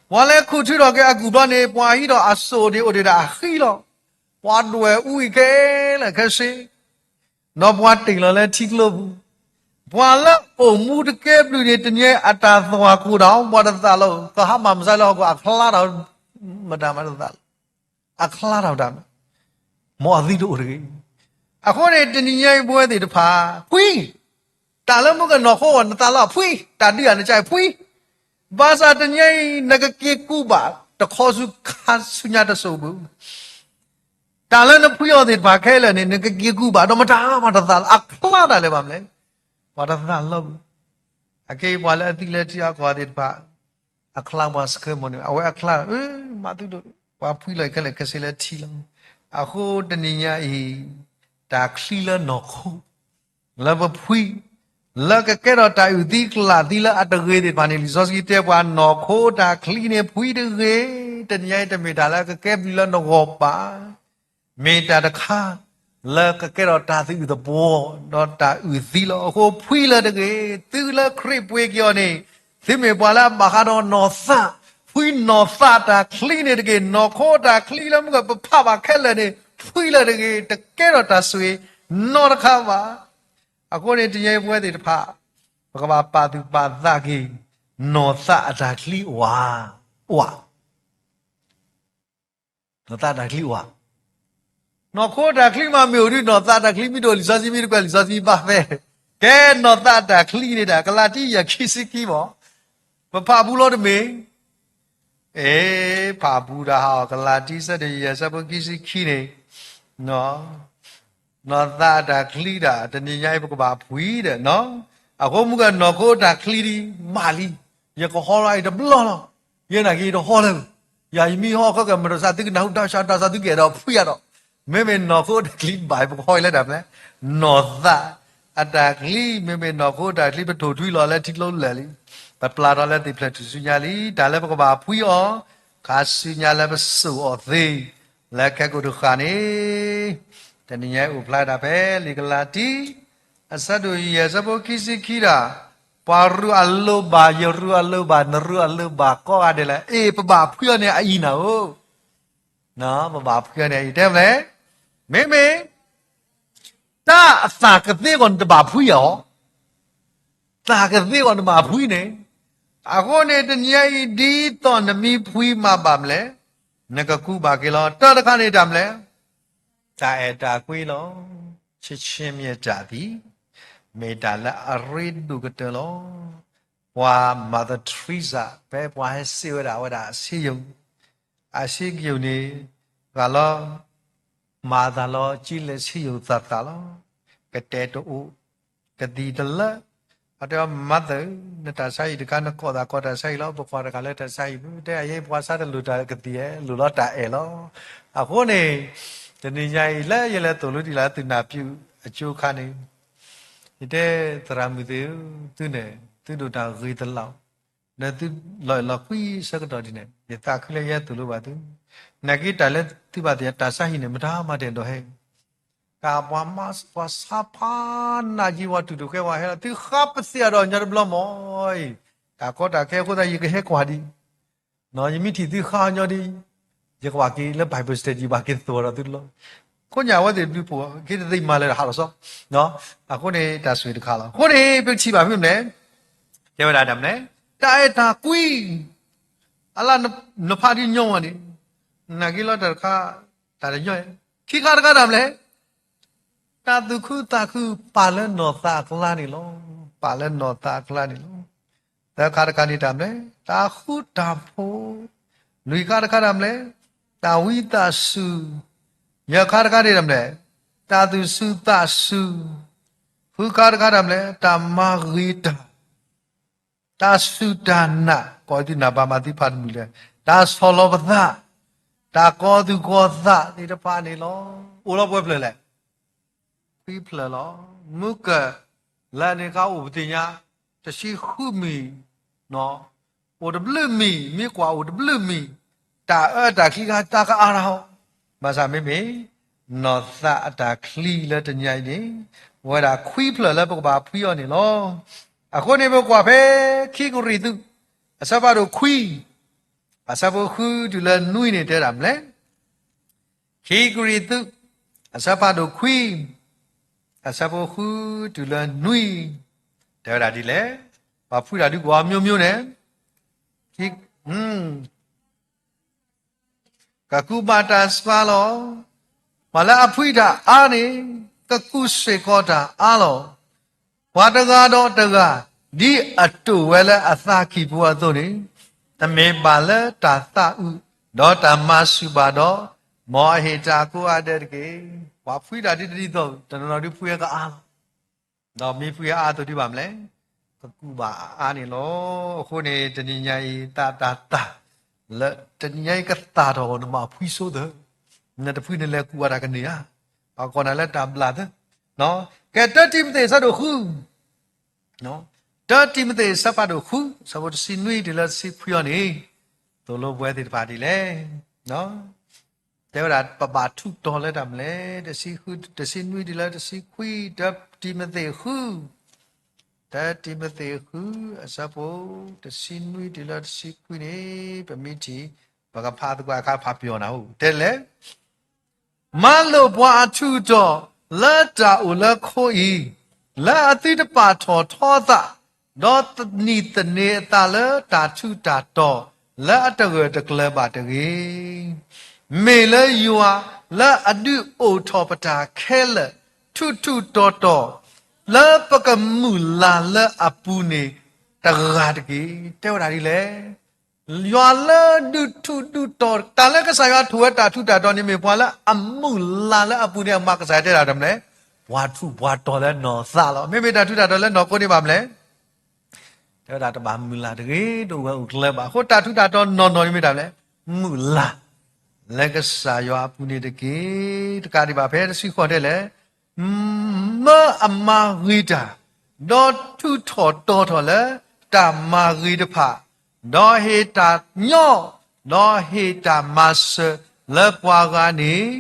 ပှၤလဲၤခူၣ်ထုးထီၣ်က့ၤအကူၢ်ဘျီန့ၣ် ပှၤဟံးထီၣ်အစိၣ်ဒံးအိၣ်ဒံးဒၣ်အဃံလီၤ, ပှၤဒွဲၣ်အူအံၤခဲလၢာ်ခဲဆ့, ဒီးပှၤတ့ၢ်လီၤလၢထံကျိပူၤ, ပှၤလၢအိၣ်မူတကဲဘျုးန့ၣ် တနံၤအံၤအတၢ်သွၣ်ခိၣ်တၢ် ပှၤတသးလီၤ, ကဟးမၤမုၢ်ဆါလၢဟီၣ်ခိၣ် အချါတၢ်မတၤမတၤသးလီၤ, အချါတၢ်မတၤ, မ်အသံတအိၣ်တဂ့ၤ. အဃိန့ၣ် တနံၤညါအံၤပဝဲသ့ၣ်တဖၣ် ဖှံ, တၢ်လၢမုၢ်ကနီၢ်ခိအီၤ နသးလီၤဖှံ, တၢ်ဒုးအါနကၢၢ်ဖှံ, ဘၣ်ဆၣ်တနံၤညါအံၤ နကက့ၤကူးဘၣ်တခီဆူခါဆူညါတစိၢ်ဘၣ် တၢ်လၢနဖှံအီၤသ့ၣ်တဖၣ်ခဲလၢာ်န့ၣ် နကက့ၤကူးဘၣ်ဒီးမတၤမတၤသးလီၤ, အချါတၢ်လၢၤဘၣ်မနုၤလဲၣ်. ပှၤတသးလီၤဘၣ်. အကဲအံၤပှၤလၢအသံလၢထံအကီၢ်သ့ၣ်တဖၣ် အချါပှၤစခၢမုၢ်န့ၣ် အဝဲအချါ မၤသုဒိၣ် ပှၤဖှံလီၤခဲလၢာ်ခဲဆ့လၢထံလီၤ. အဃိတနံၤညါအံၤ တၢ်ချံလၢနီၢ်ခိ လၢပဖှံ လၢကကဲထီၣ်တၢ်အုၣ်သံကျၣ်သံလၢအတဂ့ၤသ့ၣ်တဖၣ်န့ၣ် လံာ်စီဆှံတဲပှၤ နီၢ်ခိတၢ်ချံန့ၣ်ဖှံတဂ့ၤ. တနံၤညါအံၤတမ့ၢ်တၢ်လၢကကဲဘျုးလၢနဂီၢ်ဘၣ် မ့ၢ်တၢ်တခါ လၢကကဲထီၣ်တၢ်သယုၢ်သဘှီ ဒီးတၢ်အုၣ်သံလီၤ. အဃိဖှံလၢၤတဂ့ၤ. သုလၢခရံာ်ပှ့ၤက့ၤအီၤန့ၣ် သုမ့ၢ်ပှၤလၢအဘၣ်ဃးဒီးနီၢ်သး, ဖှံနီၢ်သးတၢ်ချံန့ၣ်တက့ၢ်. နီၢ်ခိတၢ်ချံလၢမုၢ်ကပဖးဘၣ်ခဲလၢာ်န့ၣ် ဖှံလၢၤတဂ့ၤ. တကဲထီၣ်တၢ်ဆိၣ်ဂ့ၤနီတခါဘၣ်. အဃိန့ၣ် တနံၤညါအံၤပဝဲသ့ၣ်တဖၣ် ပကဘၣ်ပာ်သူၣ်ပာ်သးက့ၤ နီၢ်သးအတၢ်ချံအိၣ်ဧါ, အိၣ်ဧါ နီၢ်သးတၢ်ချံအိၣ်ဧါ. နီၢ်ခိတၢ်ချံမးမ့ၢ်အိၣ်ဒုး နီၢ်သးတၢ်ချံမ့ၢ်တအိၣ် လံာ်စီဆှံမ့ၢ်တကွဲး လံာ်စီဆှံဘၣ်ဖဲ ကဲ နီၢ်သးတၢ်ချံန့ၣ်ဒၣ် ကလၤတံ ယဲၢ် ခံဆံခံမး, ပဖးဘူးလီၤတမ့ၢ် အ့ ဖးဘူးတၢ်ဟးအီၤ ကလၤတံ ဆၢဒိၣ်ယဲၢ် ဆၢဖိခံဆံခံန့ၣ် နီၢ်သးအတၢ်ချံဒၣ် တနံၤညါအံၤပကဘၣ်ဖှံဒီး အဃိမုၢ်ဂၤ နီၢ်ခိတၢ်ချံဒံး မးလံ, ယကဟီလီၤအံၤတဘျီလီၤ, ယဲနာ်က့ၤယတဟီလၢၤ, ယၤယမ့ၢ်ဟီခဲကမတၤစၢ် သုကနၢ်ဟူတၢ်ဆါတၢ်စၢ် သုကအဲၣ်ဒိးဖှံအါဒီး, မ့မ့ၢ်နီၢ်ခိတၢ်ချံဘၣ် ပကဟီအံၤလၢတၢ်မနုၤလဲၣ်, နီၢ်သးအတၢ်ချံ, မ့မ့ၢ်နီၢ်ခိတၢ်ချံ ပထိၣ်ထွံလီၤလၢထံကျိလၢာ်လံ, ပပျၢ်ထီၣ်လၢသ့ၣ်ဖျၢၣ်ထူၣ်စုညါလံ, တၢ်လၢပကဘၣ်ဖှံအီၤ, ခါဆူညါလၢပစိာ်အီၤသ့, လၢခဲကိာ်တဃၣ်န့ၣ်, တနံၤညါအိၣ်ဖျါဒၣ်ဖဲလံာ်ကလၤတံ အဆၢဒိၣ်ယဲၢ် အဆၢဖိခံဆံခံဒၣ်, ပှၤရူးအလိၤဘၣ်, ယရူးအလိၤဘၣ်, နရူးအလိၤဘၣ်ကိးဂၤဒဲးလၢၤ, အ့ ပဘၣ်ဖှံအီၤန့ၣ်အအံၤနၤဧၢ, ပဘၣ်ဖှံအီၤန့ၣ်အအံၤ တဲမလဲၣ်, မ့မ့ၢ် တၢ်အသးကသ့အဂီၢ်န့ၣ်တဘၣ်ဖှံအီၤ, သးကသ့အဂီၢ်နဘၣ်ဖှံန့ၣ်, အဃိန့ၣ် တနံၤညါအံၤ ဒ်သိးနမ့ၢ်ဖှံမးဘၣ်မလဲၣ်, နကကူးဘၣ်က့ၤလီၤ. တၢ်တခါန့ၣ်တၢ်မလဲၣ်, တၢ်အဲၣ်တၢ်ကွံလီၤ. ချစ်ခြင်းမေတ္တာသည် မ့ၢ်တၢ်လၢအရ့ဒိၣ်ကတၢၢ်လီၤ. ပှၤ Mother Teresa ဖဲပှၤဟဲစံးဝဲဒၣ်ဝဲဒၣ် ဆေးရုံ, အ ဆေးရုံ န့ၣ် ဂၤလီၤ မၤအသးလီၤ ကလဲၤ ဆေးရုံ သးသးလီၤ. ကတဲတအိၣ်, ကသံၣ်တလၢ, အတဲ Mother နတၢ်ဆါဟံၣ်တခါ နကိးသးကိးတၢ်ဆါဟံၣ်လီၤ, ပကွၢ်တဂၤလၢတၢ်ဆါဟံၣ်မ့ၢ် တဲအယဲ ပှၤဆါတလိၣ်တၢ်ကသံၣ်ဧဲ, လိၣ်လီၤတၢ်အဲၣ်လီၤ. အဃိန့ၣ် တနံၤညါအံၤ လၢယလဲၤသိၣ်လိတံၢ်လီၤသုးနၢ်ပၠုၣ်အကၠိခါန့ၣ်, ယတဲသရၣ်မုၣ်သ့ၣ်ဧၢ, သုန့ၣ် သုဒိၣ်တၢ်ဂ့ၤတလး, ဒီးသုလီၤအဲၣ်လီၤကွံဆၢကတီၢ်ဒ်န့ၣ် ယသးခုလၢယဲသိၣ်လိဘၣ်သု, နာ်က့တၢ်လၢသုဘၣ်သ့ၣ်ညါ တၢ်ဆါဟံၣ်န့ၣ် မတၤမၤတအဲၣ်ဒိးဟဲ တၢ်ပှၤမၤ ပှၤဆါဖးနးယံၤ ပှၤတူၢ်တဃဲဝဲဟဲလီၤ သုဃါပသ့ၣ်အဒီးညီတဘျီမီၤအံၤ, တၢ်ကီတၢ်ခဲအဃိသတး ယကဟဲကွၢ်ဒံး, ယမ့ၢ်ထံၣ်သုဃါညီဒံး, ယကဘၣ်က့ၤလၢ Bible study ယဘၣ်က့ၤသကိးဒီးသုလီၤ. ခိၣ်ညၣ်အဝဲသ့ၣ်ဘျုးဖှိၣ် က့ၤတသ့မၤလၢၤဒီးဟးလီၤစီ, အဃိန့ၣ် တၢ်ဆိၣ်ဂ့ၤတခါလီၤ. အဃိန့ၣ် ပထံၣ်ဘၣ်မ့ၢ်မနုၤလဲၣ်, တဲဝဲဒၣ်တၢ်မနုၤလဲၣ်, တၢ်အဲၣ်တၢ်ကွံ အလၢနဖးဒ်ညီမီၤန့ၣ်, နာ်က့လီၤတၢ်တခါ, တၢ်တညီ, ခံခါတခါတၢ်မနုၤလဲၣ်, တၢ်သူၣ်ခုသးခုပာ်လၢနီၢ်သးအကျါန့ၣ်လီၤ. ပာ်လၢနီၢ်သးအကျါန့ၣ်လီၤ. သၢခါတခါန့ၣ်တၢ်မနုၤလဲၣ်, တၢ်ဃူတၢ်ဖိး, လွံၢ်ခါတခါတၢ်မနုၤလဲၣ်, တၢ်ဝံသးစူၤ, ယဲၢ်ခါတခါန့ၣ်တၢ်မနုၤလဲၣ်, တၢ်သူၣ်စူၤသးစူၤ, ဃုခါတခါတၢ်မနုၤလဲၣ်, တၢ်မၤဂ့ၤတၢ် တၢ်စူၢ်တၢ်နာ်, ကိးသုနၢ်ဘၣ်မၤသုဖးတမုာ်လဲၣ်, တၢ်ဆီၣ်လီၤပသး, တၢ်ကီသူၣ်ကီသးသ့ၣ်တဖၣ်န့ၣ်လီၤ. အိၣ်လီၤပှဲၤဖျၢၣ်လဲၣ်, ခွံဖျၢၣ်လီၤ. မုၢ်ကၢၢ် လၢန့ၣ်ခါအိၣ်ပသ့ၣ်ညါ, တဆံဃုမံၤ, အိၣ်တဘျုးမံၤ, မ့ၢ်ကွၢ်အိၣ်တဘျုးမံၤ, တၢ်အၢတၢ်ချံခါတၢ်ကအါထီၣ်, ဘၣ်ဆၣ်မ့မ့ၢ် နီၢ်သးအတၢ်ချံလၢတနံၤအံၤန့ၣ်, ဝဲဒၣ်ခွံဖျၢၣ်လၢပကဘၣ်ဖှံအီၤန့ၣ်လီၤ. အဃိန့ၣ် ပကွၢ်ဖဲခံကရံၣ်သူး အဆၢဖးဒိၣ်ခွံ, အဆၢဖိဃုတုၤလၢနွံန့ၣ်တဲဒၣ်မနုၤလဲၣ်. ခံကရံၣ်သူး အဆၢဖးဒိၣ်ခွံ, အဆၢဖိဃုတုၤလၢနွံ, တဲဝဲဒၣ်ဒ်လဲၣ်, ပှၤဖှံတၢ်ဒုးကဝီၤ မျိုးမျိုး န့ၣ် ကကူးဘၣ်တၢ်ဆှါလီၤ. ပှၤလၢအဖှံတၢ်အါန့ၣ် ကကူးစ့ၢ်ကီးတၢ်အါလီၤ. ပှၤတဂၤဒီးတဂၤ ဒ်အတိာ်ဝဲလၢအသးကံၢ်ပူၤအသိးန့ၣ်, တမ့ၢ်ဘၣ်လၢတၢ်သးအုး ဒီးတၢ်မၤဆူၣ်ဘၣ်ဒီး, မ်အဟ့ၣ်တၢ်ကိးဂၤဒဲးတက့ၢ်. ပှၤဖှံတၢ်ဒ်တဒ်သိး တနီၤနီၤဒုးဖှံအါအါလီၤ. ဒီးမ့ၢ်ဖှံအါအါသိးဒ်ဘၣ်မနုၤလဲၣ်, ကကူးဘၣ်အါန့ၣ်လီၤ. အဃိန့ၣ် တနံၤညါအံၤ သးတၢ်သၣ် လၢတနံၤညါအံၤကသၣ်ထီၣ်အဂီၢ် နဘၣ်ဖှံဆိသၢ, နတဖှံနလဲၤကူးဘၣ်တၢ်ကန့ၢ်ဧါ. ပှၤကိးနၤလၢတၢ်ဘျၣ်သၢ, ကဲ တၢတံၤမသ့း အဆၢဒိၣ်ဃု တၢတံၤမသ့း အဆၢဖးဒိၣ်ဃု အဆၢဖိတဆံနွံတုၤလၢတဆံခွံအံၤန့ၣ်, သိၣ်လိပဝဲသ့ၣ်တဖၣ်ဒ်လဲၣ်. တဲဝဲဒၣ် ပဘၣ်ထူးတီၤလၢတၢ်မနုၤလဲၣ်, တဆံနွံတုၤလၢတဆံခွံ, တၢတံၤမသ့းဃု, တၢတံၤမသ့းဃု အဆၢဖိတဆံနွံတုၤလၢတဆံခွံန့ၣ်, ပမ့ၢ်ထံၣ် ပကဖးသကိးအခါ ဖးပျီၤနၤအိၣ် တဲလဲၣ်. မၤလိာ်ပှၤအထူးအတီၤလၢတၢ်အိၣ်လၢခိအံၤ, လၢအသုတပာ်ထီၣ်ထီအသး, ဒီးသနံၤသန့ၤအသးလၢတၢ်ထူးတၢ်တီၤ လၢအတဂၢၢ်တကျၢၤဘၣ်တဂ့ၤ. မ့ၢ်လၢယွၤလၢအဒုးအိၣ်ထီၣ်ပတၢ်ခဲလၢာ် ထူးထူးတီၤတီၤ လၢပကမုာ်လၤလၢအပူၤန့ၣ်တဂၤတက့ၢ်. တဲဝဲဒၣ်ဒ်လဲၣ်. ယွၤလၢဒုးထူးဒုးတီၤ တၢ်လၢကစၢ်ယွၤထူးဝဲတၢ်ထူးတၢ်တီၤန့ၣ် မ့ၢ်ပှၤလၢအမုာ်လၤလၢအပူၤန့ၣ် အမၤကစၢ်ယွၤတဲဒၣ်တၢ်မနုၤလဲၣ်, ပှၤထူးပှၤတီၤလၢနီၢ်သးလီၤ. မ့မ့ၢ်တၢ်ထူးတၢ်တီၤလၢနီၢ်ခိန့ၣ်ဘၣ်မနုၤလဲၣ်, တဲဝဲဒၣ်တဘၣ်မုာ်လၤတဂ့ၤ, တအိၣ်ဝဲအိၣ်ကျၢၤဘၣ်. အဃိတၢ်ထူးတၢ်တီၤနီၢ်နီၢ်န့ၣ်မ့ၢ်တၢ်မနုၤလဲၣ်, မုာ်လၤလၢကစၢ်ယွၤအပူၤန့ၣ်တက့ၢ်. တကးဒံးဘၣ် ဖဲတဆံဃိးတဲလဲၣ်, မၢအမၤဂ့ၤတၢ်, ဒီးထူးထီၣ်တီၤထီၣ်လၢတၢ်မၤဂ့ၤတဖၣ်, ဒီးဟ့ၣ်တၢ်ညီ, ဒီးဟ့ၣ်တၢ်မၤစၢၤလၢပှၤဂၤန့ၣ်,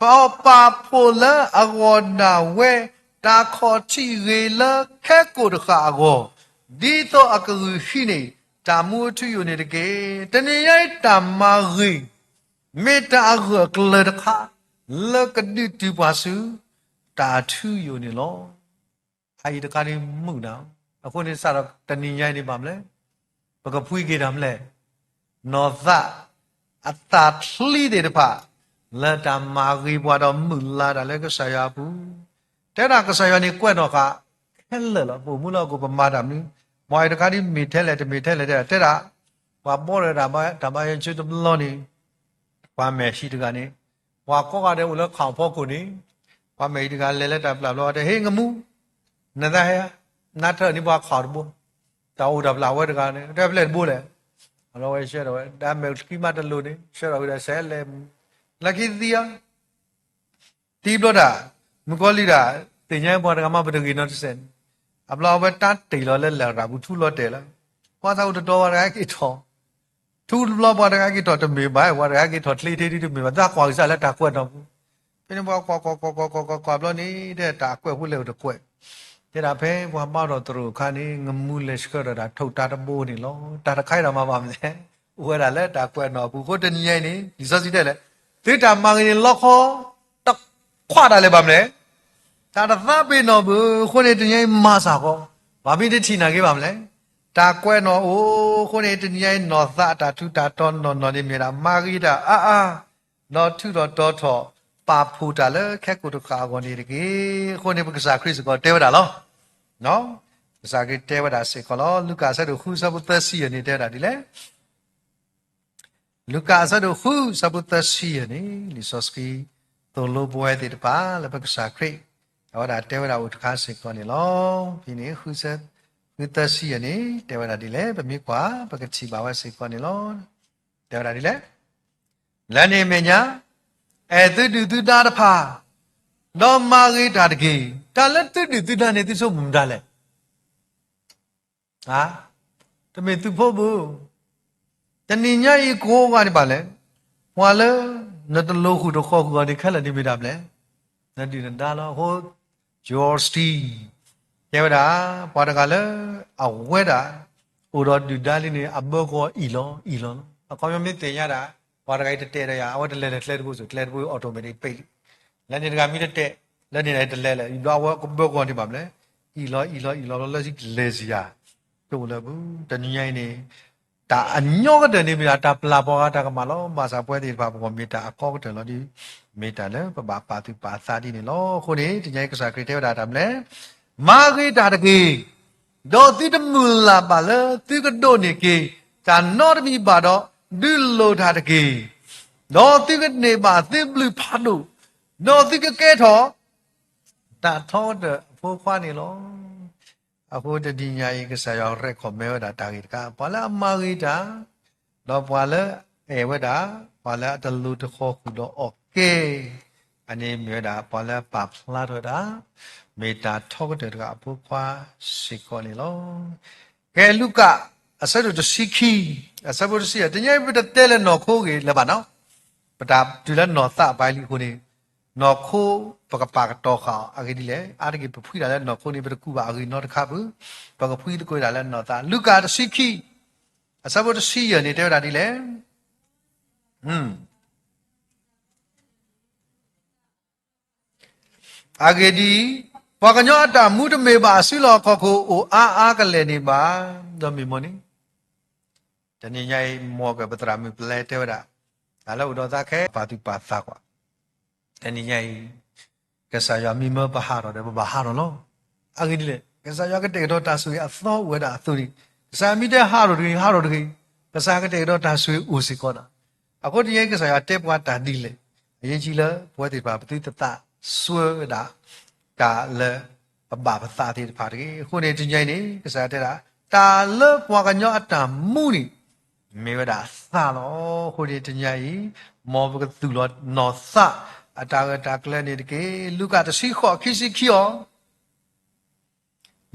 ပပာ်ဖှိၣ်လၢအဂီၢ်ဒၣ်ဝဲ တၢ်ခီၣ်ထံးဂ့ၤလၢခဲကိာ်တဃာ်အဂီၢ်, ဒ်သိးအကဂုာ်ဟံးန့ၢ် တၢ်မူအထူအယိာ်န့ၣ်တက့ၢ်. တနံၤညါအံၤတၢ်မၤဂ့ၤ မ့ၢ်တၢ်အဂၢၢ်အကျၢၤတခါ လၢကဒုးတုၤပှၤဆူ တၢ်အထူအယိာ်န့ၣ်လီၤ. အအံၤတခါန့ၣ်မုာ်နၤ, အဃိန့ၣ်စးထီၣ်တနံၤညါအံၤန့ၣ်ဘၣ်မနုၤလဲၣ်, ပကဖှံက့ၤတၢ်မနုၤလဲၣ်, နီၢ်သး အသးချံသ့ၣ်တဖၣ် လၢတၢ်မၤဂ့ၤပှၤဒီးမုာ်လၤတၢ်လၢကစၢ်ယွၤအပူၤ, တဲဒၣ်ကစၢ်ယွၤန့ၣ်ကွဲးနီၣ်ဃာ်ခဲလၢာ်လီၤ. ပအိၣ်မူလၢဟီၣ်ခိၣ်ပမၤတၢ်မနုၤ, မ်အံၤတခါဒ်မ့ၢ်ထဲလဲၣ်တမ့ၢ်ထဲလဲၣ်တဲဒၣ်, တဲဒၣ် ပှၤဘီၣ်ဒီးတၢ်ဘါယွၤဆၢတဘျီန့ၣ်, ပှၤမဲာ်ဟံးတဂၤန့ၣ်, ပှၤကိးဂၤဒဲးအိၣ်လၢခီၣ်ဖီခိၣ်န့ၣ်, ပှၤမဲာ်ဟံးတဂၤလဲၤလၢတၢ်ပျၢ်ဘျီတဲ ဟ့ၣ် ငမူ, နသးဟဲဧါ, နထၢၣ်န့ၢ်ပှၤခီၣ်တဘိ, တၢ်အိၣ်တၢ်ပျၢ်ဝဲတဂၤန့ၣ် တၢ်ပျဲၢ်တဘိလဲၣ်, အလီၤဝဲဆှၢထီၣ်ဝဲ ဒ်မဲာ်ချံမးတလိၤန့ၣ် ဆှၢထီၣ်ဝဲဒီးစဲးလဲၤ, လၢခံသံဧါ သံဘျီတၢ်, မုၣ်ကီၤလံၢ်တၢ်, သ့ၣ်ညါပှၤတဂၤမးပတဂ့ၤနီတစဲးန့ၣ်, အဘျီအဝဲတၢ်တ့ၢ်လီၤလၢလရာ်ပူၤထူလီၤတဲာ်လီၤ, ပှၤသးအိၣ်တတီၤပှၤတဂၤက့ၤထီၣ်, ထူတဘျီပှၤတဂၤက့ၤထီၣ်တမ့ၢ်ဘၣ်, ပှၤတဂၤက့ၤထီၣ်ချ့ချ့ဒ်တမ့ၢ်ဘၣ်, သးကွၢ်ကစၢ်လၢတၢ်ကွဲးနီၣ်ပူၤ, ဖဲန့ၣ်ပှၤကွၢ်ကွၢ်ကွၢ်ကွၢ်ကွၢ်ကွၢ်ကွၢ်ကွၢ်ဘျီန့ၣ် တဲတၢ်ကွဲးဖိလဲၣ်အိၣ်တကွဲး, တဲဒၣ်ဖဲပှၤဘါထီၣ်သရိာ်အခါန့ၣ် ငမူလဲၤဆှၢထီၣ်တၢ်ထိၣ်တၢ်တဘိန့ၣ်လီၤ. တၢ်တခါအံၤဒီးမၤဘၣ်မနုၤလဲၣ်, အိၣ်ဝဲဒၣ်လၢတၢ်ကွဲးနီၣ်အပူၤအဃိတနံၤညါအံၤန့ၣ် လံာ်စီဆှံတဲလဲၣ်, သုတၢ်မၤဂ့ၤန့ၣ်လီခီ တခွးတၢ်လၢၤဘၣ်မနုၤလဲၣ်, တၢ်တသးပ့ၤနီၣ်ဘၣ်အဃိန့ၣ် တနံၤညါအံၤမၤစၢ်ဃီ, ပှၤမ့ၢ်တထံၣ်နာ်က့ၤဘၣ်မနုၤလဲၣ်, တၢ်ကွဲးနီၣ်အိၣ်အဃိန့ၣ် တနံၤညါအံၤ နီၢ်သးအတၢ်ထူးတၢ်တီၤနီၢ်နီၢ်န့ၣ်မ့ၢ်ဒၣ် မၤဂ့ၤတၢ်အါအါ, ဒီးထူးထီၣ်တီၤထီၣ် ပာ်ဖှိၣ်တၢ်လၢခဲကိာ်တဃာ်အဂီၢ်န့ၣ်တက့ၢ်. အဃိန့ၣ် ပကစၢ်ခရံာ်စ့ၢ်ကီးတဲဝဲဒၣ်လီၤ. ကစၢ်ခရံာ်တဲဝဲဒၣ်စ့ၢ်ကီးလီၤ. လူၤကၣ်အဆၢဒိၣ်ဃု အဆၢဖိသၢဆံယဲၢ်န့ၣ် တဲဝဲဒၣ်ဒ်လဲၣ်. လူၤကၣ်အဆၢဒိၣ်ဃု အဆၢဖိသၢဆံယဲၢ်န့ၣ် လံာ်စီဆှံ သိၣ်လိပဝဲသ့ၣ်တဖၣ် လၢပကစၢ်ခရံာ် အဝဲဒၣ်တဲဝဲဒၣ်အိၣ်တခါစ့ၢ်ကီးန့ၣ်လီၤ. ဖဲန့ၣ် ဃုသၢဆံယဲၢ်န့ၣ် တဲဝဲဒၣ်ဒ်လဲၣ်. ပမ့ၢ်ကွၢ် ပကထံၣ်ဘၣ်ဝဲစ့ၢ်ကီးန့ၣ်လီၤ. တဲဝဲဒၣ်ဒ်လဲၣ်. လၢန့ၣ်အမဲာ်ညါ အဲၣ်သုဒုၣ်သုဒါတဖၣ် ဒီးမၤဂ့ၤတၢ်တက့ၢ်. တၢ်လၢသုဒုၣ်သုဒါန့ၣ် သုဆိကမိၣ်မတၤလဲၣ်. တမ့ၢ်သုဖိဘၣ်. တနံၤညါအံၤကိးဂၤဒဲးဘၣ်လဲၣ်. ပှၤလၢ နတလိာ်ဃုာ်တဃီဃုာ်အီၤန့ၣ် ခဲလၢာ်န့ၣ်မ့ၢ်ဒၣ်လဲၣ်. နဒုၣ်နဒါလီၤ. အဃိ Joel Osteen တဲဝဲဒၣ် ပှၤတဂၤလၢ အဝဲဒၣ် အိၣ်ဒီးဒုၣ်ဒါလံန့ၣ် အဘၢကွီၢ်အံၣ်လီၤ အံၣ်လီၤလီၤ. အခီပညီမ့ၢ်သ့ၣ်ညါဒၣ် ပှၤတဂၤအံၤတတဲာ်ဒီးယၤ အဝဲတလဲၤလၢကျဲတဘိစ့ၢ် ကျဲတဘိ automatic ပ့ၢ်လံ. လၢန့ၣ်တဂၤမ့ၢ်တတဲာ် လၢန့ၣ်တလဲၤလၢၤ ယဘျီအဝဲကဘၢကွီၢ်န့ၣ်ဘၣ်မနုၤလဲၣ်. အံၣ်လီၤအံၣ်လီၤအံၣ်လီၤလီၤလၢလဲၤစံယၤ, တအိၣ်လၢပူၤ တနံၤညါအံၤန့ၣ်, တၢ်အညီကတၢၢ်န့ၣ်မ့ၢ်ဒၣ်တၢ်ပျၢ်ပှၤဂၤတၢ်ကမၣ်လီၤ. ဘၣ်ဆၣ်ပဝဲသ့ၣ်တဖၣ် ပကမ့ၢ်တၢ်အကီကတၢၢ်လီၤဒ်, မ့ၢ်တၢ်လၢပဘၣ်ပာ်သူၣ်ပာ်သးဒ်န့ၣ်လီၤ. အဃိန့ၣ် တနံၤညါအံၤကစၢ်ခရံာ်တဲဝဲဒၣ်တၢ်မနုၤလဲၣ်, မၤဂ့ၤတၢ်တက့ၢ်, ဒီးသုတမုၢ်လၢ်ဘၣ်လၢသုကဒိးန့ၢ်က့ၤ တၢ်နီတမံၤဘၣ်ဒီး, ဒုးလိၣ်တၢ်တက့ၢ်, ဒီးသုကန့ၢ်ဘၣ်သုဘျုးဖးဒိၣ်, ဒီးသုကကဲထီၣ် တၢ်ထီကတၢၢ်အဖိခွါန့ၣ်လီၤ. အဃိတနံၤညါအံၤ ကစၢ်ယွၤရဲၣ်ခီၣ်မဲဝဲဒၣ်တၢ်ဂ့ၢ်တခါ, ပှၤလၢအမၤဂ့ၤတၢ်, ဒီးပှၤလၢအအဲၣ်ဝဲဒၣ်, ပှၤလၢအတလိၤတဃီၤဃုာ်ဒီးအီၣ်ကဲ, အန့ၣ်မ့ၢ်ဝဲဒၣ် ပှၤလၢအပာ်ဖျါထီၣ်ဝဲဒၣ်, မ့ၢ်တၢ်ထီကတၢၢ်တဂၤအဖိခွါစ့ၢ်ကီးန့ၣ်လီၤ. ကဲလူၤကၣ်, အဆၢဒိၣ်တဆံခံ, အဆၢဖိတဆံယဲၢ်, တနံၤညါအံၤပတတဲလၢနီၢ်ခိဂ့ၢ်လၢၤဘၣ်နီၤ, ပတၢ်တုၤလၢနီၢ်သးပာ်လံအဃိန့ၣ်, နီၢ်ခိပကပာ်ကတီၤဃာ်အီၤအဂ့ၢ်ဒ်လဲၣ်, အါတက့ၢ်ပဖှံတၢ်လၢနီၢ်ခိန့ၣ် ပတကူၣ်ဘၣ်အဂ့ၢ်နီတခါပူၤ, ပကဖှံသကိးတၢ်လၢနီၢ်သး, လူၤကၣ်တဆံခံ, အဆၢဖိတဆံယဲၢ်န့ၣ် တဲဝဲဒၣ်ဒ်လဲၣ် အဂ့ၢ်ဒ်အံၤ, ပှၤကညီအတၢ်မူတမ့ၢ်ဘၣ်အစုလီၢ်ခီၣ်ခိၣ်အိၣ်အါအါကလဲာ်န့ၣ်ဘၣ်. ဒီးမ့ၢ်မ့ၢ်န့ၣ်, တနံၤညါအံၤ မ်ကပသရၣ်မုၣ်ပလဲတဲဝဲဒၣ်, တၢ်လၢအိၣ်ဒီးသးခဲ ပာ်သူၣ်ပာ်သးကွၢ်, တနံၤညါအံၤ ကစၢ်ယွၤမံမၢပဟးထီၣ်ဒီး ပဘၣ်ဟးထီၣ်လီၤ. အဂ့ၢ်ဒ်လဲၣ်, ကစၢ်ယွၤကတဲာ်ကတီၤတၢ်ဆိၣ်ဂ့ၤအသီအိၣ်ဝဲဒၣ်အသိးန့ၣ်, ကစၢ်မ့ၢ်တဲဟးထီၣ်တဂ့ၤ, ဟးထီၣ်တဂ့ၤ, ကစၢ်ကတဲာ်ကတီၤတၢ်ဆိၣ်ဂ့ၤအိၣ်စ့ၢ်ကီးဒီး, အဃိတနံၤညါအံၤ ကစၢ်ယွၤတဲပှၤတၢ်ဒ်လဲၣ်, အရေးကြီးလၢပဝဲသ့ၣ်တဖၣ် ပသုတသးစွဲဝဲဒၣ် တၢ်လၢပဘၣ်ပသးသ့ၣ်တဖၣ်တဂ့ၤ. အဃိန့ၣ် တနံၤညါအံၤန့ၣ် ကစၢ်ယွၤတဲဒၣ်, တၢ်လၢပှၤကညီအတၢ်မူန့ၣ် မ့ၢ်ဝဲဒၣ်သးလီၤ. အဃိန့ၣ် တနံၤညါအံၤ မ်ပကသူၣ်လီၤနီၢ်သးအတၢ်ဂၢၢ်တၢ်ကျၢၤန့ၣ်တက့ၢ်. လူၤကၣ်တဆံဃိး ခံဆံခံအီၤ,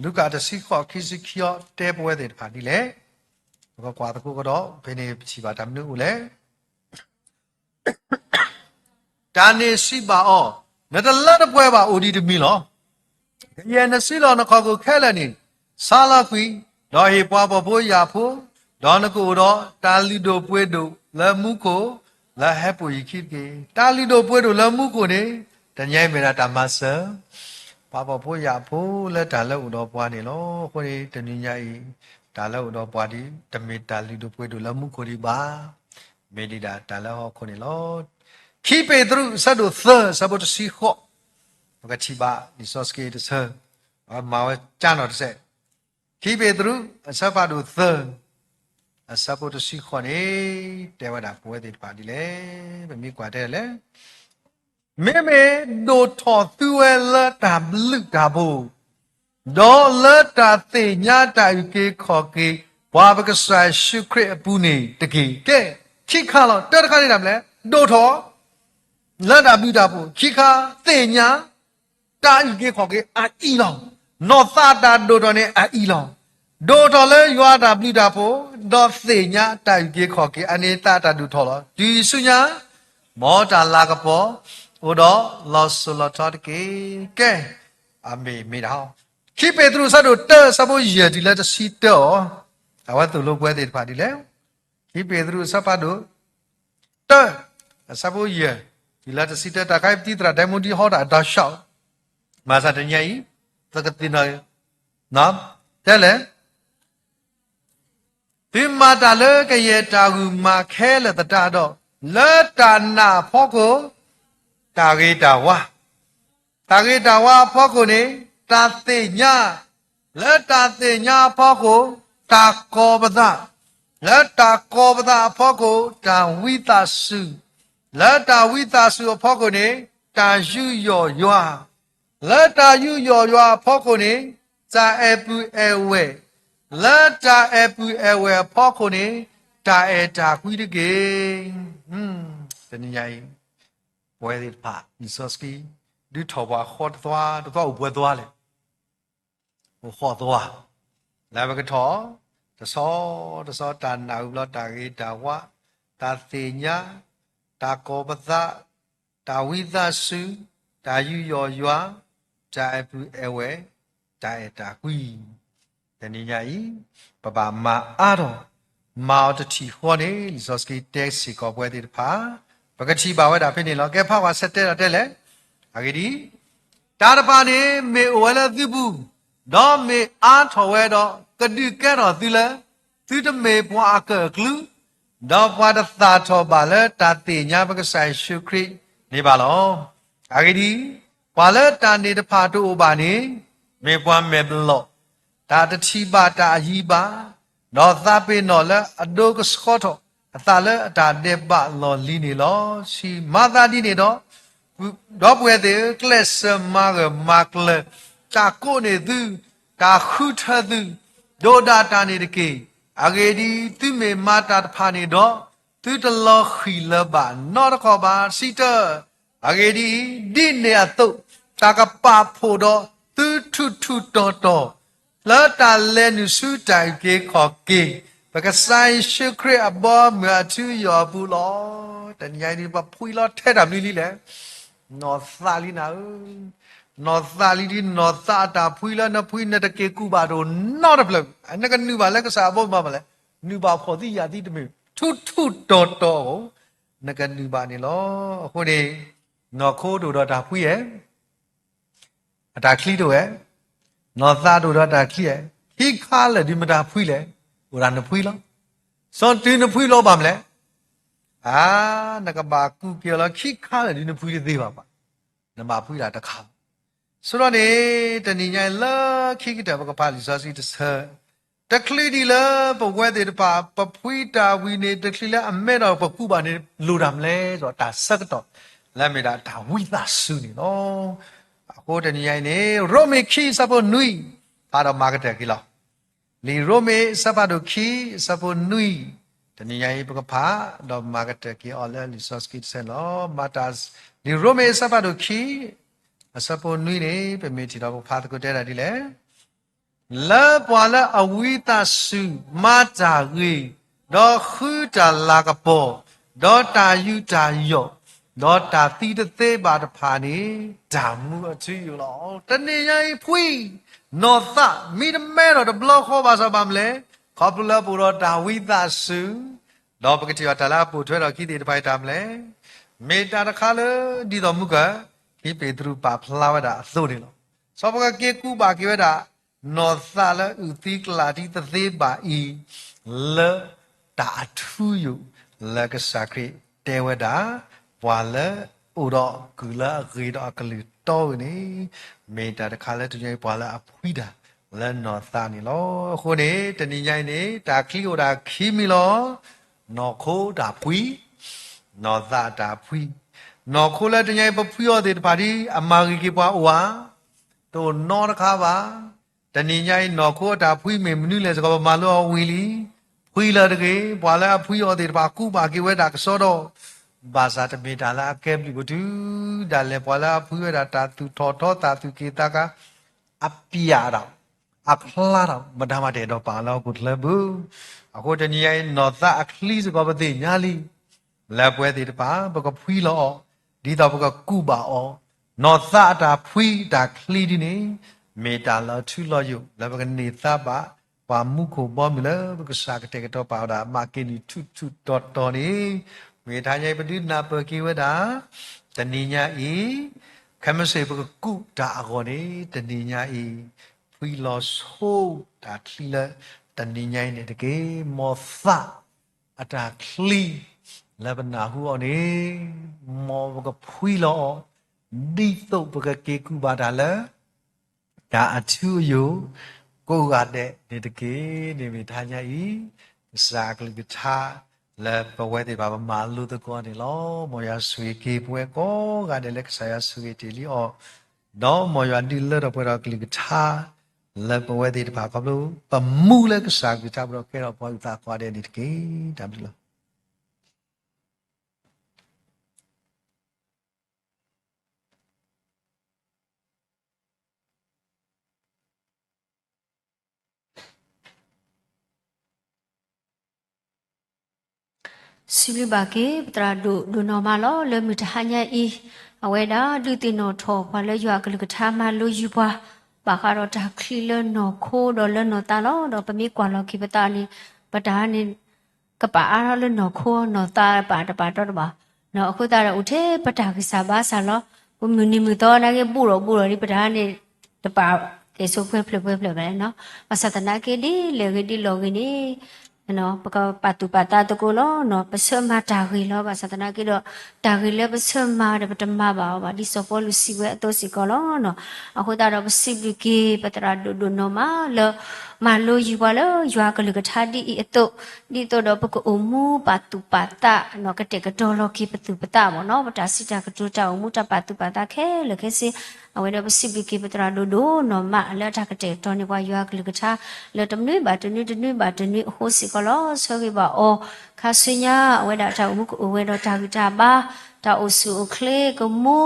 လူၤကၣ်တဆံဃိး ခံဆံခံအီၤ တဲပဝဲသ့ၣ်တဖၣ်ဒ်လဲၣ်. ပကကွၢ်သကိးကဒီး ဖဲန့ၣ်ပထံၣ်ဘၣ်တၢ်မနုၤအိၣ်လဲၣ်. တၢ်န့ၣ်စံးဘၣ်အီၤ, နတလၢတပှဲၤဘၣ် အိၣ်ဒံးတမံၤလီၤ. ကယဲၢ်နစုလီၢ်နခီၣ်ခိၣ်ခဲလၢာ်န့ၣ် ဆါလီၤကွံာ်, ဒီးဟ့ၣ်ပှၤဘီၣ်ဖိယာ်ဖိ, ဒီးနကအိၣ်ဒီးတၢ်လုၢ်ဒိၣ်ပှ့ၤဒိၣ်လၢမူခိၣ် လၢဟဲပိာ်ယခံတက့ၢ်. တၢ်လုၢ်ဒိၣ်ပှ့ၤဒိၣ်လၢမူခိၣ်န့ၣ် တနံၤညါအံၤမ့ၢ်ဒၣ်တၢ်မၤစၢၤ ပှၤဘီၣ်ဖိယာ်ဖိလၢတၢ်လၢအိၣ်ဒီးပှၤန့ၣ်လီၤ. အဃိန့ၣ် တနံၤညါအံၤ တၢ်လၢအိၣ်ဒီးပှၤဒီး တမ့ၢ်တၢ်လုၢ်ဒိၣ်ပှ့ၤဒိၣ်လၢမူခိၣ်ဒံးဘၣ်, မ့ၢ်ဒံးဒၣ်တၢ်လၢဟီၣ်ခိၣ်န့ၣ်လီၤ. ခံပ့းတရူး အဆၢဒိၣ်သၢ အဆၢဖိတဆံဃိး, ပကထံၣ်ဘၣ်လံာ်စီဆှံတဆၢ, မၤဝဲကၢ်နီၣ်တစဲး, ခံပ့းတရူး အဆၢဖးဒိၣ်သၢ အဆၢဖိတဆံဃိးန့ၣ် တဲဝဲဒၣ်ပဝဲသ့ၣ်တဖၣ်ဒ်လဲၣ်, ပမ့ၢ်ကွၢ်တဲလဲၣ် မ့မ့ၢ်ဒိၣ်ထီၣ်သုဝဲလၢတၢ်ဘျုးတၢ်ဖှိၣ်, ဒီးလၢတၢ်သ့ၣ်ညါတၢ်အုၣ်က့ၤခီၣ်က့ၤ ပှၤပကစၢ်ယ့ၣ်ၡူးခရံာ်အပူၤန့ၣ်တက့ၢ်. ကဲ, ခံခါလီၤ. တၢတခါန့ၣ်ဒၣ်မနုၤလဲၣ်, ဒိၣ်ထီၣ် လၢတၢ်ဘျုးတၢ်ဖှိၣ်, ခံခါ သ့ၣ်ညါ တၢ်အုၣ်က့ၤခီၣ်က့ၤအအံၤလီၤ. နီၢ်သးတၢ်ဒိၣ်ထီၣ်န့ၣ်အအံၤလီၤ. ဒိၣ်ထီၣ်လၢယွၤတၢ်ဘျုးတၢ်ဖှိၣ်, ဒီးသ့ၣ်ညါတၢ်အုၣ်က့ၤခီၣ်က့ၤ, အန့ၣ်သးတၢ်ဒိၣ်ထီၣ်လီၤ. တုၤဆူညါ မ်တၢ်လၤကပီၤ အိၣ်ဒီးလီၤစိၤလီၤထီတက့ၢ်. ကဲ, အမ့ၢ်မ့ၢ်ဒၣ် ခံပ့းတရူး အဆၢဒိၣ်တၢ အဆၢဖိယဲၢ်တုၤလၢတဆံတၢအီၤ, အဝဲသိၣ်လိပဝဲသ့ၣ်တဖၣ်ဒ်လဲၣ်. ခံပ့းတရူး အဆၢဖးဒိၣ်တၢ အဆၢဖိယဲၢ် တုၤလၢတဆံတၢ, တၢ်ခါအံၤပတံၤသရၣ်ဒဲမူဒံဟီတၢ်အတၢ်ဆှီ, မၤသးတနံၤညါအံၤ ပကသ့ၣ်နီၣ် တဲလဲၣ်, သုမၤတၢ်လၢကယဲၢ်တၢ်ဂုာ်မၤခဲလၢာ်သတးဒီး, လၢတၢ်နာ်အဖီခိၣ် တၢ်ဂ့ၤတၢ်ဝါ, တၢ်ဂ့ၤတၢ်ဝါအဖီခိၣ်န့ၣ် တၢ်သ့ၣ်ညါ, လၢတၢ်သ့ၣ်ညါအဖီခိၣ် တၢ်ကီၤပသး, လၢတၢ်ကီၤပသးအဖီခိၣ် တၢ်ဝံသးစူၤ, လၢတၢ်ဝံသးစူၤအဖီခိၣ်န့ၣ် တၢ်ယူးယီၣ်ယွၤ, လၢတၢ်ယူးယီၣ်ယွၤအဖီခိၣ်န့ၣ် တၢ်အဲၣ်ပုၢ်အဲၣ်ဝဲၢ်, လၢတၢ်အဲၣ်ပုၢ်အဲၣ်ဝဲၢ်အဖီခိၣ်န့ၣ် တၢ်အဲၣ်တၢ်ကွံတက့ၢ်. တနံၤညါအံၤ ပဝဲသ့ၣ်တဖၣ် လံာ်စီဆှံ ဒုးထီၣ်ပှၤဃီတသွါ, တသွါအိၣ်ပှဲၤသွါလဲၣ်. အိၣ်ဃီသွါ, လၢပကထီၣ် တဆီတဆီ တၢ်နာ်ဝံၤဘျီ တၢ်ဂ့ၤတၢ်ဝါ, တၢ်သ့ၣ်ညါ, တၢ်ကီၤပသး, တၢ်ဝံသးစူၤ, တၢ်ယူးယီၣ်ယွၤ, တၢ်အဲၣ်ပုၢ်အဲၣ်ဝဲၢ်, တၢ်အဲၣ်တၢ်ကွံ တနံၤညါအံၤ ပဘၣ်မၤအါထီၣ်, မၤအီၤတထံၣ်ဃီန့ၣ် လံာ်စီဆှံတဲစ့ၢ်ကီးပဝဲသ့ၣ်တဖၣ်, ပကထံၣ်ဘၣ်ဝဲဒၣ်ဖဲန့ၣ်လီၤ. ကဲဖးဝဲဆၢတဲဒီးတဲလဲၣ်. အဂ့ၢ်ဒ်အံၤ, တၢ်တဖၣ်န့ၣ် မ့ၢ်အိၣ်ဝဲလၢသုပူၤ, ဒီးမ့ၢ်အါထီၣ်ဝဲဒီး ကဒုးကဲထီၣ်သုလၢ သုတမ့ၢ်ပှၤအကၢၣ်အကျူ, ဒီးပှၤတသၣ်ထီၣ်ဘၣ်လၢတၢ်သ့ၣ်ညါပကစၢ်ယ့ၣ်ၡူးခရံာ်န့ၣ်ဘၣ်လီၤ. အဂ့ၢ်ဒ်အံၤ, ပှၤလၢတၢ်န့ၣ်တဖၣ်တအိၣ်ဘၣ်န့ၣ်, မ့ၢ်ပှၤမဲာ်ဘျီၣ်, တၢ်တထံၣ်ဘၣ်တၢ်အယံၤဘၣ်, ဒီးသးပ့ၤနီၣ်လၢအဒိကဆှီထီၣ်အသးလၢအတၢ်ဒဲးဘးလီၢ်လံၤန့ၣ်လီၤ. ဆံ, မၤသးဒ်န့ၣ်ဒီး, ဒီပုၢ်ဝဲၢ်သ့ၣ်ဧၢ, ကျဲးစၢးမၤဂၢၢ်မၤကျၢၤ, တၢ်ကိးန့ၢ်သု, တၢ်ဃုထၢသု, ဒိၣ်ဒၣ်တၢ်န့ၣ်တက့ၢ်. အဂ့ၢ်ဒ်အံၤ, သုမ့ၢ်မၤတၢ်တဖၣ်န့ၣ်ဒီး, သုတလီၤဃံၤလၢၤဘၣ်နီတခီၣ်ဘၣ်. ဆံတၢ, အဂ့ၢ်ဒ်အံၤ, ဒ်န့ၣ်အသိး, တၢ်ကပာ်ဖှိၣ်ဒီးသုထူးထူးတီၤတီၤ လၢတၢ်လဲၤနုာ်ဆူတၢ်အုၣ်က့ၤခီၣ်က့ၤ ပကစၢ်ယ့ၣ်ၡူးခရံာ်အဘီအမုၢ်အထူအယိာ်အပူၤလီၤ. တနံၤညါအံၤ ပဖှံလီၤထဲတၢ်မနုၤလံလဲၣ်. နီၢ်သးလံနၤဧၢ, နီၢ်သးလံဒ် နီၢ်သးအတၢ်ဖှံလၢနဖှံ နတက့ၤကူးဘၣ်တအိၣ်နီတဖျၢၣ်. နကနုာ်ဘၣ်လၢကစၢ်အဘီအမုၢ်ဘၣ်လဲၣ်. နုာ်ဘၣ်ဖှီၣ်သံယာ်သံတမ့ၢ် ထူးထူးတီၤတီၤအဃိ နကနုာ်ဘၣ်န့ၣ်လီၤ. အဃိန့ၣ် နီၢ်ခိတအိၣ်ဒီးတၢ်ဖှံဧါ, အတၢ်ချံတအိၣ်ဧါ. နီၢ်သးတအိၣ်ဒီးတၢ်ချံဧါ. ခံခါလၢာ်ဒုးမတၤဖှံလဲၣ်. အိၣ်ဒၣ်နဖှံလီၤ. စီၤတုၤနဖှံလီၤဘၣ်မနုၤလဲၣ်. အါ, နကဘၣ်ကူးက့ၤအီၤလီၤ. ခံခါလၢာ်ဒုးနဖှံတသ့ဘၣ်ဘၣ်. နဘၣ်ဖှံဒၣ်တခါလီၤ. ဆိဒီးန့ၣ် တနံၤညါအံၤ လၢခံကတၢၢ် ပကဖးလံာ်စီဆှံတဆၢ, တချုးဒံးလၢပဝဲသ့ၣ်တဖၣ် ပဖှံတၢ်ဝံၤန့ၣ် တချုးလၢအမဲဒီးပကူးဘၣ်န့ၣ် လိၣ်တၢ်မနုၤလဲၣ်. ဒီးတၢ်ဆၢကတီၢ်လၢအမ့ၢ်ဒၣ်တၢ်ဝံသးစူၤန့ၣ်လီၤ. အဃိတနံၤညါအံၤန့ၣ် ရိမ့ၤခံအဆၢဖိနွံ ဖးဒီးမၤကတၢၢ်က့ၤလီၤ. လံာ်ရိမ့ၤအဆၢဖးဒိၣ်ခံ အဆၢဖိနွံ, တနံၤညါအံၤ ပကဖးဒီးမၤကတၢၢ်က့ၤအီၤလၢလံာ်စီဆှံတဆၢန့ၣ်လီၤ. မၤတၢ်, လံာ်ရိမ့ၤအဆၢဖးဒိၣ်ခံ အဆၢဖိနွံန့ၣ် ပမ့ၢ်ထံၣ်ဒီးပဖးသကိးတဲဒၣ်ဒ်လဲၣ်. လၢပှၤလၢအဝံသးစူၤ မၤတၢ်ဂ့ၤ, ဒီးဃုတၢ်လၤကပီၤ, ဒီးတၢ်ယူးတၢ်ယီၣ်, ဒီးတၢ်သံတသ့ဘၣ်တဖၣ်န့ၣ် တၢ်မူအထူအယိာ်လီၤ. တနံၤညါအံၤဖှံ, နီၢ်သးမ့ၢ်တမဲဒီးတဘျီဃီဘၣ်ဆၣ်ဘၣ်မနုၤလဲၣ်, ခီဖျိလၢပအိၣ်ဒီးတၢ်ဝံသးစူၤ, ဒီးပကထံၣ်ဘၣ်တၢ်လၢအပိာ်ထွဲထီၣ်ခံသ့ၣ်တဖၣ်အံၤတၢ်မနုၤလဲၣ်, မ့ၢ်တၢ်တခါလၢဒ်သိးမုၢ်ကၢၢ် ခံပ့းတရူးပာ်ဖျါဝဲဒၣ်အသိးန့ၣ်လီၤ. စီၤပကက့ၤကူးဘၣ်က့ၤဝဲဒၣ် နီၢ်သးလၢအုၣ်သံကလၤထံတသ့ဘၣ်အံၤ လၢတၢ်အထူအယိာ် လၢကစၢ်ခရံာ်တဲဝဲဒၣ် ပှၤလၢအိၣ်ဒီးကုၢ်လၢအဂ့ၤဒီးအကလုၢ်တီဂ့ၤန့ၣ်, မ့ၢ်တၢ်တခါလၢတနံၤညါအံၤ ပှၤလၢအဖှံတၢ်လၢနီၢ်သးန့ၣ်လီၤ. အဃိန့ၣ် တနံၤညါအံၤန့ၣ် တၢ်ချံအိၣ်ဒၣ်ခံမံၤလီၤ. နီၢ်ခိတၢ်ဖှံ, နီၢ်သးတၢ်ဖှံ. နီၢ်ခိလၢတနံၤညါအံၤ ပဖှံအီၤသ့ၣ်တဖၣ်ဒ်အမၤဂ့ၤက့ၤပှၤအိၣ်ဧါ, တအိၣ်နီတခါဘၣ်. တနံၤညါအံၤ နီၢ်ခိအတၢ်ဖှံမ့ၢ်မနုၤလဲၣ်စ့ၢ်ကီး ပမၤလိအီၤဝံၤလံ. ဖှံလၢၤတဂ့ၤ, ပှၤလၢအဖှံအီၤသ့ၣ်တဖၣ် ကူးဘၣ်က့ၤဝဲဒၣ်ကစီဒီ, ဘၣ်ဆၣ်တမ့ၢ်တၢ်လၢအကဲဘျုးပတုၤဒၣ်လဲာ် ပှၤလၢအဖှံဝဲဒၣ်တၢ်သူၣ်ထီၣ်ထီသး သူၣ်က့ၤသးကါ အပျးဒီး အဖျါဒီး မတၤမၤတအဲၣ်ဒိးပာ်အီၤလၢဟီၣ်ခိၣ်ချၢပူၤ. အဃိတနံၤညါအံၤ နီၢ်သးအချံစ့ၢ်ကီး ပသ့ၣ်ညါလံ. လၢပဝဲသ့ၣ်တဖၣ် ပကဖှံလီၤအီၤ, ဒ်သိးပကကူးဘၣ်အီၤ, နီၢ်သးအတၢ်ဖှံတၢ်ချံဒ်န့ၣ် မ့ၢ်တၢ်လၢအထူလီၤယိာ် လၢပကန့ၢ်သါဘၣ် ပှၤမူခိၣ်ဘီမုၢ်လၢပကစၢ်ကတဲာ်ကတီၤပာ်ဝဲဒၣ် မၤက့ၤနုာ်ထူးထူးတီၤတီၤန့ၣ်, မ့ၢ်တဟါညါအံၤ ပဒုးနၢ်ပၢၢ်က့ၤဝဲဒၣ် တနံၤညါအံၤ, ခဲမုၢ်ဆ့ၣ်ပကကူးတၢ်အဂီၢ်န့ၣ် တနံၤညါအံၤ, ဖှံလီၤဆိတၢ်ချံလၢ တနံၤညါအံၤန့ၣ်တက့ၢ်. မ်သးအတၢ်ချံ လၢပနၢ်ဟူအီၤန့ၣ်, မ်ပကဖှံလီၤအီၤ, ဒ်သိးပကက့ၤကူးဘၣ်တၢ်လၢ တၢ်အထူအယိာ် ကိးဂၤဒဲးန့ၣ်တက့ၢ်. န့ၣ်မ့ၢ်တဟါညါအံၤ ကစၢ်အကလုၢ်ကထါ လၢပဝဲသ့ၣ်တဖၣ်ပမၤလိသကိးန့ၣ်လီၤ. မ်ယွၤဆိၣ်ဂ့ၤက့ၤပဝဲကိးဂၤဒဲးလၢကစၢ်ယွၤဆိၣ်ဂ့ၤတ့ၢ်လံအီၤ, ဒီးမ်ယွၤဒုးလၢထီၣ်ပှဲၤထီၣ်ကလုၢ်ကထါ လၢပဝဲသ့ၣ်တဖၣ်ခီဖျိ ပမူလၢကစၢ်ကလုၢ်ကထါ ပဒီးကဲထီၣ်ပှၤအုၣ်သးကိးဂၤဒဲးန့ၣ်တက့ၢ်. တၢ်ဘျုးလီၤ. စံးဘျုးဘၣ်က့ၤ ပသရၣ်ဒိၣ်ဒိၣ်နီၢ်မးလီၤ. လၢမုၢ်တဟါညါအံၤ အဝဲဒၣ်ဒုးသ့ၣ်နီၣ်ထီၣ်ပှၤလၢယွၤအကလုၢ်ကထါမၤလိယုာ်ပှၤ ဘၣ်ဃးဒီးတၢ်ချံလၢနီၢ်ခိဒီးလၢနီၢ်သးလီၤ. ဒီးပမ့ၢ်ကွၢ်လီၤက့ၤပသးန့ၣ် ပတၢ်န့ၣ် ကပာ်အါထီၣ်လၢနီၢ်ခိနီၢ်သးပာ်တပာ်တီတဘၣ်. အဃိသတးဒီးအိၣ်ထဲပတၢ်ဂံၢ်စၢ်ဘါစၢ်လီၤ. ပမုၢ်နံၤမုၢ်သီနာ်က့ ဘူးဒီးဘူးဒီးဒ်ပတၢ်န့ၣ် တပာ် တဲဆိပှဲၤဖျၢၣ်ပှဲၤဖျၢၣ်ဘၣ်နီၤ. ဘၣ်ဆၣ်သနာ်က့ဒ်လဲၣ်ဂ့ၤဒ်လဲၣ်ဂ့ၤန့ၣ် ပကပာ်သူၣ်ပာ်သးသကိးလီၤနီၤ. ပဆၢမၤတၢ်ဂ့ၤလီၤ. ဘၣ်ဆၣ်သနာ်က့ဒီး တၢ်ဂ့ၤလၢပဆၢမၤဒီးပတမၤဘၣ်အီၤဘၣ် ဒ်စီၤပီလူးစံးဝဲအသိးစ့ၢ်ကီးလီၤနီၤ. အဃိသတးဒီးပစံးဘျုးက့ၤ ပသရၣ်ဒိၣ်ဒိၣ်နီၢ်မးလၢ မၤလိယံၤပှၤလၢယွၤအကလုၢ်ကထါဒ်အံၤအသိး, ဒ်သိးဒီးပကအိၣ်မူပာ်သူၣ်ပာ်သးနီၤ, ကတဲာ်ကတီၤလီၤက့ၤပသူၣ်ပသးမ့ၢ်နီၤ, ပတၢ်စံးတၢ်ကတိၤတၢ်အိၣ်မူတၢ်ပာ်သူၣ်ပာ်သးခဲလၢာ်ခဲဆ့, အဝဲဒီးပစံးဘျုးက့ၤပသရၣ်ဒိၣ်ဒိၣ်နီၢ်မးလၢအတၢ်ကတဲာ်ကတီၤန့ၢ်ပှၤယွၤအကလုၢ်ကထါ လၢတနွံဘၣ်တနွံတနွံဘၣ်တနွံအဃိစ့ၢ်ကီးလီၤ. ဆၢဂ့ၤဘၣ်အီၤ, ခါဆူညါ အဝဲဒၣ်တၢ်အိၣ်မူကအိၣ်ဝဲဒီးတၢ်ဂံၢ်တၢ်ဘါ, တၢ်အိၣ်ဆူၣ်အိၣ်ချ့ကမူ,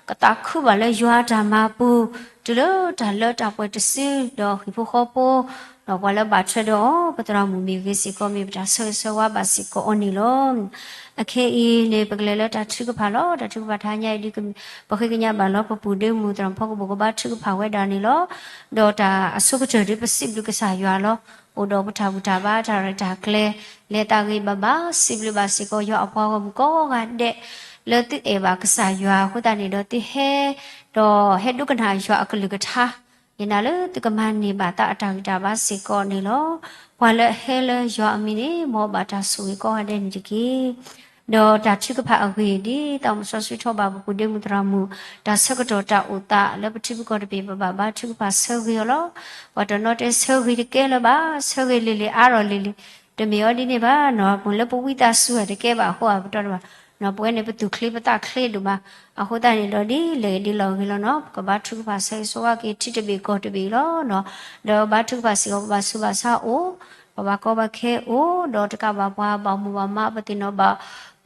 ကသးခုဘၣ်လၢယွၤအတၢ်မၤပူၤ, တုၤလၢတၢ်လၢတၢ်ပှဲၤတစု, ဒီးဟံၣ်ဖိဃီဖိ ဒီးပှၤလၢဘၣ်ထွဲဒီးအီၤ ပသရၣ်မုၣ်မ့ၢ်ဂ့ၤစ့ၢ်ကီး မ့ၢ်ပတၢ်ဆၢဂ့ၤဆၢဝါဘၣ်စ့ၢ်ကီးအီၤန့ၣ်လီၤ. အခဲအံၤန့ၣ် ပကလဲၤလၢတၢ်ထုကဖၣ်လီၤ. တၢ်ထုကဖၣ်တဟါညါအံၤဒ် ပဃ့ကညးဘၣ်လီၤ ပပုၢ်ဒ့မုၣ်သရၣ်မုၣ်ဖီကဘိၣ်ကဘါထုကဖၣ်ဝဲဒၣ်န့ၣ်လီၤ. ဒီးတၢ်အဆိကတၢၢ်ဒ်ပစံးဘျုးကစၢ်ယွၤလီၤ. အိၣ်ဒီးပတၢ်ဘူၣ်တၢ်ဘါတၢ်ရဲၣ်တၢ်ကျဲၤ လဲၤသးဂ့ၤဘၣ်ဘၣ် စံးဘျုးဘၣ်စ့ၢ်ကီးယွၤအပှၤဂီၢ်မုၢ်ကိးဂၤဒဲး လၢသုအဲၣ်ဘၣ်ကစၢ်ယွၤအဃိသတးန့ၣ်ဒီးသုဟဲ ဒီးဟဲဒိကနၣ်ယွၤအကလုၢ်ကထါ, ယနာ်လၢသုကမၤန့ၢ်ဘၣ်သးအတၢ်ဂံၢ်တၢ်ဘါစ့ၢ်ကီးန့ၣ်လီၤ. ပှၤလၢအဟဲလၢယွၤအမံၤန့ၣ် မ်အဘၣ်တၢ်ဆိၣ်ဂ့ၤကိးဂၤဒဲးန့ၣ်တက့ၢ်. ဒီးတၢ်ထုကဖၣ်အဂ့ၢ်ဒ် သးမုၣ်စီဆှံထီၣ်ဘၣ်ပပုၢ်ဒ့မုၣ်သရၣ်မုၣ် တၢ်ဆၢကတီၢ်တၢ်အိၣ်သးလၢပထံပကီၢ်တဘ့ၣ် ပဘၣ်ဘါထုကဖၣ်ဆၢဂ့ၤအီၤလီၤ. ပှၤတနီၤတဲဆၢဂ့ၤတကဲလၢၤဘၣ်, ဆၢဂ့ၤလံၤလံၤအါထီၣ်လံၤလံၤ, တမ့ၢ်အီၤဒ်န့ၣ်ဘၣ်နီၤ, မ့ၢ်လၢပဝံသးစူၤတကဲဘၣ်အဃိ ပတီၢ်တဘၣ်နီၤ, ပဝဲန့ၣ်ပသူၣ်ချ့ပသးချ့ဒိၣ်မး, အဃိသတးန့ၣ်ဒီးဒ်လဲၣ်ဂ့ၤဒ်လဲၣ်ဂ့ၤလီၤနီၤ, ပကဘါထုကဖၣ်ဆၢဂ့ၤဆၢဝါက့ၤထံတဘ့ၣ်ကီၢ်တဘ့ၣ်လီၤနီၤ, ဒီးဘါထုကဖၣ်စ့ၢ်ကီး ပဘၣ်ဆူးဘၣ်ဆါအိၣ်, ပဘၣ်ကီဘၣ်ခဲအိၣ်, ဒီးတကးဘၣ်ပှၤဘၣ်မူဘၣ်မး ပသ့ၣ်နီၣ်ဘၣ်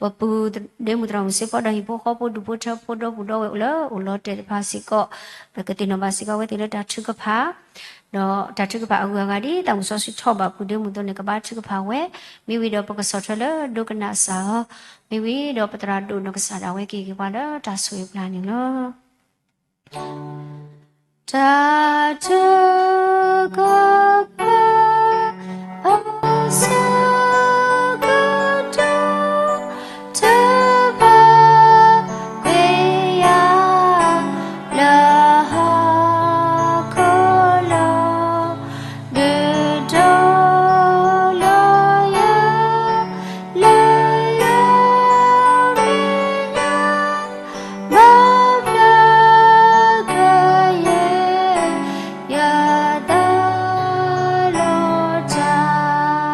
ပပုၢ်ဒ့မုၣ်သရၣ်မုၣ်စ့ၢ်ကီးဒီးဟံၣ်ဖိဃီဖိဒူၣ်ဖိထၢဖိဒီပုၢ်ဒီဝဲၢ်လၢအိၣ်လီၤတဲာ်တဖၣ်စ့ၢ်ကီး, ပကသ့ၣ်နီၣ်ဘၣ်စ့ၢ်ကီးဝဲသ့ၣ်လၢတၢ်ထုကဖၣ် ဒီးတၢ်ထုကဖၣ်အဂုၤအဂၤဒ် သးမုၣ်စီဆှံထီၣ်ဘၣ်ပုၢ်ဒ့မုၣ်အသိးန့ၣ် ကဘါထုကဖၣ်ဝဲ, မ့ၢ်ဝံၤဒီးပကဆီၣ်ထွဲလၢဒိကနၣ်စၢ်အီၤ, မ့ၢ်ဝံၤဒီးပသရၣ်ဒိၣ်နီၢ်ကစၢ်ဒၣ်ဝဲက့ၤက့ၤပှၤလၢတၢ်ဆိၣ်ဂ့ၤပျၢ်န့ၣ်လီၤ. တၢ်ထုကဖၣ် အဆၢကတီၢ် တဘၣ်ကွံာ်ယၤ လၢဟီၣ်ခိၣ်လီၤ, ဒုးဒိးလီၤယၤ လၢယမဲာ်ညါ ဘၣ်ဘျါကယဲၢ် ယသးလီၤတၢ်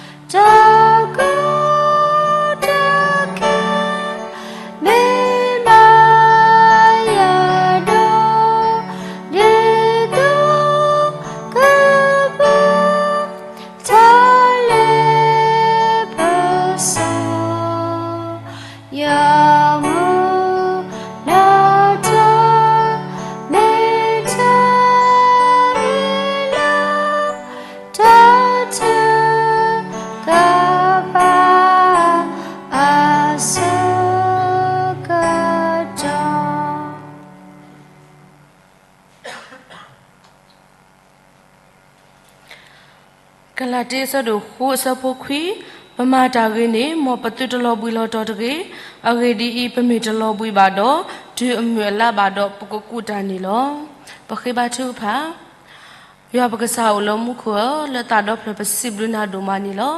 တၢ်ကီတၢ်ခဲ မ့ၢ်မၤယၤဒီး ဒ်သိးကပၢ တၢ်လၢပစီၤ ယမူလၢတၢ်မ့ၢ်တၢ်မံၤလၢ တၢ်ထုကဖၣ်အဆၢကတီၢ် ကလၤတံ အဆၢဒိၣ်ဃု အဆၢဖိခွံ, ပမၤတၢ်ဂ့ၤန့ၣ် မ်ပသုတလီၤဘှံးလီၤတီၤတဂ့ၤ. အဂ့ၢ်ဒ်အံၤ, ပမ့ၢ်တလီၤဘှံးဘၣ်ဒီး, တုၤအမုၢ်အလါဘၣ်ဒီး ပကကူးတၢ်န့ၣ်လီၤ. ပဃ့ဘါထုကဖၣ် ယွၤပကစၢ်အိၣ်လၢမူခိၣ်ဧၢ, လၢသးဒီဖျၢၣ်ပစံးဘျုးနၤဒိၣ်မးန့ၣ်လီၤ.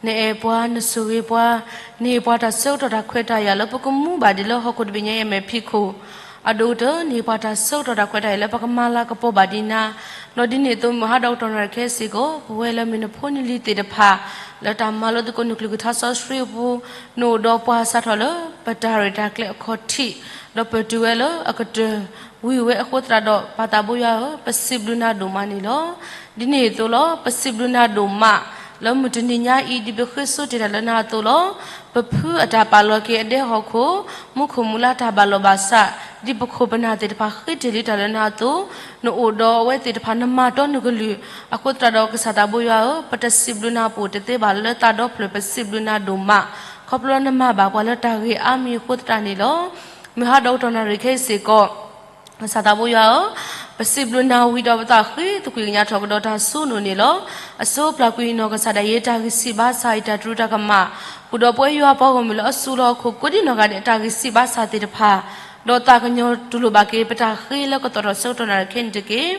နအဲၣ်ပှၤ, နဆိၣ်ဂ့ၤပှၤ, နဟ့ၣ်ပှၤတၢ်ဆၢကတီၢ်တၢ်ခွဲးတၢ်ယာ်လၢပကမူဘၣ်ဒံးလၢဟီၣ်ခိၣ်တဘ့ၣ်ညါအံၤအမဲာ်ဖံးခိၣ်, အဒိၣ်ကတၢၢ် နဟ့ၣ်ပှၤတၢ်ဆၢကတီၢ်တၢ်ခွဲးတၢ်ယာ်လၢပကမၤလၤကပီၤဘၣ်ဒံးနၤ, ဒီးဒ်န့ၣ်အသိး မုၢ်ဟါဒီးကတီၢ်နၣ်ရံၣ်ခဲအံၤစ့ၢ်ကီး ပဝဲလၢမ့ၢ်နဖိနလံၤသ့ၣ်တဖၣ် လၢတၢ်မၤလိသကိးနကလုၢ်ကထါစီဆှံအပူၤ, နအိၣ်ဒီးပှၤစးထီၣ်လၢပတၢ်ရဲၣ်တၢ်ကျဲၤအခီၣ်ထံး, ဒီးပတုာ်ဝဲလၢအကတၢၢ် ဝံၤဝဲအဃိသတးဒီး ပၢ်သးဘိယွၤဧၢ, ပစံးဘျုးနၤဒိၣ်မးန့ၣ်လီၤ. ဒ်န့ၣ်အသိးလီၤ, ပစံးဘျုးနၤဒိၣ်မး လၢမုၢ်တနံၤညါအံၤ ဒ်ပဃ့စိတ့ၢ်တၢ်လၢနၤအသိးလီၤ. ပဖုအတၢ်ပာ်လီၤက့ၤအဒဲဟီၣ်ခိၣ်, မူခိၣ်မူလါတၢ်ဘၣ်လီၤဘၣ်စး, ဒ်ပခိၣ်ပနၢ်သ့ၣ်တဖၣ်ဃ့တ့ၢ်လံတၢ်လၢနၤအသိး, နအိၣ်ဒီးအဝဲသ့ၣ်တဖၣ် နမၤတီနကလုၢ်, အဃိသတးဒီးကစၢ်သးဘိယွၤဧၢ, ပတစံးဘျုးနၤပအိၣ်တသ့ဘၣ်လၢသးဒီဖျၢၣ် ပစံးဘျုးနၤဒိၣ်မး, ခီဖျိနမၤဘၣ်ပှၤလၢတၢ်ဂ့ၤအါမံၤအဃိသတးန့ၣ်လီၤ. မုၢ်ဟါဒီးကတီၢ်နၣ်ရံၣ်ခဲအံၤစ့ၢ်ကီး ကစၢ်သးဘိယွၤဧၢ, ပစံးဘျုးနၤဝံၤဒီးပသးဃ့သကွံာ်ကညးထီၣ်ကဒီးတၢ်ဆိနီၣ်န့ၣ်လီၤ. အစိပျၢ်ကွံာ်နီၢ်ကစၢ်ဒၣ်ယဲ တၢ်ဂံၢ်စၢ်ဘါစၢ်အံၤ တၢ်တရူးတၢ်ကမၣ်, ဃုာ်ဒီးပဝဲယွၤပှၤဂီၢ်မုၢ်လၢအစိၤလီၤအခိၣ် ကိးဒံနီၢ်ဂၤဒဲး တၢ်ဂံၢ်စၢ်ဘါစၢ်သ့ၣ်တဖၣ်, ဒီးသးကညီၤတူၢ်လိာ်ဘၣ်က့ၤ ပတၢ်ဃ့လၢကသီၣ်ထီၣ်ဆၢကတီၢ်နၣ်ရံၣ်ခဲအံၤန့ၣ်တက့ၢ်.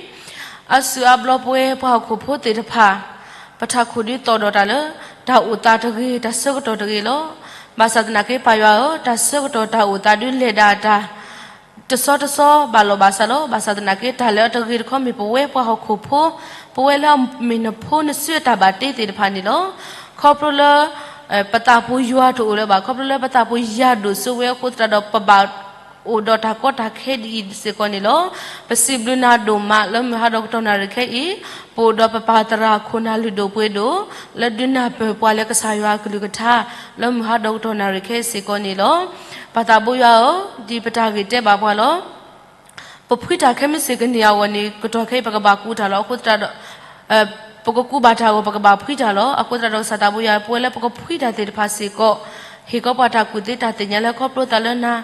အါစုအါဘျီပဝဲပှၤဟီၣ်ခိၣ်ဖိသ့ၣ်တဖၣ်, ပထးခိၣ်ဒုးသီၣ်ဒီးတၢ်လၢ တၢ်အိၣ်သးတဂ့ၤ တၢ်ဆၢကတီၢ်တဂ့ၤလီၤ. ဘၣ်ဆၣ်သနာ်က့ပၢ်ယွၤဧၢ, တၢ်ဆၢကတီၢ်တၢ်အိၣ်သးဒုးလဲၤဒၣ်တၢ် တစီတစီဘၣ်လီၤဘၣ်စးလီၤ. ဘၣ်ဆၣ်သနာ်က့ တၢ်လၢအတဂ့ၤတခီမ့ၢ်ပဝဲပှၤဟီၣ်ခိၣ်ဖိ, ပဝဲလၢအမ့ၢ်နဖိနစုအတၢ်ဘၣ်တ့သ့ၣ်တဖၣ်န့ၣ်လီၤ. ခီဖျိလၢ ပသးပူၤယွၤတအိၣ်လၢၤဘၣ်, ခီဖျိလၢပသးပူၤယွၤဒိၣ်စိဝဲအဃိသတးဒီး ပဘၣ်အိၣ်ဒီးတၢ်ကီတၢ်ခဲဒ်အံၤစ့ၢ်ကီးန့ၣ်လီၤ. ပစံးဘျုးနၤဒိၣ်မးလၢမုၢ်ဟါဒီးကတီၢ်နၣ်ရံၣ်ခဲအံၤ, ပအိၣ်ဒီးပပၢ်သရၣ်ခိၣ်နၢ်လုၢ်ဒိၣ်ပှ့ၤဒိၣ် လၢဒုးနၢ်ပၢၢ်ပှၤလၢကစၢ်ယွၤအကလုၢ်ကထါ လၢမုၢ်ဟါဒီးကတီၢ်နၣ်ရံၣ်ခဲအံၤစ့ၢ်ကီးန့ၣ်လီၤ. ပသးပူၤယွၤဧၢ, ဒ်ပတၢ်ဂ့ၢ်တဲဘၣ်ပှၤလီၤ. ပဖှံတၢ်ခဲမုၢ်ဆ့ၣ်ကန့ၢ်အဂီၢ်န့ၣ် ကတီၢ်ခဲအံၤပကဘၣ်ကူးတၢ်လီၤ. အဃိသတးဒီး ပကကူးဘၣ်တၢ်အဂီၢ် ပကဘၣ်ဖှံတၢ်လီၤ. အဃိသတးဒီးကစၢ်သးပူၤယွၤ ပဝဲလၢပကဖှံတၢ်သ့ၣ်တဖၣ်စ့ၢ်ကီး, ဟ့ၣ်ကီးပှၤတၢ်ကူၣ်သ့တၢ်သ့ၣ်ညါလၢခီဖျိသးလၢနၤ,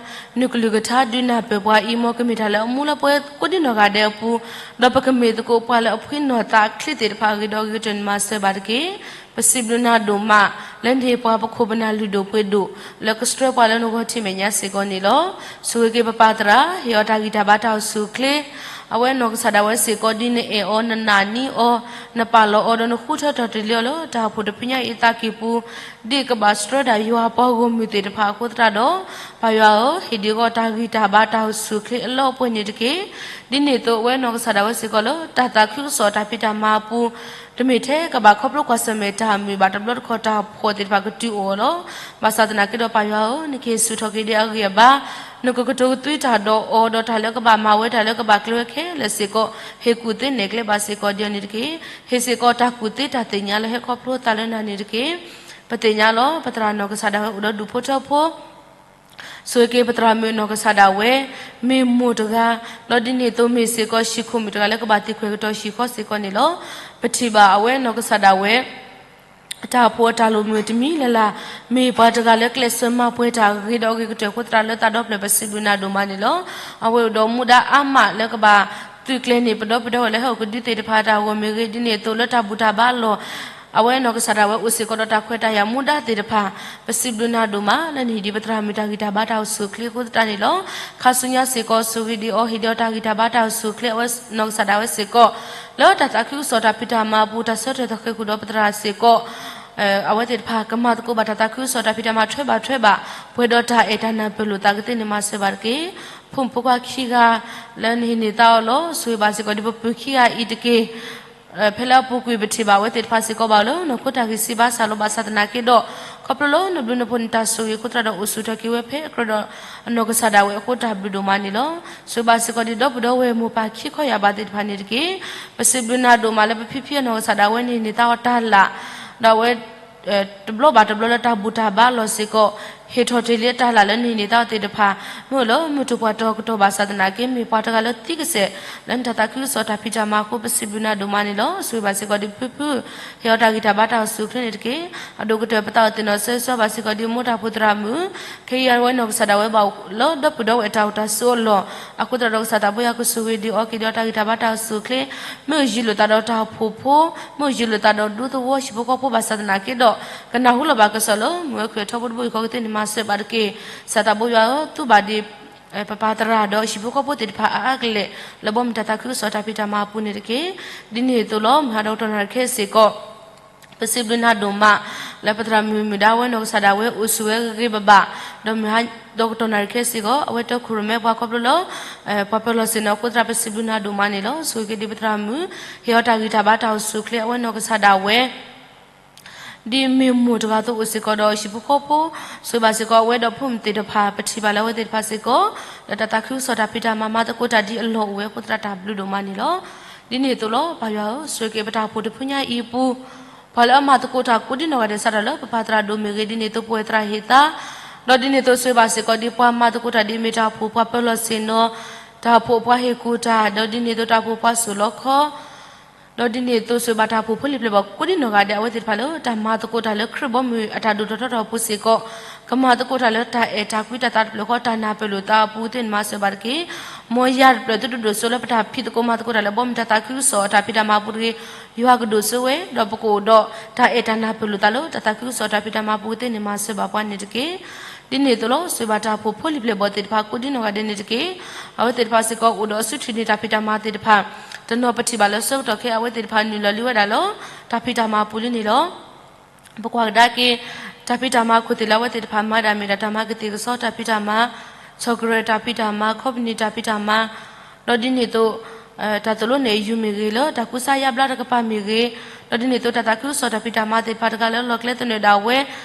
နကလုၢ်ကထါဒုးနၢ်ပၢၢ်ပှၤအံၤ မ်ကမ့ၢ်တၢ်လၢအမူလၢပဝဲကိးဒံနီၢ်ဂၤဒဲးအပူၤ, ဒီးပကမ့ၢ်သကိးပှၤလၢအဖှံနီၢ်သးအချ့သ့ၣ်တဖၣ်အဂ့ၢ်ဒီးအဂ့ၤကတၢၢ်န့ၣ်မၤစၢၤဘၣ်တက့ၢ်. ပစံးဘျုးနၤဒိၣ်မး လၢနဟ့ၣ်ပှၤပခိၣ်ပနၢ်လုၢ်ဒိၣ်ပှ့ၤဒိၣ် လၢကဆှၢပှၤလၢနဂီၢ်ထံးမဲာ်ညါစ့ၢ်ကီးန့ၣ်လီၤ. ဆိၣ်ဂ့ၤက့ၤပပၢ်သရၣ်, ဟ့ၣ်အီၤတၢ်ဂံၢ်တၢ်ဘါတၢ်အိၣ်ဆူၣ်အိၣ်ချ့, အဝဲနီၢ်ကစၢ်ဒၣ်ဝဲစ့ၢ်ကီး ဒ်နအဲၣ်အီၤ နနာ်န့ၢ်အီၤ နပာ်လီၤအီၤဒီးနဃုထၢထီၣ်တ့ၢ်လံအီၤလၢ တၢ်အိၣ်ဖှိၣ်တဖုညါအံၤအသးကံၢ်ပူၤ, ဒ်ကဘၣ်ဆှၢဒၣ်ယွၤပှၤဂီၢ်မုၢ်သ့ၣ်တဖၣ်အဃိသတးဒီး, ပၢ်ယွၤဧၢ, ဟ့ၣ်ဒံးအဂီၢ်တၢ်ဂံၢ်တၢ်ဘါတၢ်အိၣ်ဆူၣ်အိၣ်ချ့အလီအပှဲၤန့ၣ်တက့ၢ်. ဒ်န့ၣ်အသိးအဝဲနီၢ်ကစၢ်ဒၣ်ဝဲစ့ၢ်ကီးလၢ တၢ်သးခုကစီၣ်တၢ်ဖံးတၢ်မၤအပူၤ တမ့ၢ်ထဲကဘၣ်ခီဖျိကွၢ်ဆၢၣ်မဲာ်တၢ်မုာ်ဘၣ်, တဘျီတခီၣ်တၢ်ဖှီၣ်သ့ၣ်တဖၣ်ကတုၤအိၣ်အီၤလီၤ. ဘၣ်ဆၣ်သနာ်က့ဒီးပၢ်ယွၤဧၢ, နကဟ့ၣ်ဆူၣ်ထီၣ်က့ၤဒံးအဂံၢ်အဘါ, နကကတိၤကသွံတၢ်ဒီးအီၤ, ဒီးတၢ်လၢကဘၣ်မၤဝဲတၢ်လၢကဘၣ်ကျဲၤဝဲခဲလၢာ်စ့ၢ်ကီး, ဟ့ၣ်ကူၣ်သ့နဲၣ်ကျဲဘၣ်စ့ၢ်ကီးဒ်အံၤန့ၣ်တက့ၢ်. ဟ့ၣ်စ့ၢ်ကီးတၢ်ကူၣ်သ့တၢ်သ့ၣ်ညါလၢဟဲခီဖျိသးလၢနၤန့ၣ်တက့ၢ်. ပသ့ၣ်ညါလီၤ ပသရၣ်နီၢ်ကစၢ်ဒၣ်ဝဲအိၣ်ဒီးဒူၣ်ဖိထၢဖိ ဆိၣ်ဂ့ၤက့ၤပသရၣ်မုၣ်နီၢ်ကစၢ်ဒၣ်ဝဲ, မ့ၢ်မိၢ်တဂၤ, ဒီးဒ်န့ၣ်အသိးမ့ၢ်စ့ၢ်ကီးဟံၣ်ခိၣ်မုၣ်တဂၤလၢကဘၣ်သံကွၢ်ကတီၢ်ဟံၣ်ဃီစ့ၢ်ကီးန့ၣ်လီၤ. ပထံၣ်ဘၣ်အဝဲနီၢ်ကစၢ်ဒၣ်ဝဲ တၢ်အိၣ်ဖှိၣ်အတၢ်လိၣ်မုာ်တမံၤလၢ်လၢ်, မ့ၢ်ပှၤတဂၤလၢကျဲးစၢးမၤပှဲၤတၢ်အဂ့ၤဒီးအဂ့ၤကတၢၢ်အဃိသတးလၢသးဒီဖျၢၣ် ပစံးဘျုးနၤဒိၣ်မးန့ၣ်လီၤ. အဝဲအိၣ်ဒီးမူဒါအါမးလၢကဘၣ်သုးကျဲၤန့ၢ် ပဒီပုၢ်ဒီဝဲၢ်လၢဟဲအိၣ်ကဒုသ့ၣ်တဖၣ်အတၢ်ဂီၢ်မ့ၢ်ဂ့ၤ, ဒ်န့ၣ်အသိးလၢတၢ်ဘူၣ်တၢ်ဘါအလီၢ် အဝဲနီၢ်ကစၢ်ဒၣ်ဝဲအိၣ်စ့ၢ်ကီးဒီးတၢ်ခွဲးတၢ်ယာ်မူဒါသ့ၣ်တဖၣ်, ပစံးဘျုးနၤဒိၣ်မး လၢနဟ့ၣ်ဒံးပသရၣ်မုၣ်တၢ်ဂံၢ်တၢ်ဘါတၢ်အိၣ်ဆူၣ်အိၣ်ချ့အဃိသတးန့ၣ်လီၤ. ခါဆူညါစ့ၢ်ကီး ဆိၣ်ဂ့ၤဒံးအီၤ ဟ့ၣ်ဒံးအီၤတၢ်ဂံၢ်တၢ်ဘါတၢ်အိၣ်ဆူၣ်အိၣ်ချ့ အဝဲနီၢ်ကစၢ်ဒၣ်ဝဲစ့ၢ်ကီး, လၢတၢ်သးခုကစီၣ်တၢ်ဖံးတၢ်မၤအပူၤ တၢ်ဆၢထၢၣ်သဃဲၤဃုာ်ဒီးပသရၣ်စ့ၢ်ကီး အဝဲသ့ၣ်တဖၣ်ကမၤသကိးဘၣ်တၢ်သးခုကစီၣ်တၢ်ဖံးတၢ်မၤထွဲဘၣ်ထွဲဘၣ်, ပှဲၤဒီးတၢ်အဲၣ်တၢ်နၢ်ပၢၢ်လိာ်သးကသ့န့ၣ်မၤစၢၤဘၣ်တက့ၢ်. ဖိမုၣ်ဖိခွါခံဂၤ လၢနဟ့ၣ်န့ၢ်သးအီၤလီၤ. ဆိၣ်ဂ့ၤဘၣ်စ့ၢ်ကီးဒ်ပပုၢ်ခံဂၤအံၤတက့ၢ်. ဖဲလၢအပူၤကွံာ်ပထံၣ်ဘၣ်အဝဲသ့ၣ်တဖၣ်စ့ၢ်ကီးဘၣ်လၢ နီၢ်ခိတၢ်ဂံၢ်စၢ်ဘါစၢ်လီၤ. ဘၣ်ဆၣ်သနာ်က့ဒီး ခီဖျိလၢနဘျုးနဖှိၣ်နတၢ်ဆိၣ်ဂ့ၤအဃိသတးဒီး အိၣ်ဆူၣ်ထီၣ်က့ၤဝဲဖဲအကြၢးဒီးအနီၢ်ကစၢ်ဒၣ်ဝဲအဃိ တၢ်ဘျုးဒိၣ်မးန့ၣ်လီၤ. ဆိၣ်ဂ့ၤဘၣ်စ့ၢ်ကီးဒ်ဒီပုၢ်ဒီဝဲၢ်မိၢ်ပၢ်ခံခီယၢ်ဘၣ်သ့ၣ်တဖၣ်န့ၣ်တက့ၢ်. ပစံးဘျုးနၤဒိၣ်မးလၢပဖံဖံအနီၢ်ကစၢ်ဒၣ်ဝဲန့ၣ် န့ၢ်သးအီၤတၢ်လၢ်, ဒီးအဝဲ တဘျီဘၣ်တဘျီလၢတၢ်ဘူၣ်တၢ်ဘါအလီၢ်စ့ၢ်ကီး ဟ့ၣ်ထီၣ်တ့ၢ်လံအတၢ်လၢ်လၢနဟ့ၣ်န့ၢ်သးအီၤသ့ၣ်တဖၣ်, မ့ၢ်အိၣ်လၢမုၢ်တပှၢ်တီၤကတီၢ်ဘၣ်ဆၣ်သနာ်က့ မ့ၢ်ပှၤတဂၤလၢသံကစဲး လၢနတၢ်သးခုကစီၣ်တၢ်ဖံးတၢ်မၤအဃိ ပစံးဘျုးနၤဒိၣ်မးန့ၣ်လီၤ. ဆိၣ်ဂ့ၤဘၣ်စ့ၢ်ကီးဒ်ဖုဖု ဟ့ၣ်အီၤတၢ်ဂံၢ်တၢ်ဘါတၢ်အိၣ်ဆူၣ်အိၣ်ချ့န့ၣ်တက့ၢ်. အဒိၣ်ကတၢၢ်ပသးအိၣ်သ့ၣ်နီၣ်ဆၢဂ့ၤဆၢဝါဘၣ်စ့ၢ်ကီးဒ်မိၢ်တၢ်ဖိသရၣ်မုၣ်, ခဲအံၤအဝဲနီၢ်ကစၢ်ဒၣ်ဝဲဘၣ်အိၣ်လၢဒီပုၢ်ဒီဝဲၢ်အတၢ်အိၣ်တၢ်ဆိးအလီၢ်, အဃိသတးဒီးကစၢ်သးဘိယွၤကဆိၣ်ဂ့ၤဒံးအီၤ က့ၤဒံးအီၤတၢ်ဂံၢ်တၢ်ဘါတၢ်အိၣ်ဆူၣ်အိၣ်ချ့, မ့ၢ်ယံၤလိာ်သးဒီးတၢ်အိၣ်ဖှိၣ်ဖိ, မ့ၢ်ယံၤလိာ်သးဒီးဒူသဝီဟံၣ်ဖိဃီဖိဘၣ်ဆၣ်သနာ်က့ဒီး ကနၢ်ဟူလီၤဘၣ်ကစီၣ်လၢ မုၢ်အခွံၣ်အထီဘိတဘိယူၢ်ဃီကသ့န့ၣ်မၤစၢၤဘၣ်တက့ၢ်. ကစၢ်သးဘိယွၤဧၢ, သူဘၣ်ဒံး ပပၢ်သရၣ်ဒီးဟံၣ်ဖိဃီဖိသ့ၣ်တဖၣ်အါအါကလဲာ် လၢဘီမုၢ်တၢ်သးခုကစီၣ်တၢ်ဖံးတၢ်မၤအပူၤန့ၣ်တက့ၢ်. ဒ်န့ၣ်အသိးလီၤ မုၢ်ဟါဒီးကတီၢ်နၣ်ရံၣ်ခဲအံၤစ့ၢ်ကီး ပစံးဘျုးနၤဒိၣ်မး လၢပသရၣ်မုၣ်မုၢ်ဒါဝဲနီၢ်ကစၢ်ဒၣ်ဝဲအိၣ်ဆူၣ်ဝဲဂ့ၤဂ့ၤဘၣ်ဘၣ်, ဒီးမုၢ်ဟါဒီးကတီၢ်နၣ်ရံၣ်ခဲအံၤစ့ၢ်ကီး အဝဲတၢ်ခူၣ်ရိၣ်မဲပှၤခီဖျိလၢ ပှၤပၢၤလီၢ်ဆ့ၣ်နီၤအဃိသတး ပစံးဘျုးနၤဒိၣ်မးန့ၣ်လီၤ. ဆိၣ်ဂ့ၤက့ၤဒံးပသရၣ်မုၣ်, ဟ့ၣ်အီၤတၢ်ဂံၢ်တၢ်ဘါတၢ်အိၣ်ဆူၣ်အိၣ်ချ့ အဝဲနီၢ်ကစၢ်ဒၣ်ဝဲ ဒ်မ့ၢ်မိၢ်တဂၤအသိးအိၣ်စ့ၢ်ကီးဒီးဟံၣ်ဖိဃီဖိ, ဆိၣ်ဂ့ၤဘၣ်စ့ၢ်ကီးအဝဲဒီးဖိမုၣ်သ့ၣ်တဖၣ်, ပထံၣ်ဘၣ်လၢအဝဲသ့ၣ်တဖၣ်စ့ၢ်ကီး လၢတၢ်သးခုကစီၣ်တၢ်ဖံးတၢ်မၤမၤသကိးတၢ်ဒ်အလီၢ်အိၣ်ဝဲအဃိသတး တၢ်ဘျုးဒိၣ်မးန့ၣ်လီၤ. ဒ်န့ၣ်အသိးလီၤ ပၢ်ယွၤဧၢ, ဆိၣ်ဂ့ၤက့ၤပတၢ်အိၣ်ဖှိၣ်တဖုညါအံၤအပူၤ, ပှၤလၢအမၤသကိးတၢ်ကိးဒံနီၢ်ဂၤဒဲးစးထီၣ်လၢပပၢ်သရၣ်ဒိၣ်မ့ၢ်ဂ့ၤ, ဒ်န့ၣ်အသိးပဝဲသရၣ်ဟ့ၣ်သါ, ဒီးဒ်န့ၣ်အသိးဆိၣ်ဂ့ၤဘၣ်စ့ၢ်ကီးဒ်ပှၤမၤသကိးတၢ်ဒ်မ့ၢ်တၢ်အိၣ်ဖှိၣ်ပှၤပၢၤလီၢ်ဆ့ၣ်နီၤ, တၢ်အိၣ်ဖှိၣ်ပှၤဟ့ၣ်ကူၣ်တၢ်, ဒီးဒ်န့ၣ်အသိးတၢ်အိၣ်ဖှိၣ်ပှၤစိာ်လီခီ ဒီးဒ်န့ၣ်အသိးဆိၣ်ဂ့ၤဘၣ်တၢ်အိၣ်ဖှိၣ်ဖိလံၤပျဲၢ်ဘီၣ်ကိးဒံနီၢ်ဂၤဒဲး အဝဲသ့ၣ်တဖၣ်လၢတၢ်မၤသကိးတၢ်လၢခရံာ်ဘီမုၢ်အတၢ်ဒိၣ်ထီၣ်ထီထီၣ်အပူၤစ့ၢ်ကီး, ကမၤသကိးတၢ်လၢတၢ်အဲၣ်တၢ်ကွံတၢ်သးတဖျၢၣ်ဃီ တၢ်နၢ်ပၢၢ်လိာ်သးအပူၤသ့ၣ်န့ၣ် မၤစၢၤဘၣ်တက့ၢ်. မ်ယၤတဖျၢၣ်သုတဒိၣ်စိလၢပတၢ်ဖံးသကိးမၤသကိးတၢ်လၢဘီမုၢ်တၢ်သးခုကစီၣ်အတၢ်ဖံးတၢ်မၤအပူၤတဂ့ၤ. ယွၤကဒိၣ်စိဝဲ ဒီးပကအိၣ်ဒီးတၢ်အဲၣ်တၢ်နၢ်ပၢၢ်လိာ်သးလၢ တၢ်သးခုကစီၣ်အတၢ်ဖံးတၢ်မၤအပူၤသ့ၣ်န့ၣ် မၤစၢၤဘၣ်ပှၤန့ၣ်တက့ၢ်. ဒ်န့ၣ်အသိးလီၤ ဆိၣ်ဂ့ၤဘၣ်တၢ်အိၣ်ဖှိၣ်ဖိလံၤပျဲၢ်ဘီၣ်သ့ၣ်တဖၣ် ကိးဒ်နီၢ်ဂၤဒဲးန့ၣ်တက့ၢ်. အဝဲသ့ၣ်တဖၣ်စ့ၢ်ကီးအိၣ်ဒီးအစုထွံၣ်န့ၣ် တၢ်ဖံးတၢ်မၤသ့ၣ်တဖၣ် တနီၤပထံၣ်ဘၣ်လၢဆၢကတီၢ်ခဲအံၤ အဝဲသ့ၣ်တဖၣ်နုာ်လီၤလံဝဲဒၣ်လၢ တၢ်ဖံးတၢ်မၤအပူၤလံန့ၣ်လီၤ. ပကွၢ်ကဒါက့ၤ တၢ်ဖံးတၢ်မၤခိၣ်သ့ၣ်လၢအဝဲသ့ၣ်တဖၣ်မၤဒၣ်မ့ၢ်ဒၣ် တၢ်မၤကသံၣ်ကစီတၢ်ဖံးတၢ်မၤ, ဆီၣ်ကရၢၢ်တၢ်ဖံးတၢ်မၤ, ခီပနံၣ်တၢ်ဖံးတၢ်မၤ, ဒီးဒ်န့ၣ်အသိး တၢ်သိၣ်လိနဲၣ်အယုၢ်မ့ၢ်ဂ့ၤ, လၢတၢ်ကူစါယါဘျါတကပၤမ့ၢ်ဂ့ၤ, ဒီးဒ်န့ၣ်အသိး တၢ်သးခုကစီၣ်တၢ်ဖံးတၢ်မၤသ့ၣ်တဖၣ်တဂၤလၢအလီၢ်ကျဲသနၢၣ်ဒၣ်ဝဲ,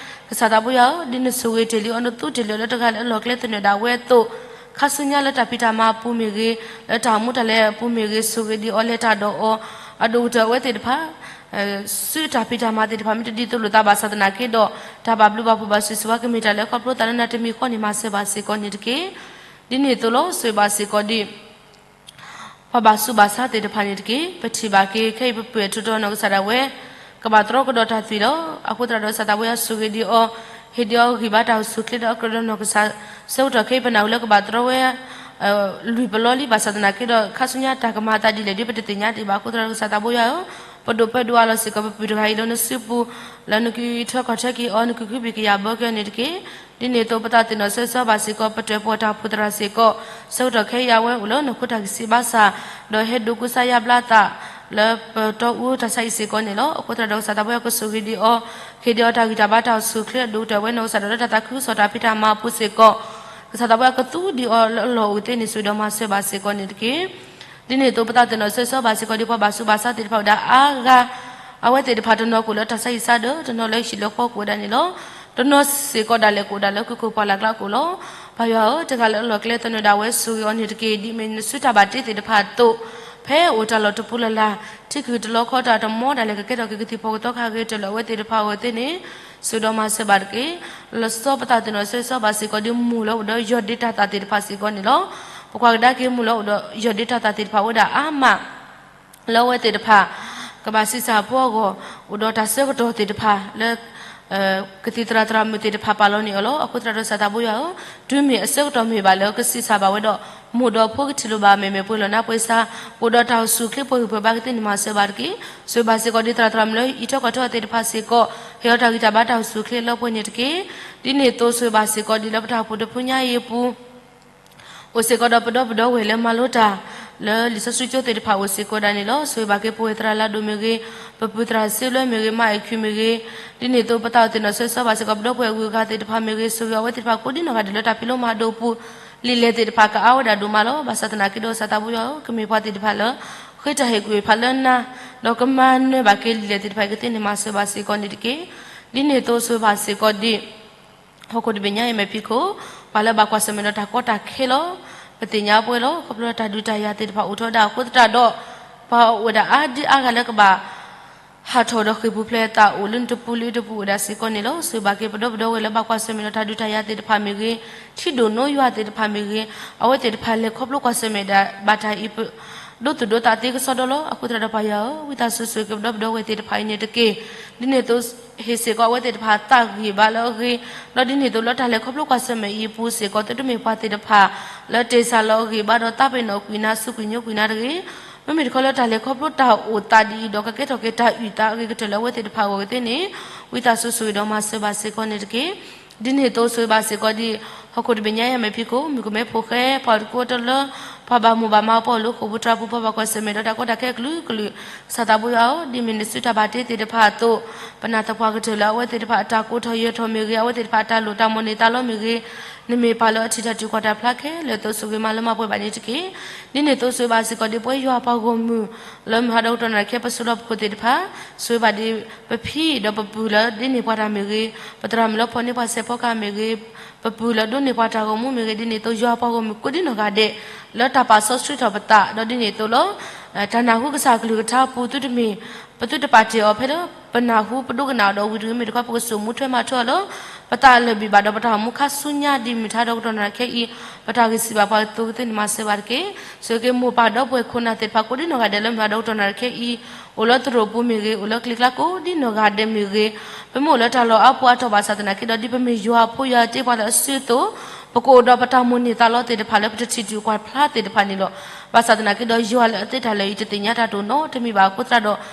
ကစၢ်သးဘိယွၤဧၢ, ဒ်နဆိၣ်ဂ့ၤတ့ၢ်လံအီၤ နသူတ့ၢ်လံအီၤလၢတဂၤလၢအလီၢ်ကျဲသနၢၣ်ဒၣ်ဝဲအသိး, ခါဆူညါလၢတၢ်ဖံးတၢ်မၤအပူၤမ့ၢ်ဂ့ၤ, လၢတၢ်အိၣ်မူတၢ်လဲၤအပူၤမ့ၢ်ဂ့ၤ, ဆိၣ်ဂ့ၤဒံးအီၤလဲၤတၢ်ဒီးအီၤ, အဒိၣ်ကတၢၢ်အဝဲသ့ၣ်တဖၣ် စုတၢ်ဖံးတၢ်မၤသ့ၣ်တဖၣ် မ့ၢ်တဒ်သိးလိာ်သးဘၣ်ဆၣ်သနာ်က့ဒီး တၢ်ဘၣ်ဘျုးဘၣ်ဖှိၣ်ဘၣ်ဆိၣ်ဂ့ၤဆိၣ်ဝါကမ့ၢ်တၢ်လၢခီဖျိသးလၢနၤတမံၤဃီန့ၣ် မၤစၢၤဘၣ်စ့ၢ်ကီးန့ၣ်တက့ၢ်. ဒ်န့ၣ်အသိးလီၤ ဆိၣ်ဂ့ၤဘၣ်စ့ၢ်ကီးဒ် ပှၤဘၣ်ဆူးဘၣ်ဆါသ့ၣ်တဖၣ်န့ၣ်တက့ၢ်. ပထံၣ်ဘၣ်က့ၤ ခဲအံၤပပုၢ်ဝဲၢ်ထူးတီၤနီၢ်ကစၢ်ဒၣ်ဝဲ ကဘၣ်တြီကဒီးတၢ်သွံၣ်လီၤ. အဃိသတးဒီး ကစၢ်သးဘိယွၤဆိၣ်ဂ့ၤဒံးအီၤ, ဟ့ၣ်ဒံးအီၤဂံၢ်ဘါတၢ်အိၣ်ဆူၣ်အိၣ်ချ့ဒီးအကြၢးဒီးနီၢ်ကစၢ်, ဆၢကတီၢ်ခဲအံၤပနၢ်ဟူလၢကဘၣ်တြီဝဲ လွံၢ်ပလီလံ ဘၣ်ဆၣ်သနာ်က့ဒီး ခါဆူညါတၢ်ကမၤအသးဒ်လဲၣ်ဒ်ပတသ့ၣ်ညါဒံးဘၣ်အဃိသတးဒီး ကစၢ်သးဘိယွၤဧၢ, ပဒိၣ်ပၢဒိၣ်အါလီၤစ့ၢ်ကီး ပပုၢ်တဂၤအံၤလၢနစုပူၤ, လၢနကထၢခီၣ်ထၢက့ၤအီၤ နကခုဘံၣ်ကယာ်ဘၢက့ၤအီၤန့ၣ်တက့ၢ်. ဒ်န့ၣ်အသိး ပသးသ့ၣ်နီၣ်ဆၢဂ့ၤဆၢဝါဘၣ်စ့ၢ်ကီး ပတၢၣ်ပီၣ်တၢ်အိၣ်ဖှိၣ်သရၣ်စ့ၢ်ကီး, ဆၢကတီၢ်ခဲအံၤအဝဲအိၣ်လၢနီၢ်ခိတၢ်ဂံၢ်စၢ်ဘါစၢ်, ဒီးဟဲဒိးကူစါယါဘျါသး လၢပတီအူတၢ်ဆါဟံၣ်စ့ၢ်ကီးန့ၣ်လီၤ. အဃိသတးဒီး ကစၢ်သးဘိယွၤကဆိၣ်ဂ့ၤဒံးအီၤ, ဟ့ၣ်ဒံးအီၤတၢ်ဂံၢ်တၢ်ဘါတၢ်အိၣ်ဆူၣ်အိၣ်ချ့ အဒိၣ်ကတၢၢ်ဝဲနီၢ်ကစၢ်ဒီးလၢတၢ်သးခုကစီၣ်တၢ်ဖံးတၢ်မၤအပူၤစ့ၢ်ကီး, ကစၢ်သးဘိယွၤကသူဒံးအီၤလၢအလီၢ်အိၣ်သ့န့ၣ် ဆိၣ်ဂ့ၤဒီးမၤစၢၤဘၣ်စ့ၢ်ကီးန့ၣ်တက့ၢ်. ဒ်န့ၣ်အသိး ပသးသ့ၣ်နီၣ်ဆၢဂ့ၤဆၢဝါဘၣ်စ့ၢ်ကီးဒ်ပှၤဘၣ်ဆူးဘၣ်ဆါသ့ၣ်တဖၣ်အိၣ်ဒၣ်အါဂၤ, အဝဲသ့ၣ်တဖၣ်တနီၤကအိၣ်လၢတၢ်ဆါဟံၣ်ဆါဒၢး, တနီၤလၢဟံၣ်လၢဃီကအိၣ်ဝဲဒၣ်န့ၣ်လီၤ. တနီၤစ့ၢ်ကီးဒၣ်လဲာ်ကအိၣ်ဒၣ်လၢကခိၣ်ပှၢ်လၢ်ကျါကအိၣ်လီၤ. ပၢ်ယွၤဧၢ, တဂၤလၢအလီၢ်ကျဲသနၢၣ်ဒၣ်ဝဲ ဆိၣ်ဂ့ၤအီၤန့ၣ်တက့ၢ်. ဒ်မ့ၢ်နစုတၢ်ဘၣ်တ့သ့ၣ်တဖၣ်အသိး, ဖဲအိၣ်တၢ်လီၢ်တပူၤလၢ်လၢ်, ထံခုၣ်တလီခီတၢ်တမီဒၣ်လဲာ် ကကဲထီၣ်က့ၤကသံၣ်ဖီကသီခါဂ့ၤကတၢၢ်လၢအဝဲသ့ၣ်တဖၣ်အဂီၢ်သ့န့ၣ်, ဆိၣ်ဂ့ၤဒီးမၤစၢၤဘၣ်တက့ၢ်. လီၤဆီပသးသ့ၣ်နီၣ်ဆၢဂ့ၤဆၢဝါဘၣ်စ့ၢ်ကီးဒ်မိၢ်လၢအိၣ်ဒီးယီၢ်ဒ့တၢ်သးသ့ၣ်တဖၣ်စ့ၢ်ကီးန့ၣ်လီၤ. ပကွၢ်ကဒါက့ၤမိၢ်လၢအိၣ်ဒီးယီၢ်ဒ့တၢ်သးသ့ၣ်တဖၣ်အိၣ်ဝဲဒၣ်အါမး လၢအဝဲသ့ၣ်တဖၣ် ကဘၣ်ဆံးစၢ်ဖိအဂီၢ်, အိၣ်ဒီးတၢ်ဆၢကတီၢ်သ့ၣ်တဖၣ်လၢ ကသံၣ်သရၣ်သရၣ်မုၣ်သ့ၣ်တဖၣ်ပာ်လီၤန့ၢ်အီၤလီၤ. အဃိသတးဒီး ကစၢ်သးဘိယွၤဧၢ, တုၤမ့ၢ်အဆၢကတီၢ်မ့ၢ်ဘၣ်လၢကဆံးစၢ်ဘၣ်ဝဲဒီး မိၢ်ဒီးဖိကထံၣ်လိာ်ဘၣ် မဲာ်မဲာ်ပှဲၤလီၤနါပှဲၤစၢၤ, ကအိၣ်ဒီးတၢ်အိၣ်ဆူၣ်အိၣ်ချ့ပှဲၤဂံၢ်ပှဲၤဘါကသ့န့ၣ် မၤစၢၤဘၣ်တက့ၢ်. ဆိၣ်ဂ့ၤဘၣ်စ့ၢ်ကီးဒ်သရၣ်သရၣ်မုၣ်လၢအံးထွဲကွၢ်ထွဲအီၤသ့ၣ်တဖၣ်စ့ၢ်ကီး, ဟ့ၣ်အီၤတၢ်ဂံၢ်တၢ်ဘါတၢ်အိၣ်ဆူၣ်အိၣ်ချ့လၢပှဲၤန့ၣ်တက့ၢ်. ဒ်န့ၣ်အသိးဆိၣ်ဂ့ၤဘၣ်စ့ၢ်ကီးဒ်လၢပတၢ်အိၣ်ဖှိၣ်တဖုညါအံၤအပူၤ အိၣ်စ့ၢ်ကီးဒီးပဒီပုၢ်ဒီဝဲၢ်လၢမၤလိတၢ် လၢလံာ်စီဆှံကၠိသ့ၣ်တဖၣ်အိၣ်စ့ၢ်ကီးဝဲဒၣ်န့ၣ်လီၤ. ဆိၣ်ဂ့ၤဘၣ်က့ၤပဝဲၢ်သရၣ်လၢအဒိၣ်မ့ၢ်ဂ့ၤ, ပပုၢ်သရၣ်စ့လွဲမ့ၢ်ဂ့ၤ, မၤအဲၣ်ခွံမ့ၢ်ဂ့ၤ, ဒ်န့ၣ်အသိးပသးအိၣ်သ့ၣ်နီၣ်ဆၢဂ့ၤဆၢဝါဘၣ်စ့ၢ်ကီး ပဒီပုၢ်ဝဲၢ်အဂုၤအဂၤသ့ၣ်တဖၣ်မ့ၢ်ဂ့ၤ, ဆိၣ်ဂ့ၤအဝဲသ့ၣ်တဖၣ်ကိးဒ်နီၢ်ဂၤဒဲးလၢတၢ်ဖံးလိမၤဒိးအပူၤ, လံာ်လဲၢ်သ့ၣ်တဖၣ်ကအါဝဲဒၣ်ဒိၣ်မးလီၤ. ဘၣ်ဆၣ်သနာ်က့ဒီး ကစၢ်သးဘိယွၤဧၢ, ကမ့ၢ်ပှၤသ့ၣ်တဖၣ်လၢ ဃ့တၢ်ဟ့ၣ်ကူၣ်ဟ့ၣ်ဖးလၢနၤ, ဒီးကမၤနၢၤဘၣ်က့ၤလံာ်လဲၢ်သ့ၣ်တဖၣ်အံၤကသ့န့ၣ် မၤစၢၤဘၣ်စ့ၢ်ကီးန့ၣ်တက့ၢ်. ဒ်န့ၣ်အသိးဆိၣ်ဂ့ၤဘၣ်စ့ၢ်ကီးဒ် ဟီၣ်ခိၣ်တဘ့ၣ်ညါအံၤအမဲာ်ဖံးခိၣ်, ပှၤလၢဘၣ်ကွၢ်ဆၢၣ်မဲာ်ဒီးတၢ်ကီတၢ်ခဲလီၤ. ပသ့ၣ်ညါပဝဲလီၤ. ခီဖျိလၢတၢ်ဒုးတၢ်ယၤသ့ၣ်တဖၣ်အိၣ်ထီၣ်ဝဲဒၣ်အဃိသတးဒီး ပှၤအိၣ်ဝဲဒၣ်အါဒံအါဂၤလၢကဘၣ် ဟးထီၣ်ဒီးဃ့ၢ်ပူၤဖျဲးအသးအိၣ်လၢနတပူၤလၢနတပူၤအိၣ်ဝဲဒၣ်စ့ၢ်ကီးန့ၣ်လီၤ. ဆိၣ်ဂ့ၤဘၣ်က့ၤပဒီပုၢ်ဒီဝဲၢ်လၢဘၣ်ကွၢ်ဆၢၣ်မဲာ်ဒီးတၢ်ဒုးတၢ်ယၤသ့ၣ်တဖၣ်မ့ၢ်ဂ့ၤ, ထံဒိၣ်နိယွၤသ့ၣ်တဖၣ်မ့ၢ်ဂ့ၤ, အဝဲသ့ၣ်တဖၣ်လဲၤခီဖျိကွၢ်ဆၢၣ်မဲာ်ဒၣ်ဘၣ်တၢ်အံၤ ဒိသူၣ်ဒိသးသ့ကစီဒီလီၤ. အဃိသတးဒီးပၢ်ယွၤဧၢ, ဝံသးစူၤဆိၣ်ဂ့ၤက့ၤပဒီပုၢ်ဒီဝဲၢ်သ့ၣ်တဖၣ်အံၤန့ၣ်တက့ၢ်. ဒ်န့ၣ်အသိး ဟ့ၣ်စ့ၢ်ကီးအဝဲသ့ၣ်တဖၣ်သးဂံၢ်ဘါလၢအဂ့ၤ, ဒီးဒ်န့ၣ်အသိးလၢတၢ်လဲၤခီဖျိကွၢ်ဆၢၣ်မဲာ်အံၤအပူၤစ့ၢ်ကီး သုတမ့ၢ်ပှၤသ့ၣ်တဖၣ် လၢတ့ၢ်စၢ်လီၤအဂံၢ်ဘါဒီးသးပ့ၤနီၣ်ကွံာ်နၤ စူးကွံာ်ညိကွံာ်နၤတဂ့ၤ. မ့မ့ၢ်တခီလၢတၢ်လဲၤခီဖျိတၢ်အိၣ်သးဒ်အံၤဒီး ကကဲထီၣ်က့ၤတၢ်အုၣ်သးအဂ့ၤကတၢၢ်လၢအဝဲသ့ၣ်တဖၣ်အဂီၢ်ကသ့န့ၣ် ဝံသးစူၤဆိၣ်ဂ့ၤဒီးမၤစၢၤဘၣ်စ့ၢ်ကီးန့ၣ်တက့ၢ်. ဒ်န့ၣ်အသိးဆိၣ်ဂ့ၤဘၣ်စ့ၢ်ကီးဒ် ဟီၣ်ခိၣ်တဘ့ၣ်ညါအံၤအမဲာ်ဖံးခိၣ် မုၣ်ကမဲဖိဃဲ ပှၤတကိးတလၢ ပှၤဘၣ်မိၢ်ဘၣ်မးပှၤအိၣ်လၢဃိာ်ပူၤတြၢ်ပူၤ ပှၤဘၣ်ကွၢ်ဆၢၣ်မဲာ်ဒီးတၢ်ကီတၢ်ခဲအကလုာ်ကလုာ် ကစၢ်သးဘိယွၤဧၢ, ဒ်မ့ၢ်နစုတၢ်ဘၣ်တ့သ့ၣ်တဖၣ်အသိး ပနာ်သပှၢ်ကတၢၢ်လၢအဝဲသ့ၣ်တဖၣ်အတၢ်ကိးထီၣ်ယၢၤထီၣ်မ့ၢ်ဂ့ၤ, အဝဲသ့ၣ်တဖၣ်အတၢ်လိၣ်တၢ်မိၣ်န့ၢ်သးလီမ့ၢ်ဂ့ၤ, နမ့ၢ်ပၢ်လၢအထံၣ်တၢ်ထုကဖၣ်တၢ်ဖျါခဲလၢာ်အသိး ဆိၣ်ဂ့ၤမၤလၢမၤပှဲၤဘၣ်န့ၣ်တက့ၢ်. ဒ်န့ၣ်အသိးဆိၣ်ဂ့ၤဘၣ်စ့ၢ်ကီးဒ်ပဝဲယွၤပှၤဂီၢ်မုၢ် လၢမုၢ်ဟါဒီကတီၢ်နၣ်ရံၣ်ခဲ ပစိၤလီၤပခိၣ်သ့ၣ်တဖၣ်, ဆိၣ်ဂ့ၤဘၣ်ဒ်ပဖံဒီးပပုၢ်လၢဒ်န့ၢ်ပှၤတၢ်မ့ၢ်ဂ့ၤ, ပသရၣ်မုၣ်လၢဖီၣ်န့ၢ်ပှၤစဲးဖီကဟၣ်မ့ၢ်ဂ့ၤ, ပပုၢ်လၢဒိးန့ၢ်ပှၤတၢ်ဂီၤမူမ့ၢ်ဂ့ၤ, ဒ်န့ၣ်အသိးယွၤပှၤဂီၢ်မုၢ်ကိးဒ်နီၢ်ဂၤဒဲး လၢတၢ်ပာ်စီဆှံထီၣ်ပသး ဒီးဒ်န့ၣ်အသိးလၢ တၢ်နၢ်ဟူကစၢ်အကလုၢ်ကထါအပူၤ သုတမ့ၢ် ပသုတပာ်တ့ၢ်အီၤဖဲလၢ ပနၢ်ဟူပဒိကနၣ်အီၤဒီးဝံၤတဂ့ၤ, မ့ၢ်တခီပကစိာ်မူထွဲမၤထွဲအီၤလၢ ပတၢ်လၢာ်ဘံၣ်ဘၣ်ဒီးပတၢ်အိၣ်မူခါဆူညါဒ်မုၢ်ထါဒီကတီၢ်နၣ်ရံၣ်ခဲအံၤ, ပတၢ်ဂံၢ်စၢ်ဘၣ်ပှၤကသူးကသ့န့ၣ်မၤစၢၤဘၣ်တက့ၢ်. ဆိၣ်ဂ့ၤက့ၤမိၢ်ပၢ်ဒီပုၢ်ဝဲၢ်ခိၣ်နၢ်သ့ၣ်တဖၣ်ကိးဒ်နီၢ်ဂၤဒဲးလၢမုၢ်ထါဒီကတီၢ်နၣ်ရံၣ်ခဲအံၤ, အိၣ်လၢသရိာ်ပူၤမ့ၢ်ဂ့ၤ, အိၣ်လၢကျံၤကျါကိးဒ်နီၢ်ဂၤဒဲးမ့ၢ်ဂ့ၤ, ပမ့ၢ်အိၣ်လၢတၢ်လီၢ်အါပူၤအါတီၢ်ဘၣ်ဆၣ်သနာ်က့ဒီး ဒ်ပမ့ၢ်ယွၤအဖိယွၤတ့ပှၤလၢအစုအသိး, ပကအိၣ်ဒီးပတၢ်မိၣ်န့ၢ်သးလီသ့ၣ်တဖၣ်လၢပတထံၣ်တုၤကွၢ်ဖျါသ့ၣ်တဖၣ်န့ၣ်လီၤ. ဘၣ်ဆၣ်သနာ်က့ဒီး ယွၤလၢအသ့တၢ်လၢာ်အံၤတသ့ၣ်ညါတၢ်တအိၣ်နီတမံၤဘၣ်အဃိသတးဒီး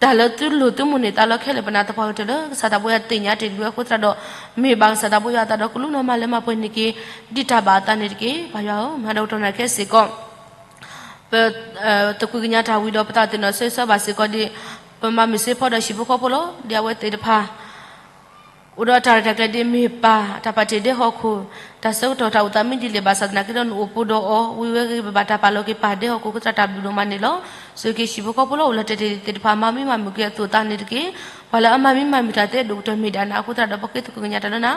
တၢ်လၢသုလိၣ်သုမိၣ်န့ၢ်သးလီခဲလၢာ် ပနၢ်သပှၢ်ကတၢၢ်လၢကစၢ်သးဖိယွၤတ့ဒုးဝဲအဃိသတးဒီး, မ့ၢ်ဘၣ်ကစၢ်သးဖိယွၤအသးဒီးကလူးနီၢ်မၤလၢမၤပှဲၤန့ၢ်က့ၤ ဒ်တၢ်ဘၣ်အသးန့ၣ်တက့ၢ်. ပၢ်ယွၤဧၢ, မုၢ်ထါဒီကတီၢ်နၣ်ရံၣ်ခဲစ့ၢ်ကီး ပသးခုကညးတၢ်ဝံၤဒီးပသးသ့ၣ်နီၣ်ဆၢဂ့ၤဆၢဝါစ့ၢ်ကီးဒ် ပမၤမုၢ်စ့ဖီဒီးဟံၣ်ဖိဃီဖိလီၤ. ဒ်အဝဲသ့ၣ်တဖၣ် အိၣ်ဒီးတၢ်ရဲၣ်တၢ်ကျဲၤဒ်မ့ၢ်ပၢ်တၢ်ပာ်တ့ၢ်ဒဲဟီၣ်ခိၣ်, တၢ်ဆၢကတီၢ်တၢ်အိၣ်သးမ့ၢ်ဒ်လဲၣ်ဘၣ်ဆၣ်သနာ်က့ဒီး နအိၣ်ပူၤဒီးအီၤဝံၤဝဲဂ့ၤ ပဘၣ်တၢ်ပာ်လီၤက့ၤပၢ်ဒဲဟီၣ်ခိၣ်အဃိသတးဒီး တၢ်ဘျုးဒိၣ်မးန့ၣ်လီၤ. ဆိၣ်ဂ့ၤက့ၤဟံၣ်ဖိဃီဖိလၢအိၣ်လီၤတဲာ်တဲာ်သ့ၣ်တဖၣ် မၤမံမၤမုာ်က့ၤအသိးသးန့ၣ်တက့ၢ်. ပှၤလၢအမၤမံမၤမုာ်တၢ်သ့ ဒိၣ်ကတၢၢ်မ့ၢ်ဒၣ်နၤအဃိသတးဒီး ပဃ့သကိးကညးတၢ်လၢနၤ.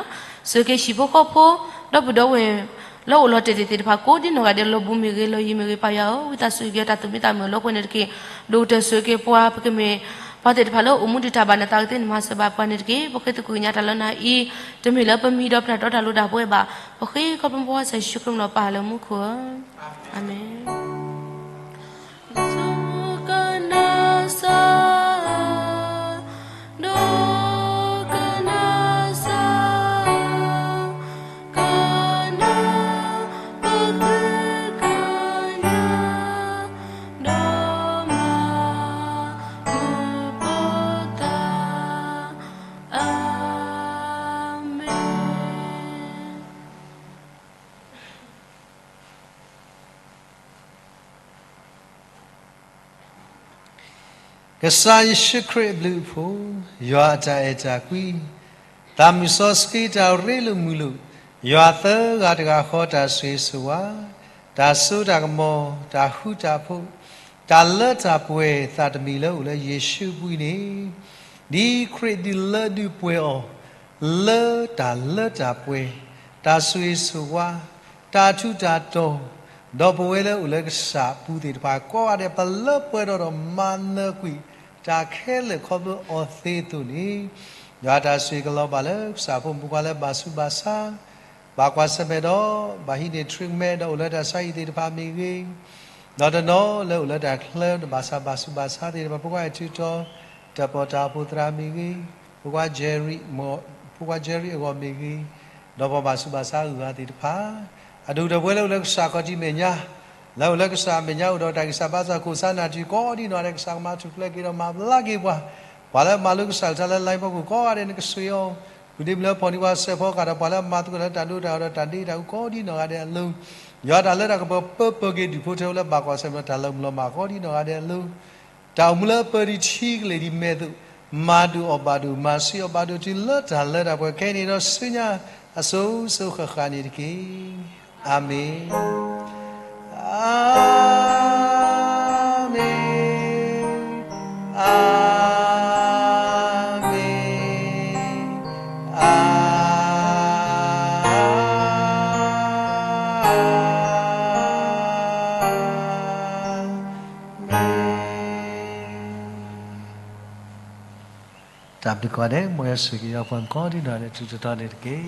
ဆိၣ်ဂ့ၤက့ၤဟံၣ်ဖိဃီဖိ ဒီပုၢ်ဒီဝဲၢ် လၢအိၣ်လီၤတဲာ်တဲာ်သ့ၣ်တဖၣ်ကိးဒ်နီၢ်ဂၤဒဲး လီၢ်ဘူးမ့ၢ်ဂ့ၤ လီၢ်ယံၤမ့ၢ်ဂ့ၤ ပၢ်ယွၤဧၢ, ဝံသးစူၤက့ၤတၢ်သူၣ်မံသးမုာ်အလီၢ်ပှဲၤန့ၣ်တက့ၢ်. ဒိၣ်ကတၢၢ်ဆိၣ်ဂ့ၤက့ၤပှၤ ပကမ့ၢ်ပှၤသ့ၣ်တဖၣ်လၢအိၣ်မူဒံးတၢ်ဘၣ်နသးကသ့န့ၣ် မၤစၢၤဘၣ်ပှၤန့ၣ်တက့ၢ်. ပဃ့သကိးကညးတၢ်လၢနၤအံၤ တမ့ၢ်လၢပမံၤဒီးပတၢ်တီတၢ်လိၤဒၣ်ပဝဲဘၣ်. ပဃ့ခီဖျိပဝဲစၢ်ယ့ၣ်ၡူးခရံာ်မ့ၢ်လီၤ ပၢ်လၢမူခိၣ်ဧၢ, အၤမ့ၣ်. ဒိကနၣ်စၢ်, ဒိကနၣ်စၢ်, ကနၣ်ပဃ့ကညး, ဒီးမၤမုာ်ပသး, အၤမ့ၣ်. ကစၢ်ယ့ၣ်ၡူးခရံာ်အဘျုးအဖှိၣ်, ယွၤအတၢ်အဲၣ်တၢ်ကွံ, သးမုၢ်စီဆှံတၢ်ရ့လိာ်မုာ်လိာ်, ယွၤသၢဂၤတဂၤဃီတၢ်ဆိၣ်ဂ့ၤဆိၣ်ဝါ, တၢ်စိတၢ်ကမီၤ, တၢ်ဃူတၢ်ဖိး, တၢ်လၢတၢ်ပှဲၤသးတမံၤလၢအိၣ်လၢယ့ၣ်ၡူးအပူၤန့ၣ်, ဒ်ခရံာ်ဒုးလၢဒုးပှဲၤအီၤ လၢတၢ်လၢတၢ်ပှဲၤ, တၢ်ဆိၣ်ဂ့ၤဆိၣ်ဝါ, တၢ်ထူးတၢ်တီၤ, ဒီးပဝဲလၢအိၣ်လၢကစၢ်အပူၤသ့ၣ်တဖၣ်ကိးဂၤဒဲး ပလၢပှဲၤဒီးဒီးမၤနၢၤကွံာ်တၢ်ခဲလၢာ်ခီဖျိအီၤသ့အသိးန့ၣ်, ယွၤတၢ်ဆိၣ်ဂ့ၤကလီၤဘၣ်လၢကစၢ်ဖိမုၣ်ဖိခွါလၢဘၣ်ဆူးဘၣ်ဆါ, ဘၣ်ကွၢ်ဆၢၣ်မဲာ်ဒီး ဘၣ်ဟံးန့ၢ် treatment ဒီးအိၣ်လၢတၢ်ဆါဟံၣ်သ့ၣ်တဖၣ်မ့ၢ်ဂ့ၤ, ဒီးတနီၤလၢအိၣ်လၢတၢ်ချၢဘၣ်ဆၣ်ဘၣ်ဆူးဘၣ်ဆါသ့ၣ်တဖၣ် ဖိခွါအဲၣ်ထူးတီၤ တၢ်ပီးတၢ်အိၣ်ဖှိၣ်သရၣ်မ့ၢ်ဂ့ၤ, ဖိခွါ Jerry ဖိခွါ Jerry အဂီၢ်မ့ၢ်ဂ့ၤ, ဒီးပှၤဘၣ်ဆူးဘၣ်ဆါအဂုၤအဂၤသ့ၣ်တဖၣ်, အဒိၣ်ကတၢၢ်ပဝဲလၢအိၣ်လၢကစၢ်ခီၣ်ထံးမဲာ်ညါ, လၢအိၣ်လၢကစၢ်အမဲာ်ညါအိၣ်ဒီးတၢ်ဂံၢ်စၢ်ဘါစၢ် ခိၣ်စါနၢ်ထံ ကိးဒ်နီၢ်ဂၤဒဲး ကစၢ်ကမၤထူၣ်ဖျဲးက့ၤဒီးမၤဘျါက့ၤပှၤ, ပှၤလၢမၤလိကစၢ်အကလုၢ်လၢ line ဖီခိၣ်ကိးဂၤဒဲး နကဆိၣ်ဂ့ၤအီၤ, ဖုဒ့မုၣ်လၢဖီၣ်န့ၢ်ပှၤစဲးဖီကးဒီး ပှၤလၢအမၤသကိးလၢတၢ်ဒိတၢ်ဂီၤဒီးတၢ်ဒ့တၢ်အူကိးဒ်နီၢ်ဂၤဒဲးအလိၤ, ယွၤတၢ်လၢတၢ်ကပီၤပၢပၢက့ၤဒူၣ်ဖိထၢဖိလၢဘၣ်ကွၢ်ဆၢၣ်မဲာ်ဒီးတၢ်လၢမုၢ်လီၤမၢ်ကိးဒ်နီၢ်ဂၤဒဲးအလိၤ, တၢ်အိၣ်မူလၢအပၢဒံးထံကလ့ၢ်ဒံးမဲာ်သိး, မၤဒုးအီၣ်ဘၣ်ဒိၣ် မၤဆံးအီၣ်ဘၣ်ဒိၣ်တုၤလၢတၢ်လၢတၢ်ပှဲၤခဲအံၤန့ၣ်ဒီးဆူညါ အစိၤစိၤဃၣ်ဃၣ်န့ၣ်တက့ၢ်. အၤမ့ၣ်, အၤမ့ၣ်, အၤမ့ၣ်, အၤ တၢ်ဘျုးကိးဂၤဒဲး, မ်ယွၤဆိၣ်ဂ့ၤပှၤကိးဒ်နီၢ်ဂၤဒဲး တၢ်ထူးတၢ်တီၤန့ၣ်တက့ၢ်.